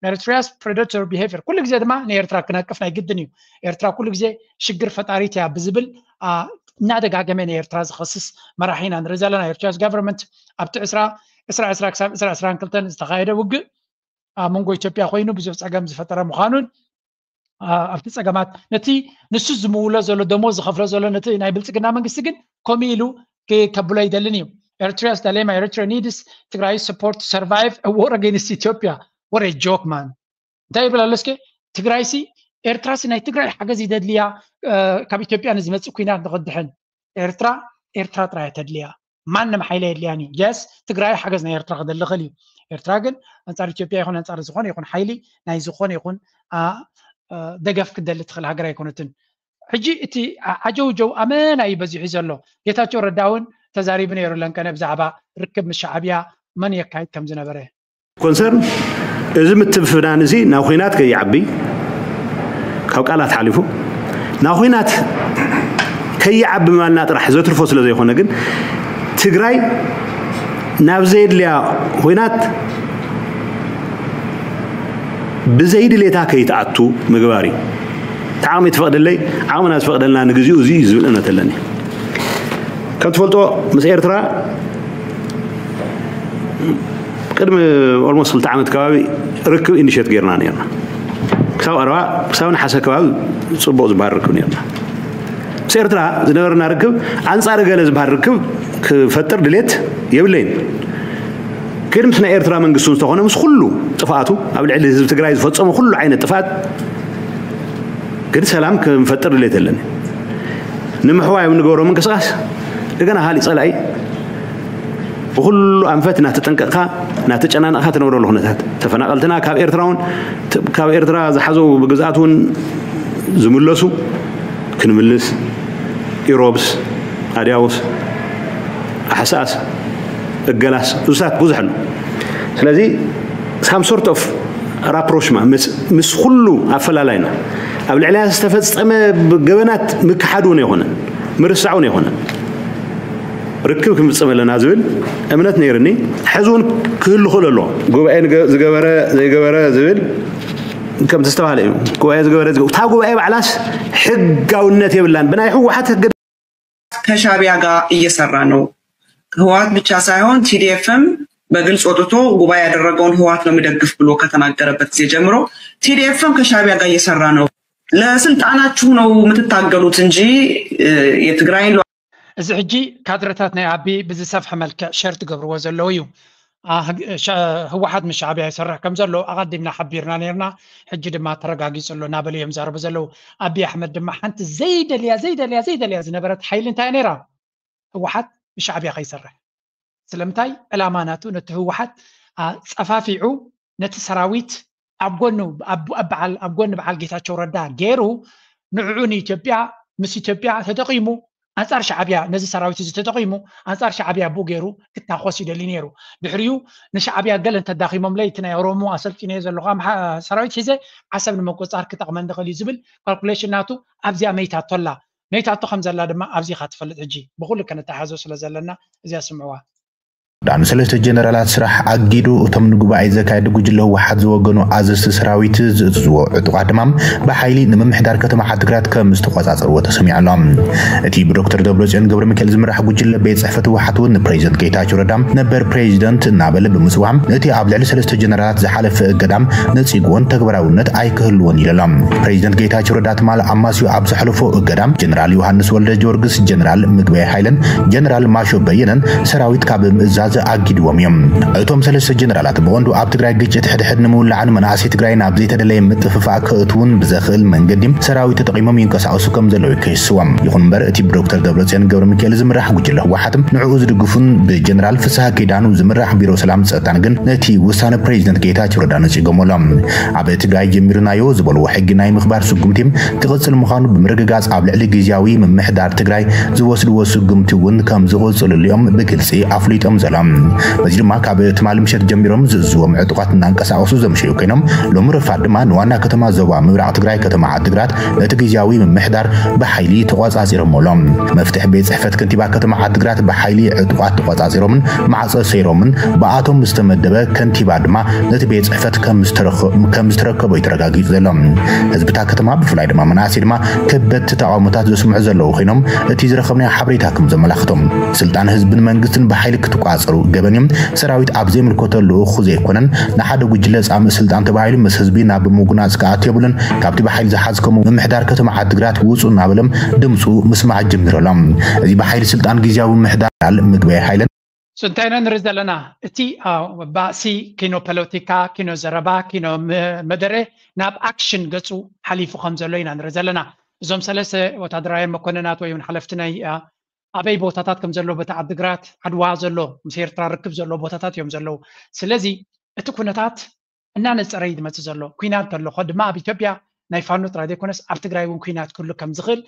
Eritrea's predatory behavior ኩሉ ግዜ ድማ ንኤርትራ ክነቅፍ ናይ ግድን እዩ። ኤርትራ ኩሉ ግዜ ሽግር ፈጣሪት እያ ብዝብል እናደጋገመ ንኤርትራ ዝኸስስ መራሒ ኢና ንርኢ ዘለና። Eritrea's government ኣብቲ ዕስራ ዕስራ ዕስራ ክሳብ ዕስራ ዕስራን ክልተን ዝተኻየደ ውግእ ኣብ መንጎ ኢትዮጵያ ኮይኑ ብዙሕ ፀገም ዝፈጠረ ምዃኑን ኣብቲ ፀገማት ነቲ ንሱ ዝምውሎ ዘሎ ደሞዝ ዝኸፍሎ ዘሎ ነቲ ናይ ብልፅግና መንግስቲ ግን ከምኡ ኢሉ ከብሎ ኣይደልን እዩ። Eritrea's dilemma, Eritrea needs ትግራይ support to survive a war against Ethiopia. What a joke, man. እንታይ ይብል ኣሎ እስከ? ትግራይሲ ኤርትራሲ ናይ ትግራይ ሓገዝ ይደድልያ ካብ ኢትዮጵያ ንዝመፅእ ኩናት ንክድሕን ኤርትራ ኤርትራ ጥራይ ተድልያ ማንም ሓይሊ የድልያን እዩ። የስ ትግራይ ሓገዝ ናይ ኤርትራ ክደሊ ክእል እዩ። ኤርትራ ግን ኣንፃር ኢትዮጵያ ይኹን ኣንፃር ዝኾነ ይኹን ሓይሊ ናይ ዝኾነ ይኹን ደገፍ ክደሊ ትኽእል ሃገር ኣይኮነትን። ሕጂ እቲ ዓጀውጀው ኣመና እዩ በዚሑ ዘሎ። ጌታቸው ረዳ እውን ተዛሪቡ ነይሩ ለንቀነ ብዛዕባ ርክብ ምስ ሻዕብያ መን የካይድ ከም ዝነበረ። ኮንሰርን እዚ ምትፍናን እዚ ናብ ኹናት ከይዓቢ ካብ ቃላት ሓሊፉ ናብ ኹናት ከይዓቢ ማልና ጥራሕ ዘትርፎ ስለ ዘይኮነ ግን ትግራይ ናብ ዘየድልያ ኹናት ብዘይድሌታ ከይትኣቱ ምግባር እዩ። እቲ ዓቕሚ ትፈቕደለይ ዓቕምና ዝፈቕደልና ንግዚኡ እዚ እዩ ዝብል እምነት ኣለኒ። ከም ትፈልጦ ምስ ኤርትራ ቅድሚ almost ክልተ ዓመት ከባቢ ርክብ initiate ጌርና ነርና። ክሳብ ቀረባ ክሳብ ነሓሰ ከባቢ ፅቡቕ ዝበሃል ርክብ ነርና። ምስ ኤርትራ ዝነበረና ርክብ ኣንፃር ገለ ዝበሃል ርክብ ክፈጥር ድሌት የብለይን። ግን ምስ ናይ ኤርትራ መንግስቲ እውን ዝተኾነ ምስ ኩሉ ጥፍኣቱ ኣብ ልዕሊ ህዝቢ ትግራይ ዝፈፀሙ ኩሉ ዓይነት ጥፍኣት ግን ሰላም ክንፈጥር ድሌት የለን። ንምሕዋይ ኣብ ንገብሮ ምንቅስቃስ እንደገና ካሊእ ፀላኢ ብኩሉ ኣንፈት እናተጠንቀቕካ እናተጨናነቕካ ትነብረሉ ኩነታት ተፈናቐልትና ካብ ኤርትራ እውን ካብ ኤርትራ ዝሓዘው ብግዝኣት እውን ዝምለሱ ክንምልስ ኢሮብስ ኣድያውስ ኣሕሳስ እገላስ እሱታት ብዙሕ ኣሎ። ስለዚ some sort of rapprochement ምስ ኩሉ ኣፈላላይና ኣብ ልዕሊያ ዝተፈፀመ ገበናት ምክሓድ እውን ኣይኮነን ምርሳዕ እውን ኣይኮነን። ርክብ ክንፍፅም ኣለና ዝብል እምነት ነይርኒ። ሕዚ እውን ክህሉ ክእል ኣሎ። ጉባኤ ዝገበረ ዘይገበረ ዝብል ከም ዝተባሃለ እዩ። ጉባኤ ዝገበረ እታ ጉባኤ ባዕላስ ሕጋውነት የብላን። ብናይ ህወሓት ህገ ከሻቢያ ጋር እየሰራ ነው። ህወሓት ብቻ ሳይሆን ቲዲኤፍም በግልጽ ወጥቶ ጉባኤ ያደረገውን ህወሓት ነው የሚደግፍ ብሎ ከተናገረበት ጊዜ ጀምሮ ቲዲኤፍም ከሻቢያ ጋር እየሰራ ነው። ለስልጣናችሁ ነው የምትታገሉት እንጂ የትግራይን እዚ ሕጂ ካድረታት ናይ ኣቢ ብዝሰፍሐ መልክዕ ሸር ትገብርዎ ዘለዉ እዩ። ህወሓት ምስ ሻዕብያ ይሰርሕ ከም ዘሎ ኣቐዲምና ሓቢርና ነርና። ሕጂ ድማ ተረጋጊጹ ኣሎ እናበሉ እዮም ዛረቡ ዘለዉ። ኣቢ ኣሕመድ ድማ ሓንቲ ዘይደልያ ዘይደልያ ዘይደልያ ዝነበረት ሓይሊ እንታይ ነራ? ህወሓት ብሻዕብያ ከይሰርሕ። ስለምንታይ ዕላማ ናቱ ነቲ ህወሓት ጸፋፊዑ ነቲ ሰራዊት ኣብ ጎኑ ኣብ ጎኒ በዓል ጌታቸው ረዳ ገይሩ ንዕኡ ንኢትዮጵያ ምስ ኢትዮጵያ ተጠቂሙ ኣንፃር ሻዕብያ ነዚ ሰራዊት እዚ ተጠቂሙ ኣንፃር ሻዕብያ ብኡ ገይሩ ክታኮስ ይደሊ ነይሩ። ድሕሪኡ ንሻዕብያ ገለ እንተዳኺሞምለይ እቲ ናይ ኦሮሞ ኣሰልጢነ ዘለኹ ሰራዊት ሒዘ ዓሰብ ንምቁፅፃር ክጠቕመኒ ይኽእል እዩ ዝብል ካልኩሌሽን ናቱ ኣብዚኣ መይታቶ ኣላ። መይታቶ ከም ዘላ ድማ ኣብዚኻ ትፈልጥ። ሕጂ ብኹሉ ከነተሓዞ ስለ ዘለና እዚኣ ስምዕዋ። ዳን ሰለስተ ጀነራላት ስራሕ ኣጊዱ። እቶም ንጉባኤ ዘካየዱ ጉጅለ ህወሓት ዝወገኑ ኣዘዝቲ ሰራዊት ዝእዝዝዎ ዕጡቓት ድማ ብሓይሊ ንምምሕዳር ከተማ ዓድግራት ከም ዝተቆፃፀርዎ ተሰሚዑ ኣሎ። እቲ ብዶክተር ደብረፅዮን ገብረ ሚካኤል ዝምራሕ ጉጅለ ቤት ፅሕፈት ህወሓት እውን ንፕሬዚደንት ጌታቸው ረዳ ነበር ፕሬዚደንት እናበለ ብምፅዋዕ እቲ ኣብ ልዕሊ ሰለስተ ጀነራላት ዝሓለፈ እገዳ ነፂግዎን ተግባራውነት ኣይክህልዎን ኢሉ ኣሎ። ፕሬዚደንት ጌታቸው ረዳ ትማል ኣማስዩ ኣብ ዘሕለፎ እገዳ ጀነራል ዮሃንስ ወልደ ጊዮርጊስ፣ ጀነራል ምግበይ ሃይለን ጀነራል ማሾ በየነን ሰራዊት ካብ ምእዛዝ ኣጊድዎም እዮም። እቶም ሰለስተ ጀነራላት ብቐንዱ ኣብ ትግራይ ግጭት ሕድሕድ ንምውላዕን መናእሰይ ትግራይ ናብ ዘይተደለየ ምጥፍፋእ ከእትውን ብዘኽእል መንገዲ ሰራዊት ተጠቒሞም ይንቀሳቐሱ ከም ዘለዉ ይከስዎም። ይኹን እምበር እቲ ብዶክተር ደብረፅዮን ገብረ ሚካኤል ዝምራሕ ጉጅለ ህወሓት ንዕኡ ዝድግፉን ብጀነራል ፍስሃ ኪዳኑ ዝምራሕ ቢሮ ሰላም ጸጥታን ግን ነቲ ውሳነ ፕሬዚደንት ጌታቸው ረዳ ነጺጎም ኣሎ። ኣብ ትግራይ ጀሚርናዮ ዝበልዎ ሕጊ ናይ ምኽባር ስጉምቲ ክቕጽል ምዃኑ ብምርግጋጽ ኣብ ልዕሊ ግዝያዊ ምምሕዳር ትግራይ ዝወስድዎ ስጉምቲ እውን ከም ዝቕጽልሉ እዮም ብግልጺ ኣፍሊጦም ዘለዉ። በዚ ድማ ካብ ትማሊ ምሸት ጀሚሮም ዝእዝዎም ዕጡቓት እናንቀሳቐሱ ዘምሸዩ ኮይኖም፣ ሎሚ ረፋድ ድማ ንዋና ከተማ ዞባ ምብራቕ ትግራይ ከተማ ዓድግራት ነቲ ግዝያዊ ምምሕዳር ብሓይሊ ተቖጻጺሮም ኣሎ። መፍትሒ ቤት ጽሕፈት ከንቲባ ከተማ ዓድግራት ብሓይሊ ዕጡቓት ተቖጻጺሮምን ማዕጾ ሰይሮምን ብኣቶም ዝተመደበ ከንቲባ ድማ ነቲ ቤት ጽሕፈት ከም ዝተረኸ-፣ ከም ዝተረከቦ እዩ ተረጋጊጹ ዘሎ። ህዝብታ ከተማ ብፍላይ ድማ መናእሰይ ድማ ከበድቲ ተቓውሞታት ዘስምዑ ዘለዉ ኮይኖም እቲ ዝረኸብናዮ ሓበሬታ ከም ዘመላኽቶም ስልጣን ህዝብን መንግስትን ብሓይሊ ክትቋጸሩ ገበን እዮም። ሰራዊት ኣብ ዘይምልከተሉ እኹ ዘይኮነን ንሓደ ጉጅለ ጻምእ ስልጣን ተባሂሉ ምስ ህዝቢ ናብ ምጉናጽ ክኣቱ የብሉን። ካብቲ ብሓይሊ ዝሓዝከሞ ምምሕዳር ከተማ ዓድግራት ውጹ እናበሎም ድምፁ ምስማዕ ጀሚሩ ኣሎ። እዚ ብሓይሊ ስልጣን ግዝያዊ ምምሕዳር ምግበይ ሓይለን ጽንታይና ንርኢ ዘለና እቲ፣ አ፣ ባእሲ ኪኖ ፖለቲካ፣ ኪኖ ዘረባ፣ ኪኖ መ-፣ መደረ ናብ ኣክሽን ገጹ ሓሊፉ ከም ዘሎ ኢና ንርኢ ዘለና። እዞም ሰለስተ ወታደራውያን መኮንናት ወይ እውን ሓለፍቲ ናይ፣ አ፣ ኣበይ ቦታታት ከም ዘሎ በቲ ዓድግራት ዓድዋ ዘሎ ምስ ኤርትራ ርክብ ዘለዎ ቦታታት እዮም ዘለዉ። ስለዚ እቲ ኩነታት እናነጸረ እዩ ዝመጽእ ዘሎ። ኲናት እንተሎ ድማ ኣብ ኢትዮጵያ ናይ ፋኖ ጥራይ ዘይኮነስ ኣብ ትግራይ እውን ኲናት ክህሉ ከም ዝኽእል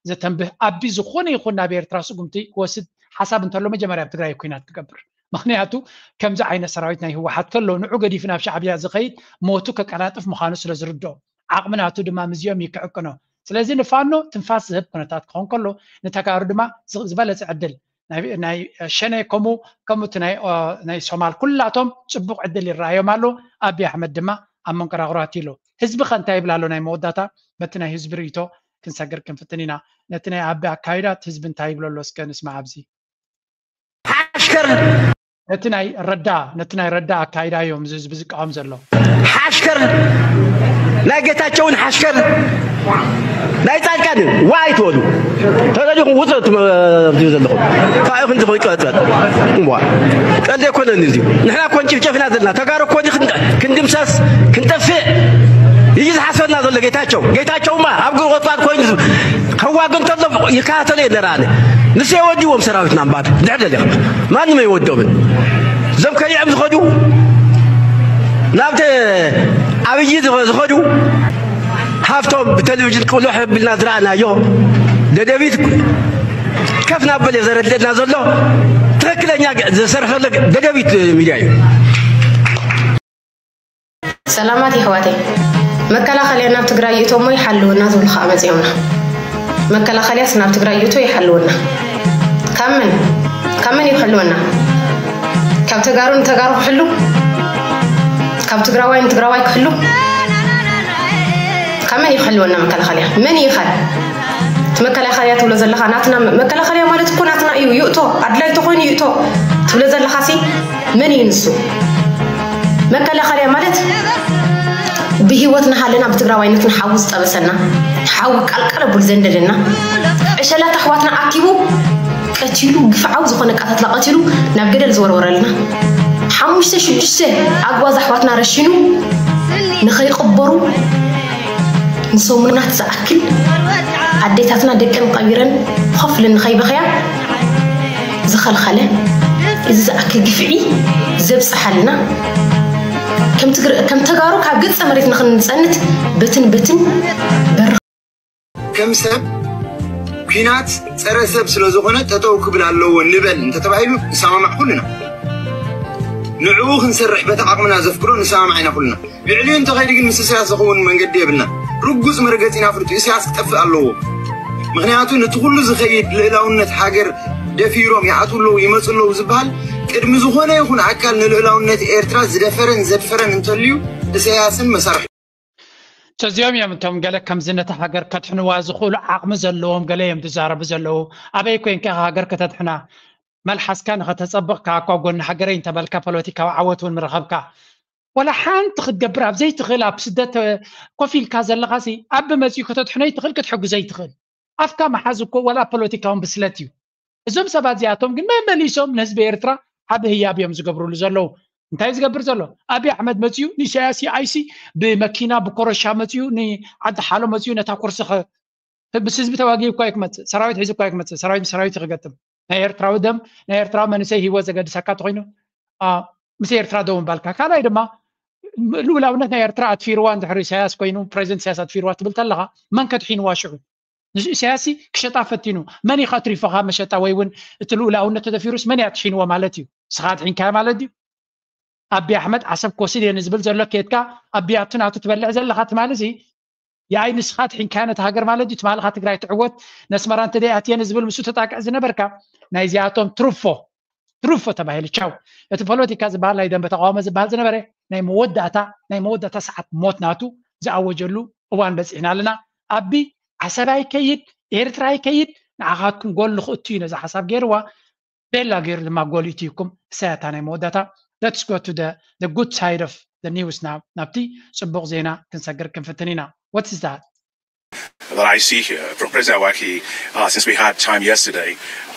ዘተንብህ ኣቢ ዝኾነ ይኹን ናብ ኤርትራ ስጉምቲ ክወስድ ሓሳብ እንተሎ መጀመርያ ኣብ ትግራይ ኲናት ክገብር። ምኽንያቱ ከምዚ ዓይነት ሰራዊት ናይ ህወሓት ከሎ ንዑ ገዲፉ ናብ ሻዕብያ ዝኸይድ ሞቱ ከቀላጥፍ ምዃኑ ስለ ዝርድኦ ዓቕሚ ናቱ ድማ ምስዚኦም ይክዕቅኖ። ስለዚ ንፋኖ ትንፋስ ዝህብ ኩነታት ክኸውን ከሎ ንተጋሩ ድማ ዝ-፣ ዝበለጸ ዕድል ናይ፣ ናይ ሸኔ ከምኡ፣ ከምኡ እቲ ናይ፣ ኦ፣ ናይ ሶማል ኩላቶም ጽቡቕ ዕድል ይረኣዮም ኣሎ። ኣቢ ኣሕመድ ድማ ኣብ መንቀራቕሮ ኣትዩ ኣሎ። ህዝቢ ከ እንታይ ይብል ኣሎ? ናይ መወዳእታ በቲ ናይ ህዝቢ ርእይቶ ክንሰግር ክንፍትን ኢና። ነቲ ናይ ኣቢ ኣካይዳ እቲ ህዝቢ እንታይ ይብሎ ኣሎ እስከ ንስማዕ ኣብዚ። ሓሽከር ነቲ ናይ ረዳ፣ ነቲ ናይ ረዳ ኣካይዳ እዮም እዚ ህዝቢ ዝቃወም ዘሎ። ሓሽከር ናይ ጌታቸውን ሓሽከር ናይ ጻድቃን ዋይ ትበሉ ተደሊኹም ውጽእ ትም-፣ ትብሉ ዘለኹም። እንታይ ኢኹም ትኾኑ ቀጥበጥ? እምቧ። ቀልዲ ኣይኮነን እዚ። ንሕና እኮ ንጭፍጨፍ ኢና ዘለና። ተጋሩ እኮ እዚ ክን-፣ ክንድምሰስ፣ ክንጠፍእ እዩ ዝሓስበና ዘሎ ጌታቸው። ጌታቸውማ ኣብ ጉልበቱ ኮይኑ ከዋግእ እንተሎ ይከታተሎ እየ ነራ ኣነ። ንሱ የወድዎም ሰራዊትና እምበኣር። ድሕር ደሊኻ። ማንም ኣይወዶምን። እዞም ከሊዖም ዝኸዱ ናብቲ ኣብይ ዝኸ-፣ ዝኸዱ ሃፍቶም ብቴሌቪዥን ቅሉሕ ኣቢልና ዝረኣናዮ ደደቢት ከፍ ናበለ ዘረድእና ዘሎ ትኽክለኛ ዝሰርሐ ዘሎ ደደቢት ሚድያ እዩ። ሰላማት የሕዋተይ። መከላኸልያ ናብ ትግራይ ይእቶ እሞ ይሓልወና ዝብሉ ከዓ መፂኦምና። መከላኸልያስ ናብ ትግራይ ይእቶ ይሓልወና። ካብ መን? ካብ መን እዩ ክሕልወና? ካብ ተጋሩ ንተጋሩ ክሕሉ? ካብ ትግራዋይ ንትግራዋይ ክሕሉ? ካብ መን እዩ ክሕልወና መከላኸልያ? መን እዩ ኻል? እቲ መከላኸልያ ትብሎ ዘለኻ ናትና መ-፣ መከላኸልያ ማለት እኮ ናትና እዩ። ይእቶ፣ ኣድላይ ተኾይኑ ይእቶ ትብሎ ዘለኻሲ መን እዩ ንሱ? መከላኸልያ ማለት ብህይወት እናሃለና ብትግራዋይነትና ሓዊ ዝጠበሰና፣ ሓዊ ቃልቃል ኣቡል ዘንደደና፣ ዕሸላት ኣሕዋትና ኣኪቡ ቀቲሉ፣ ግፍዓዊ ዝኾነ ኣቀታትላ ቀቲሉ ናብ ገደል ዝወርወረልና፣ ሓሙሽተ ሽዱሽተ ኣግዋዝ ኣሕዋትና ረሺኑ ንኸይቕበሩ ንሰሙናት ዝኣክል ኣዴታትና ደቀን ቀቢረን ኮፍ ኢለን ንኸይበኽያ ዝኸልኸለ፣ እዚ ዝኣክል ግፍዒ ዘብጽሓልና፣ ከም ትግረ-፣ ከም ተጋሩ ካብ ገጸ መሬት ንኽንጸንት በትን በትን በር ከም ሰብ ኲናት ጸረ ሰብ ስለ ዝኾነ ጠጠው ክብል ኣለዎ ንበል እንተተባሂሉ ንሰማማዕ ኩልና። ንዕኡ ክንሰርሕ በቲ ዓቕምና ዘፍቅዶ ንሰማማዕ ኢና ኩልና። ልዕሊኡ እንተኸይዱ ግን ምስ ኢሳያስ ዝኸውን መንገዲ የብልና። ርጉጽ መርገጺ ኢና ፍልጡ። ኢሳያስ ክጠፍእ ኣለዎ። ምኽንያቱ ነቲ ኩሉ ዝኸይድ ልእላውነት ሃገር ደፊሮም ይኣትዉ ኣለዉ፣ ይመጹ ኣለዉ ዝበሃል ቅድሚ ዝኾነ ይኹን ኣካል ንልእላውነት ኤርትራ ዝደፈረን ዘድፈረን እንተልዩ ኢሳያስን መሳርሒ። እዚኦም እዮም እቶም ገለ ከምዚ ነታ ሃገር ከድሕንዋ ዝኽእሉ ዓቕሚ ዘለዎም ገለ እዮም ዝዛረቡ ዘለዉ። ኣበይ ኮይንካ ኢኻ ሃገር ከተድሕና? መልሓስካ ንኸተጸብቕ ከኣ እኳ ጎኒ ሃገረይ እንተበልካ ፖለቲካዊ ዓወት እውን ምረኸብካ። ዋላ ሓንቲ ክትገብር ኣብ ዘይትኽእል ኣብ ስደት ኮፍ ኢልካ ዘለኻሲ ኣቢ መጺኡ ከተድሕኖ ይትኽእል ክትሕግዞ ይትኽእል። ኣፍካ ምሓዝ እኮ ዋላ ፖለቲካውን ብስለት እዩ። እዞም ሰባት እዚኣቶም ግን መመሊሶም ንህዝቢ ኤርትራ ዓቢ ህያብ እዮም ዝገብርሉ ዘለዉ። እንታይ ዝገብር ዘሎ? ኣብይ ኣሕመድ መጺኡ ንኢሳያስ ይኣይሲ ብመኪና ብኮረሻ መጺኡ ንዓዲ ሓሎ መጺኡ ነታ ኩርሲ ኸ-፣ ምስ ህዝቢ ተዋጊኡ እኳ እዩ ክመጽእ፣ ሰራዊት ሒዙ እኳ እዩ ክመጽእ፣ ሰራዊት ምስ ሰራዊት እዩ ክገጥም። ናይ ኤርትራዊ ደም፣ ናይ ኤርትራዊ መንእሰይ ህይወት ዘገድሰካ ተኾይኑ፣ አ፣ ምስ ኤርትራ ደው ምባልካ። ካልኣይ ድማ ልኡላውነት ናይ ኤርትራ ኣትፊርዋ እንድሕር ኢሳያስ ኮይኑ፣ ፕሬዚደንት ኢሳያስ ኣትፊርዋ ትብል ተለኻ መን ከድሒንዋ ሽዑ? ንሱ ኢሳያስ ክሸጣ ፈቲኑ፣ መን እዩ ከትሪፎ ካብ መሸጣ? ወይ እውን እቲ ልኡላውነት ተደፊሩስ መን እያ ትሒንዎ ማለት እዩ? ንስኻ ድሒንካዮ ማለት ድዩ? ኣቢ ኣሕመድ ዓሰብ ክወስድ እየ ንዝብል ዘሎ ኬድካ ኣቢ ኣብቲ ናቱ ትበልዕ ዘለኻ ትማሊ እዚ የኣይ ንስኻ ድሒንካዮ ነቲ ሃገር ማለት ድዩ? ትማልኻ ትግራይ ትዕወት ነስመራ እንተ ደይኣትየ ንዝብል ምስኡ ተጣቅዕ ዝነበርካ ናይዚኣቶም ትሩፎ ትሩፎ ተባሂሉ ቻው። እቲ ፖለቲካ ዝበሃል ናይ ደንበ ተቃውሞ ዝበሃል ዝነበረ ናይ መወዳእታ ናይ መወዳእታ ሰዓት ሞት ናቱ ዝኣወጀሉ እዋን በፂሕና ኣለና። ኣቢ ዓሰብ ኣይከይድ ኤርትራ ኣይከይድ ንዓኻትኩም ጎል ንክእቱ እዩ ነዛ ሓሳብ ገይርዋ። ቤላ ገይሩ ድማ ጎል እትይኩም እሳያታ ናይ መወዳእታ። Let's go to the, the good side of the news now. ናብቲ ፅቡቅ ዜና ክንሰግር ክንፍትን ኢና። What is that? That I see here from President Awaki uh, since we had time yesterday.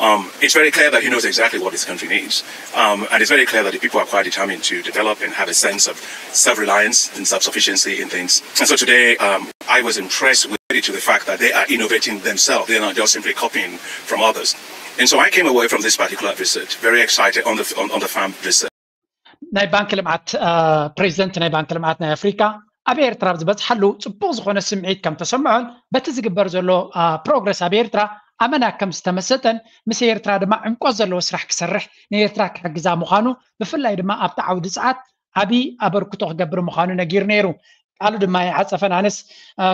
Um, it's very clear that he knows exactly what this country needs. Um, and it's very clear that the people are quite determined to develop and have a sense of self-reliance and self-sufficiency in things. And so today, um, I was impressed with to the fact that they are innovating themselves. They're not just simply copying from others. And so I came away from this particular visit very excited on the, on, on the farm visit. ናይ ባንክ ልምዓት ፕሬዚደንት ናይ ባንክ ልምዓት ናይ ኣፍሪካ ኣብ ኤርትራ ኣብ ዝበፅሓሉ ፅቡቅ ዝኮነ ስምዒት ከም ተሰምዖን በቲ ዝግበር ዘሎ ፕሮግረስ ኣብ ኤርትራ ኣመና ከም ዝተመሰጠን ምስ ኤርትራ ድማ ዕምቆት ዘለዎ ስራሕ ክሰርሕ ንኤርትራ ክሕግዛ ምዃኑ ብፍላይ ድማ ኣብቲ ዓውዲ ፀዓት ዓብዪ ኣበርክቶ ክገብር ምዃኑ ነጊሩ ነይሩ። ቃሉ ድማ ኣይዓፀፈን። ኣነስ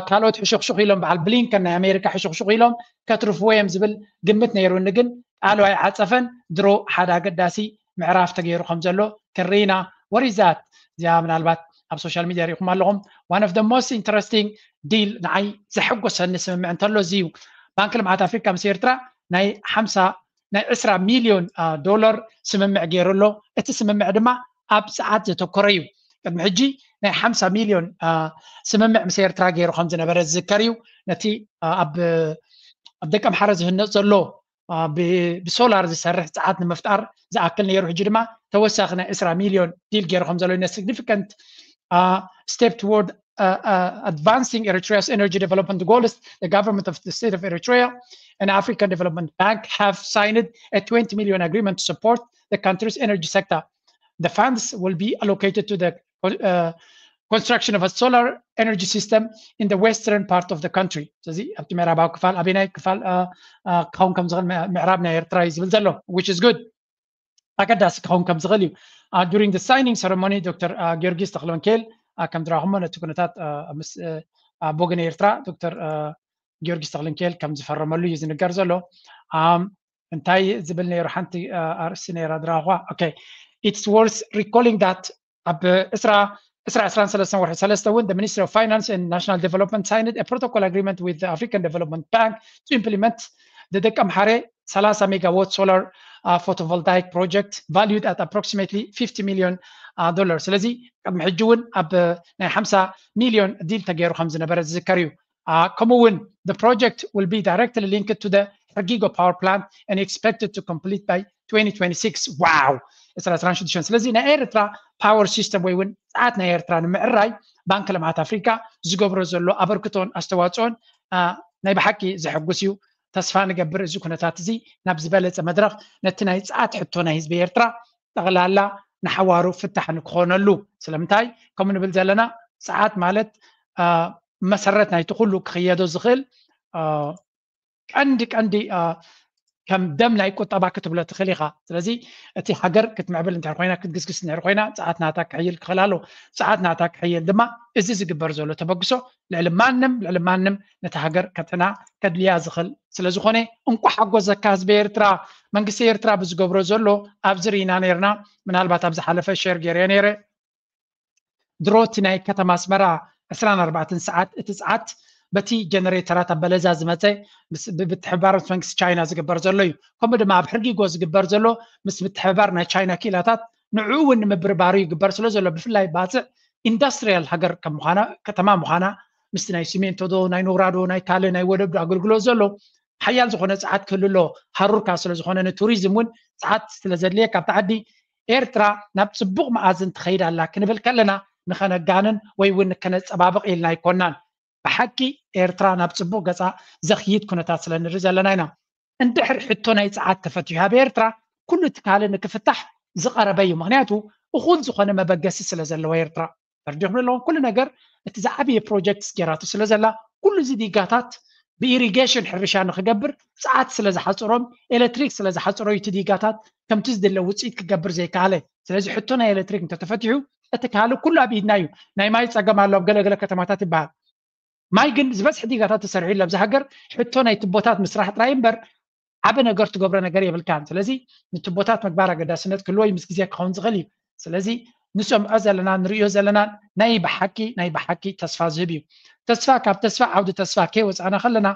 ካልኦት ሕሹኽሹኽ ኢሎም በዓል ብሊንከን ናይ ኣሜሪካ ሕሹኽሹኽ ኢሎም ከትርፍዎ እዮም ዝብል ግምት ነይሩኒ፣ ግን ቃሉ ኣይዓፀፈን። ድሮ ሓደ ኣገዳሲ ምዕራፍ ተገይሩ ከም ዘሎ ክንርኢ ኢና። ወሪዛት እዚኣ ምናልባት ኣብ ሶሻል ሚድያ ሪኢኹም ኣለኹም። One of the most interesting deal ንዓይ ዘሐጎሰኒ ስምምዕ እንተሎ እዚ እዩ። ባንክ ልምዓት ኣፍሪካ ምስ ኤርትራ ናይ ሓምሳ ናይ ዕስራ ሚልዮን ዶላር ስምምዕ ገይሩ ኣሎ። እቲ ስምምዕ ድማ ኣብ ፀዓት ዘተኮረ እዩ። ቅድሚ ሕጂ ናይ ሓምሳ ሚልዮን ስምምዕ ምስ ኤርትራ ገይሩ ከም ዝነበረ ዝዝከር እዩ። ነቲ ኣብ ደቂ ኣምሓረ ዝህነፅ ዘሎ ብሶላር ዝሰርሕ ፀዓት ንምፍጣር ዝኣክል ነይሩ። ሕጂ ድማ ተወሳኺ ናይ ዕስራ ሚልዮን ዲል ገይሩ ከም ዘሎ significant step toward advancing Eritrea's energy development goals. The government of the state of Eritrea and African Development Bank have signed a twenty million agreement to support the country's energy sector. The funds will be allocated to the uh, construction of a solar energy system in the western part of the country. ስለዚ ኣብቲ ምዕራባዊ ክፋል ኣበናይ ክፋል ክኸውን ከም ዝኽእል ምዕራብ ናይ ኤርትራ እዩ ዝብል ዘሎ, which is good. ኣገዳሲ ክኸውን ከም ዝኽእል እዩ። During the signing ceremony ዶክተር ጊዮርጊስ ተክለወንጌል ከም ዝረኣኹሞ ነቲ ኩነታት ምስ ኣቦ ወገን ኤርትራ ዶክተር ጊዮርጊስ ተክለንኬል ከም ዝፈረመሉ እዩ ዝንገር ዘሎ። እንታይ ዝብል ነይሩ? ሓንቲ ኣርእስቲ ነይራ ድራኳ። Okay, it's worth recalling that ኣብ ዕስራ ዕስራ ዕስራን ሰለስተን ወርሒ ሰለስተ እውን the Ministry of Finance and National Development signed a protocol agreement with the African Development Bank to implement the ደቂ ኣምሓረ ሰላሳ megawatt solar photovoltaic project valued at approximately fifty million dollar. ስለዚ ቅድሚ ሕጂ እውን ኣብ ናይ ሓምሳ ሚልዮን ዲል ተገይሩ ከም ዝነበረ ዝዝከር እዩ። ከምኡ እውን the project will be directly linked to the ሕርጊጎ power plant and expected to complete by twenty twenty-six. Wow, ዕስራ ዕስራን ሽዱሽተን። ስለዚ ናይ ኤርትራ power system ወይ እውን ፀዓት ናይ ኤርትራ ንምዕራይ ባንክ ልምዓት ኣፍሪካ ዝገብሮ ዘሎ ኣበርክቶን ኣስተዋፅኦን ናይ ብሓቂ ዘሐጉስ እዩ። ተስፋ ንገብር እዚ ኩነታት እዚ ናብ ዝበለፀ መድረኽ ነቲ ናይ ፀዓት ሕቶ ናይ ህዝቢ ኤርትራ ጠቕላላ ንሓዋሩ ፍታሕ ንክኾነሉ። ስለምንታይ ከምኡ ንብል ዘለና? ፀዓት ማለት መሰረት ናይቲ ኩሉ ክኽየዶ ዝኽእል ቀንዲ ቀንዲ ከም ደም ናይ ቁጠባ ክትብሎ ትኽእል ኢኻ። ስለዚ እቲ ሃገር ክትምዕብል እንድሕር ኮይና ክትግስግስ እንድሕር ኮይና ፀዓት ናታ ክሕይል ክኽእል ኣለዎ። ፀዓት ናታ ክሕይል ድማ እዚ ዝግበር ዘሎ ተበግሶ ልዕሊ ማንም ልዕሊ ማንም ነቲ ሃገር ከጥዕና ከድልያ ዝኽእል ስለዝኾነ እንኳዕ ሓጎሰካ ህዝቢ ኤርትራ። መንግስቲ ኤርትራ ብዝገብሮ ዘሎ ኣብዚ ርኢና ነይርና። ምናልባት ኣብ ዝሓለፈ ሸር ገይረዮ ነይረ። ድሮ እቲ ናይ ከተማ ኣስመራ ዕስራን ኣርባዕተን ሰዓት እቲ ጸዓት በቲ ጀነሬተራት ኣብ በለዛ ዝመጸ ምስ ብትሕብባር ምስ መንግስቲ ቻይና ዝግበር ዘሎ እዩ። ከምኡ ድማ ኣብ ሕርጊጎ ዝግበር ዘሎ ምስ ምትሕብባር ናይ ቻይና ክኢላታት ንዕኡ እውን ንምብርባሩ ይግበር ስለ ዘሎ ብፍላይ ባጽዕ ኢንዳስትሪያል ሃገር ከም ምዃና ከተማ ምዃና ምስቲ ናይ ሲሜንቶ ዶ ናይ ኖራ ዶ ናይ ካልእ ናይ ወደብ ዶ ኣገልግሎት ዘሎ ሓያል ዝኾነ ጸዓት ክህሉ ኣሎ። ሃሩርካ ስለ ዝኾነ ንቱሪዝም እውን ጸዓት ስለ ዘድልየ ካብቲ ዓዲ ኤርትራ ናብ ጽቡቕ መኣዝን ትኸይድ ኣላ ክንብል ከለና ንኸነጋንን ወይ እውን ንከነጸባብቕ ኢልና ኣይኮናን። ብሓቂ ኤርትራ ናብ ጽቡቕ ገጻ ዘኽይድ ኩነታት ስለ ንርኢ ዘለና ኢና። እንድሕር ሕቶ ናይ ጸዓት ተፈቲሑ ኣብ ኤርትራ ኩሉ ትካለ ንክፍታሕ ዝቐረበ እዩ። ምኽንያቱ እኹል ዝኾነ መበገሲ ስለ ዘለዎ ኤርትራ ተረዲኹም ኣለኹም። ኩሉ ነገር እቲ ዝዓበየ ፕሮጀክት ገይራቶ ስለ ዘላ ኩሉ እዚ ዲጋታት ብኢሪጌሽን ሕርሻ ንክገብር ሰዓት ስለ ዝሓፅሮም፣ ኤሌክትሪክ ስለ ዝሓፅሮ እዩ እቲ ዲጋታት ከምቲ ዝድለ ውፅኢት ክገብር ዘይከኣለ። ስለዚ ሕቶ ናይ ኤሌክትሪክ እንተተፈቲሑ እቲ ካልእ ኩሉ ኣብ ኢድና እዩ። ናይ ማይ ፀገም ኣሎ ኣብ ገለገለ ከተማታት ይበሃል። ማይ ግን ዝበዝሕ ዲጋታት ተሰሪሑ ኣሎ ኣብዚ ሃገር። ሕቶ ናይ ቱቦታት ምስራሕ ጥራይ እምበር ዓቢ ነገር ትገብሮ ነገር የብልካን። ስለዚ ንቱቦታት ምግባር ኣገዳስነት ክህልዎ እዩ፣ ምስ ግዜ ክኸውን ዝኽእል እዩ። ስለዚ ንሰምዖ ዘለና ንርእዮ ዘለና ናይ ብሓቂ ናይ ብሓቂ ተስፋ ዝህብ እዩ። ተስፋ ካብ ተስፋ ዓውዲ ተስፋ ከይወፃእና ከለና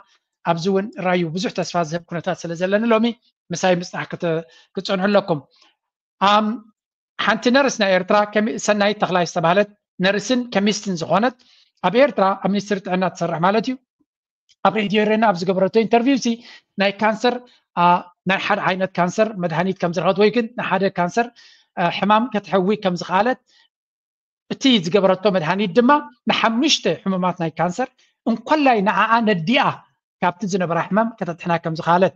ኣብዚ እውን ራዩ ብዙሕ ተስፋ ዝህብ ኩነታት ስለ ዘለኒ ሎሚ ምሳይ ምፅናሕ ክተ- ክትፀንሑ ኣለኩም። ኣም ሓንቲ ነርስ ናይ ኤርትራ ከሚ- ሰናይት ተኽላይ ዝተባህለት ነርስን ከሚስትን ዝኾነት ኣብ ኤርትራ ኣብ ሚኒስትሪ ጥዕና ትሰርሕ ማለት እዩ። ኣብ ሬድዮ ኤረና ኣብ ዝገበረቶ ኢንተርቪው ሲ ናይ ካንሰር አ፣ ናይ ሓደ ዓይነት ካንሰር መድሃኒት ከም ዝረኸት ወይ ግን ንሓደ ካንሰር አ፣ ሕማም ከተሕዊ ከም ዝኸኣለት እቲ ዝገበረቶ መድሃኒት ድማ ንሓሙሽተ ሕሙማት ናይ ካንሰር እንኮላይ ንዓኣ ነዲኣ ካብቲ ዝነበራ ሕማም ከተድሕና ከም ዝኸኣለት።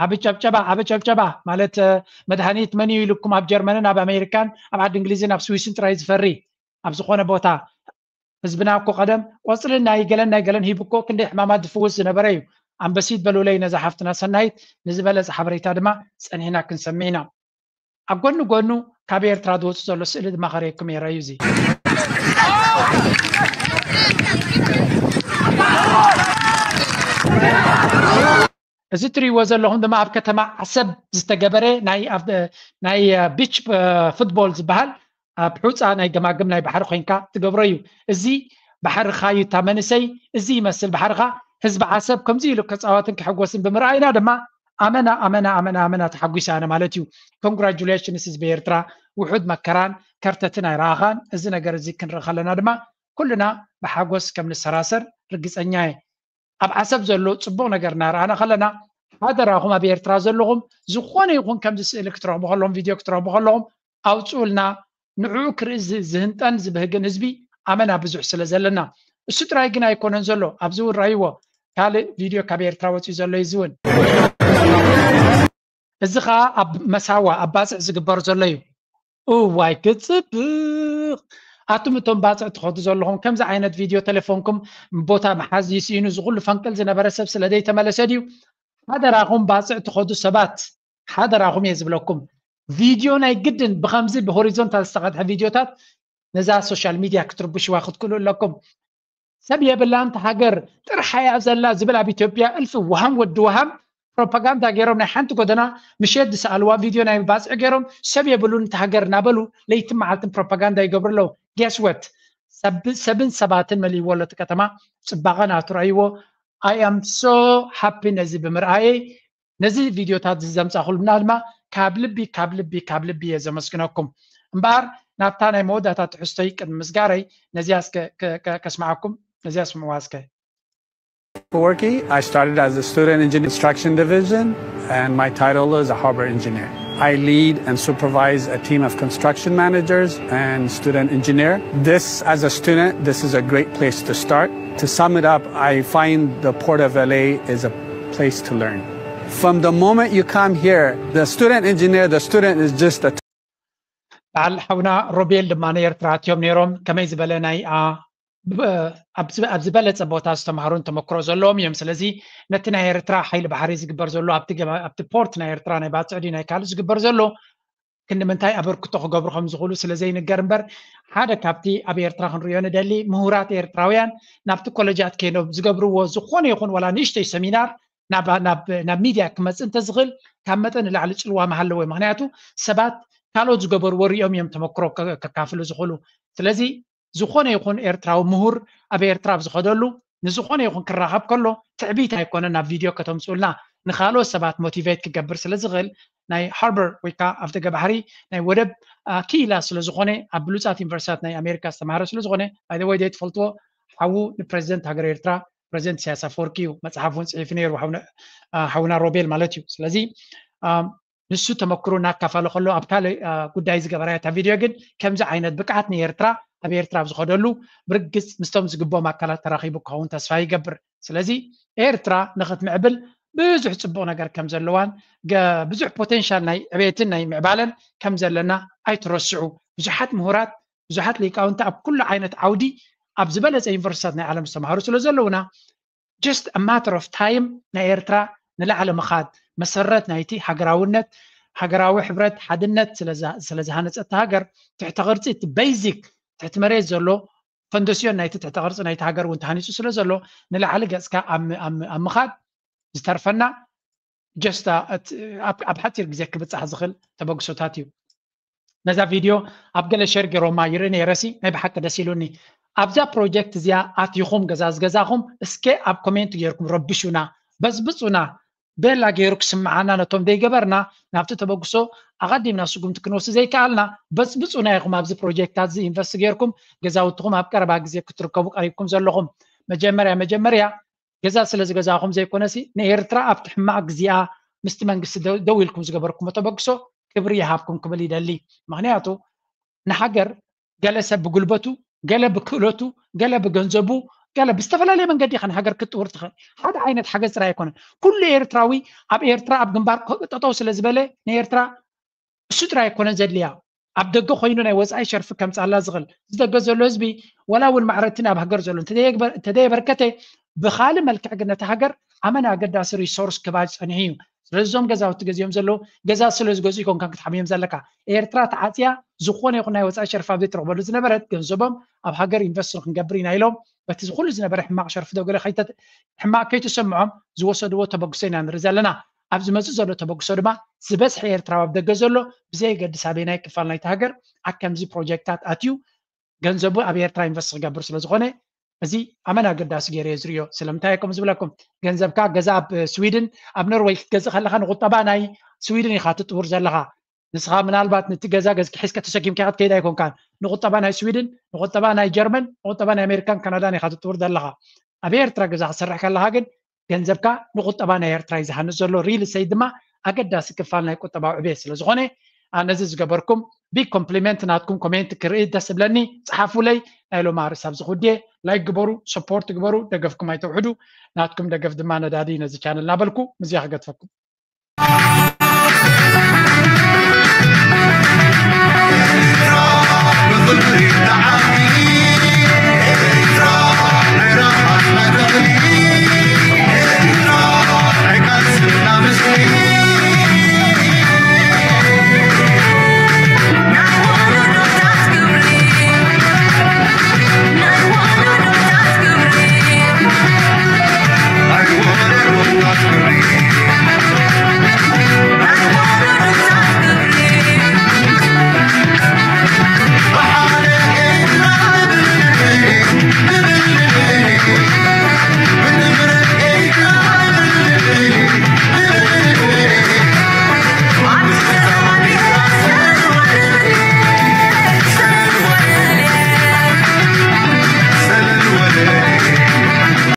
ኣብ ጨብጨባ ኣብ ጨብጨባ ማለት አ፣ መድሃኒት መን እዩ ኢልኩም ኣብ ጀርመንን ኣብ ኣሜሪካን ኣብ ዓዲ እንግሊዝን ኣብ ስዊስን ጥራይ ዝፈሪ ኣብ ዝኾነ ቦታ ህዝብና እኮ ቀደም ቆፅሊ ናይ ገለን ናይ ገለን ሂቡ እኮ ክንደይ ሕማማት ዝፍውስ ዝነበረ እዩ። ኣንበሲት በሉለይ ነዛ ሓፍትና ሰናይት ንዝበለፀ ሓበሬታ ድማ ፀኒሕና ክንሰምዕ ኢና። ኣብ ጎኒ ጎኑ ካብ ኤርትራ ዝወፁ ዘሎ ስእሊ ድማ ከርእየኩም እየ። ረኣዩ እዚ እዚ ትሪእዎ ዘለኹም ድማ ኣብ ከተማ ዓሰብ ዝተገበረ ናይ ኣብ- ናይ ቢች ፉትቦል ዝበሃል ኣብ ሑፃ ናይ ገማግም ናይ ባሕሪ ኮይንካ ትገብሮ እዩ። እዚ ባሕርኻ እዩ እታ መንእሰይ፣ እዚ ይመስል ባሕርኻ። ህዝቢ ዓሰብ ከምዚ ኢሉ ክፃወትን ክሕጎስን ብምርኣይና ድማ ኣመና ኣመና ኣመና ኣመና ተሓጒሰ ኣነ ማለት እዩ። ኮንግራጁሌሽንስ ህዝቢ ኤርትራ፣ ውሑድ መከራን ከርተትን ኣይረኣኻን። እዚ ነገር እዚ ክንርኢ ከለና ድማ ኩልና ብሓጎስ ከም ንሰራሰር ርግፀኛ እየ። ኣብ ዓሰብ ዘሎ ፅቡቕ ነገር እናረኣና ከለና ሓደራኹም ኣብ ኤርትራ ዘለኹም ዝኾነ ይኹን ከምዚ ስእሊ ክትረኽቡ ከለኹም ቪድዮ ክትረኽቡ ከለኹም ኣውፅኡልና። ንዕኡ ክርኢ ዝ- ዝህንጠን ዝብህግን ህዝቢ ኣመና ብዙሕ ስለ ዘለና እሱ ጥራይ ግን ኣይኮነን ዘሎ ኣብዚ እውን ረኣይዎ ካልእ ቪድዮ ካብ ኤርትራ ወፂኡ ዘሎ እዩ እዚ እውን እዚ ከዓ ኣብ መሳዋ ኣብ ባፅዕ ዝግበር ዘሎ እዩ። እዋይ ክፅብቕ ኣቱም እቶም ባፅዕ ትኸዱ ዘለኹም ከምዚ ዓይነት ቪድዮ ቴሌፎንኩም ቦታ መሓዝ ይስኢኑ ዝኩሉ ፈንቅል ዝነበረ ሰብ ስለ ዘይተመለሰ ድዩ? ሓደራኹም ባፅዕ ትኸዱ ሰባት ሓደራኹም እየ ዝብለኩም። ቪድዮ ናይ ግድን ብከምዚ ብሆሪዞንታል ዝተቐድሐ ቪድዮታት ነዛ ሶሻል ሚድያ ክትርብሽዋ ክትክእሉ ኣለኩም። ሰብ የብላን እታ ሃገር ጥርሓ እያ ዘላ ዝብል ኣብ ኢትዮጵያ እልፊ ውሃም ወዲ ውሃም ፕሮፓጋንዳ ገይሮም ናይ ሓንቲ ጎደና ምሸት ዝሰኣልዋ ቪድዮ ናይ ባፅዕ ገይሮም ሰብ የብሉን እታ ሃገር እናበሉ ለይትን መዓልትን ፕሮፓጋንዳ ይገብሩ ኣለዉ። ጌስወት ሰብን ሰባትን መሊእዎ ኣሎ እቲ ከተማ። ፅባቐ ናቱ ረእይዎ። I am so happy ነዚ ብምርኣየይ። ነዚ ቪድዮታት እዚ ዘምፃእኩልና ድማ ካብ ልቢ ካብ ልቢ ካብ ልቢ እየ ዘመስግነኩም። እምበኣር ናብታ ናይ መወዳእታ ትሕዝቶይ ቅድሚ ምስጋረይ ነዚያ እስከ ከስምዓኩም። ነዚያ ስምዕዋ እስከ። Worky. I started as a student in the construction division, and my title is a harbor engineer. I lead and supervise a team of construction managers and student engineer. This, as a student, this is a great place to start. To sum it up, I find the Port of L A is a place to learn. From the moment you come here, the student engineer, the student is just a በዓል ሓውና ሮቤል ድማ ንኤርትራ ኣትዮም ነይሮም ከመይ ዝበለ ናይ ኣብ ዝበለፀ ቦታ ዝተምሃሩን ተመክሮ ዘለዎም እዮም። ስለዚ ነቲ ናይ ኤርትራ ሓይሊ ባሕሪ ዝግበር ዘሎ ኣብቲ ፖርት ናይ ኤርትራ ናይ ባፅዕዲ ናይ ካልእ ዝግበር ዘሎ ክንዲ ምንታይ ኣበርክቶ ክገብሩ ከም ዝኽእሉ ስለ ዘይንገር እምበር ሓደ ካብቲ ኣብ ኤርትራ ክንሪኦ ንደሊ ምሁራት ኤርትራውያን ናብቲ ኮለጃት ከይዶም ዝገብርዎ ዝኾነ ይኹን ዋላ ንእሽተይ ሰሚናር ናብ ሚድያ ክመፅእ እንተዝኽእል ካብ መጠን ንላዕሊ ፅልዋ ምሃለዎ። ምክንያቱ ሰባት ካልኦት ዝገበርዎ ሪኦም እዮም ተመክሮ ከካፍሉ ዝኽእሉ። ስለዚ ዝኾነ ይኹን ኤርትራዊ ምሁር ኣብ ኤርትራ ኣብ ዝኸደሉ ንዝኾነ ይኹን ክራኸብ ከሎ ትዕቢት ኣይኮነ ናብ ቪድዮ ከተምፅኡልና ንካልኦት ሰባት ሞቲቬት ክገብር ስለ ዝኽእል ናይ ሃርበር ወይ ከዓ ኣፍደገ ባሕሪ ናይ ወደብ ክኢላ ስለ ዝኾነ ኣብ ብሉፃት ዩኒቨርሲታት ናይ ኣሜሪካ ዝተማሃረ ስለ ዝኾነ ባይዘወይ ዘይትፈልጥዎ ሓዉ ንፕሬዚደንት ሃገር ኤርትራ ፕሬዚደንት ኢሳያስ ኣፈወርቂ እዩ። መፅሓፍ እውን ፅሒፉ ነይሩ ሓውና ሮቤል ማለት እዩ። ስለዚ ንሱ ተመክሮ እናካፈለ ከሎ ኣብ ካልእ ጉዳይ ዝገበራያ እታ ቪድዮ ግን ከምዚ ዓይነት ብቅዓት ንኤርትራ ኣብ ኤርትራ ኣብ ዝኸደሉ ብርግፅ ምስቶም ዝግብኦም ኣካላት ተራኺቡ ክኸውን ተስፋ ይገብር። ስለዚ ኤርትራ ንክትምዕብል ብዙሕ ፅቡቅ ነገር ከም ዘለዋን ብዙሕ ፖቴንሻል ናይ ዕቤትን ናይ ምዕባለን ከም ዘለና ኣይትረስዑ። ብዙሓት ምሁራት ብዙሓት ሊቃውንቲ ኣብ ኩሉ ዓይነት ዓውዲ ኣብ ዝበለፀ ዩኒቨርሲታት ናይ ዓለም ዝተምሃሩ ስለ ዘለውና just a matter of time ናይ ኤርትራ ንላዕሊ ምኻድ መሰረት ናይቲ ሃገራውነት ሃገራዊ ሕብረት ሓድነት ስለዝሃነፀት ሃገር ትሕተ ቅርፂ እቲ basic ትሕቲ መሬት ዘሎ ፈንደስዮን ናይቲ ትሕተ ቅርፂ ናይቲ ሃገር እውን ተሃኒፁ ስለ ዘሎ ንላዕሊ ገፅካ ኣብ ምኻድ ዝተርፈና just ኣብ ሓፂር ግዜ ክብፃሕ ዝኽእል ተበግሶታት እዩ። ነዛ ቪድዮ ኣብ ገለ ሸር ገይሮማ ይርኢ ነይረሲ ናይ ብሓቂ ደስ ኢሉኒ። ኣብዛ ፕሮጀክት እዚኣ ኣቲኹም ገዛ ዝገዛኹም እስከ ኣብ ኮሜንት ገይርኩም ረብሹና፣ በዝብፁና፣ ቤላ ገይሩ ክስምዓና ነቶም ዘይገበርና ናብቲ ተበግሶ ኣቐዲምና ስጉምቲ ክንወስድ ዘይከኣልና በዝብፁና ኢኹም። ኣብዚ ፕሮጀክታት እዚ ኢንቨስት ገይርኩም ገዛውትኹም ኣብ ቀረባ ግዜ ክትርከቡ ቀሪብኩም ዘለኹም መጀመርያ መጀመርያ ገዛ ስለ ዝገዛኹም ዘይኮነሲ ንኤርትራ ኣብቲ ሕማቕ ግዜኣ ምስቲ መንግስቲ ደው ኢልኩም ዝገበርኩሞ ተበግሶ ክብሪ ይሃብኩም ክብል ይደሊ። ምክንያቱ ንሃገር ገለ ሰብ ብጉልበቱ፣ ገለ ብክእለቱ፣ ገለ ብገንዘቡ፣ ገለ ብዝተፈላለየ መንገዲ ኢኻ ንሃገር ክትጥውር ትኽእል። ሓደ ዓይነት ሓገዝ ጥራይ ኣይኮነን። ኩሉ ኤርትራዊ ኣብ ኤርትራ ኣብ ግንባር ጠጠው ስለ ዝበለ ንኤርትራ እሱ ጥራይ ኣይኮነን ዘድልያ። ኣብ ደገ ኮይኑ ናይ ወፃኢ ሸርፊ ከምፃላ ዝኽእል ዝደገ ዘሎ ህዝቢ ወላ እውን ማዕረቲ ናብ ሃገር ዘሎ እንተደየበርከተ ብካልእ መልክዕ ግን ነቲ ሃገር ኣመን ኣገዳሲ ሪሶርስ ክባል ፀኒሑ እዩ። ስለዚ እዞም ገዛውቲ ገዚኦም ዘለዉ ገዛ ስለ ዝገዝኡ ይኮንካ ክትሓምዮም ዘለካ። ኤርትራ ተዓፅያ ዝኾነ ይኹን ናይ ወፃኢ ሸርፊ ኣብ ዘይትረኽበሉ ዝነበረት ገንዘቦም ኣብ ሃገር ኢንቨስት ክንገብር ኢና ኢሎም በቲ ኩሉ ዝነበረ ሕማቕ ሸርፊ ዶ ገለ ሕማቕ ከይተሰምዖም ዝወሰድዎ ተበግሶ ኢና ንርኢ ዘለና። ኣብ ዝመፅእ ዘሎ ተበግሶ ድማ ዝበዝሐ ኤርትራዊ ኣብ ደገ ዘሎ ብዘየገድስ ኣበየናይ ክፋል ናይቲ ሃገር ኣብ ከምዚ ፕሮጀክታት ኣትዩ ገንዘቡ ኣብ ኤርትራ ኢንቨስት ክገብር ስለ ዝኾነ እዚ ኣመን ኣገዳሲ ገይረ እየ ዝርእዮ። ስለምንታይ እየ ከምኡ ዝብለኩም? ገንዘብካ ገዛ ኣብ ስዊድን ኣብ ኖርወይ ክትገዝእ ከለኻ ንቁጠባ ናይ ስዊድን ኢኻ ትጥውር ዘለኻ። ንስኻ ምናልባት ነቲ ገዛ ገዝኪ ሒዝካ ተሰኪምካ ኢኻ ትከይድ ኣይኮንካን። ንቁጠባ ናይ ስዊድን፣ ንቁጠባ ናይ ጀርመን፣ ንቁጠባ ናይ ኣሜሪካን ካናዳን ኢኻ ትጥውር ዘለኻ። ኣብ ኤርትራ ገዛ ክትሰርሕ ከለኻ ግን ገንዘብካ ንቁጠባ ናይ ኤርትራ እዩ ዝሃንፅ ዘሎ። ሪል ስቴት ድማ ኣገዳሲ ክፋል ናይ ቁጠባዊ ዕቤት ስለ ዝኾነ ነዚ ዝገበርኩም ቢግ ኮምፕሊመንት ናትኩም ኮሜንት ክርኢ ደስ ዝብለኒ። ፀሓፉለይ። ናይ ሎማ ርእሲ ኣብዚ ክውድየ። ላይክ ግበሩ፣ ሰፖርት ግበሩ፣ ደገፍኩም ኣይተውሕዱ። ናትኩም ደገፍ ድማ ነዳዲ ነዚ ቻነል እናበልኩ ምስዚኣ ክገድፈኩም።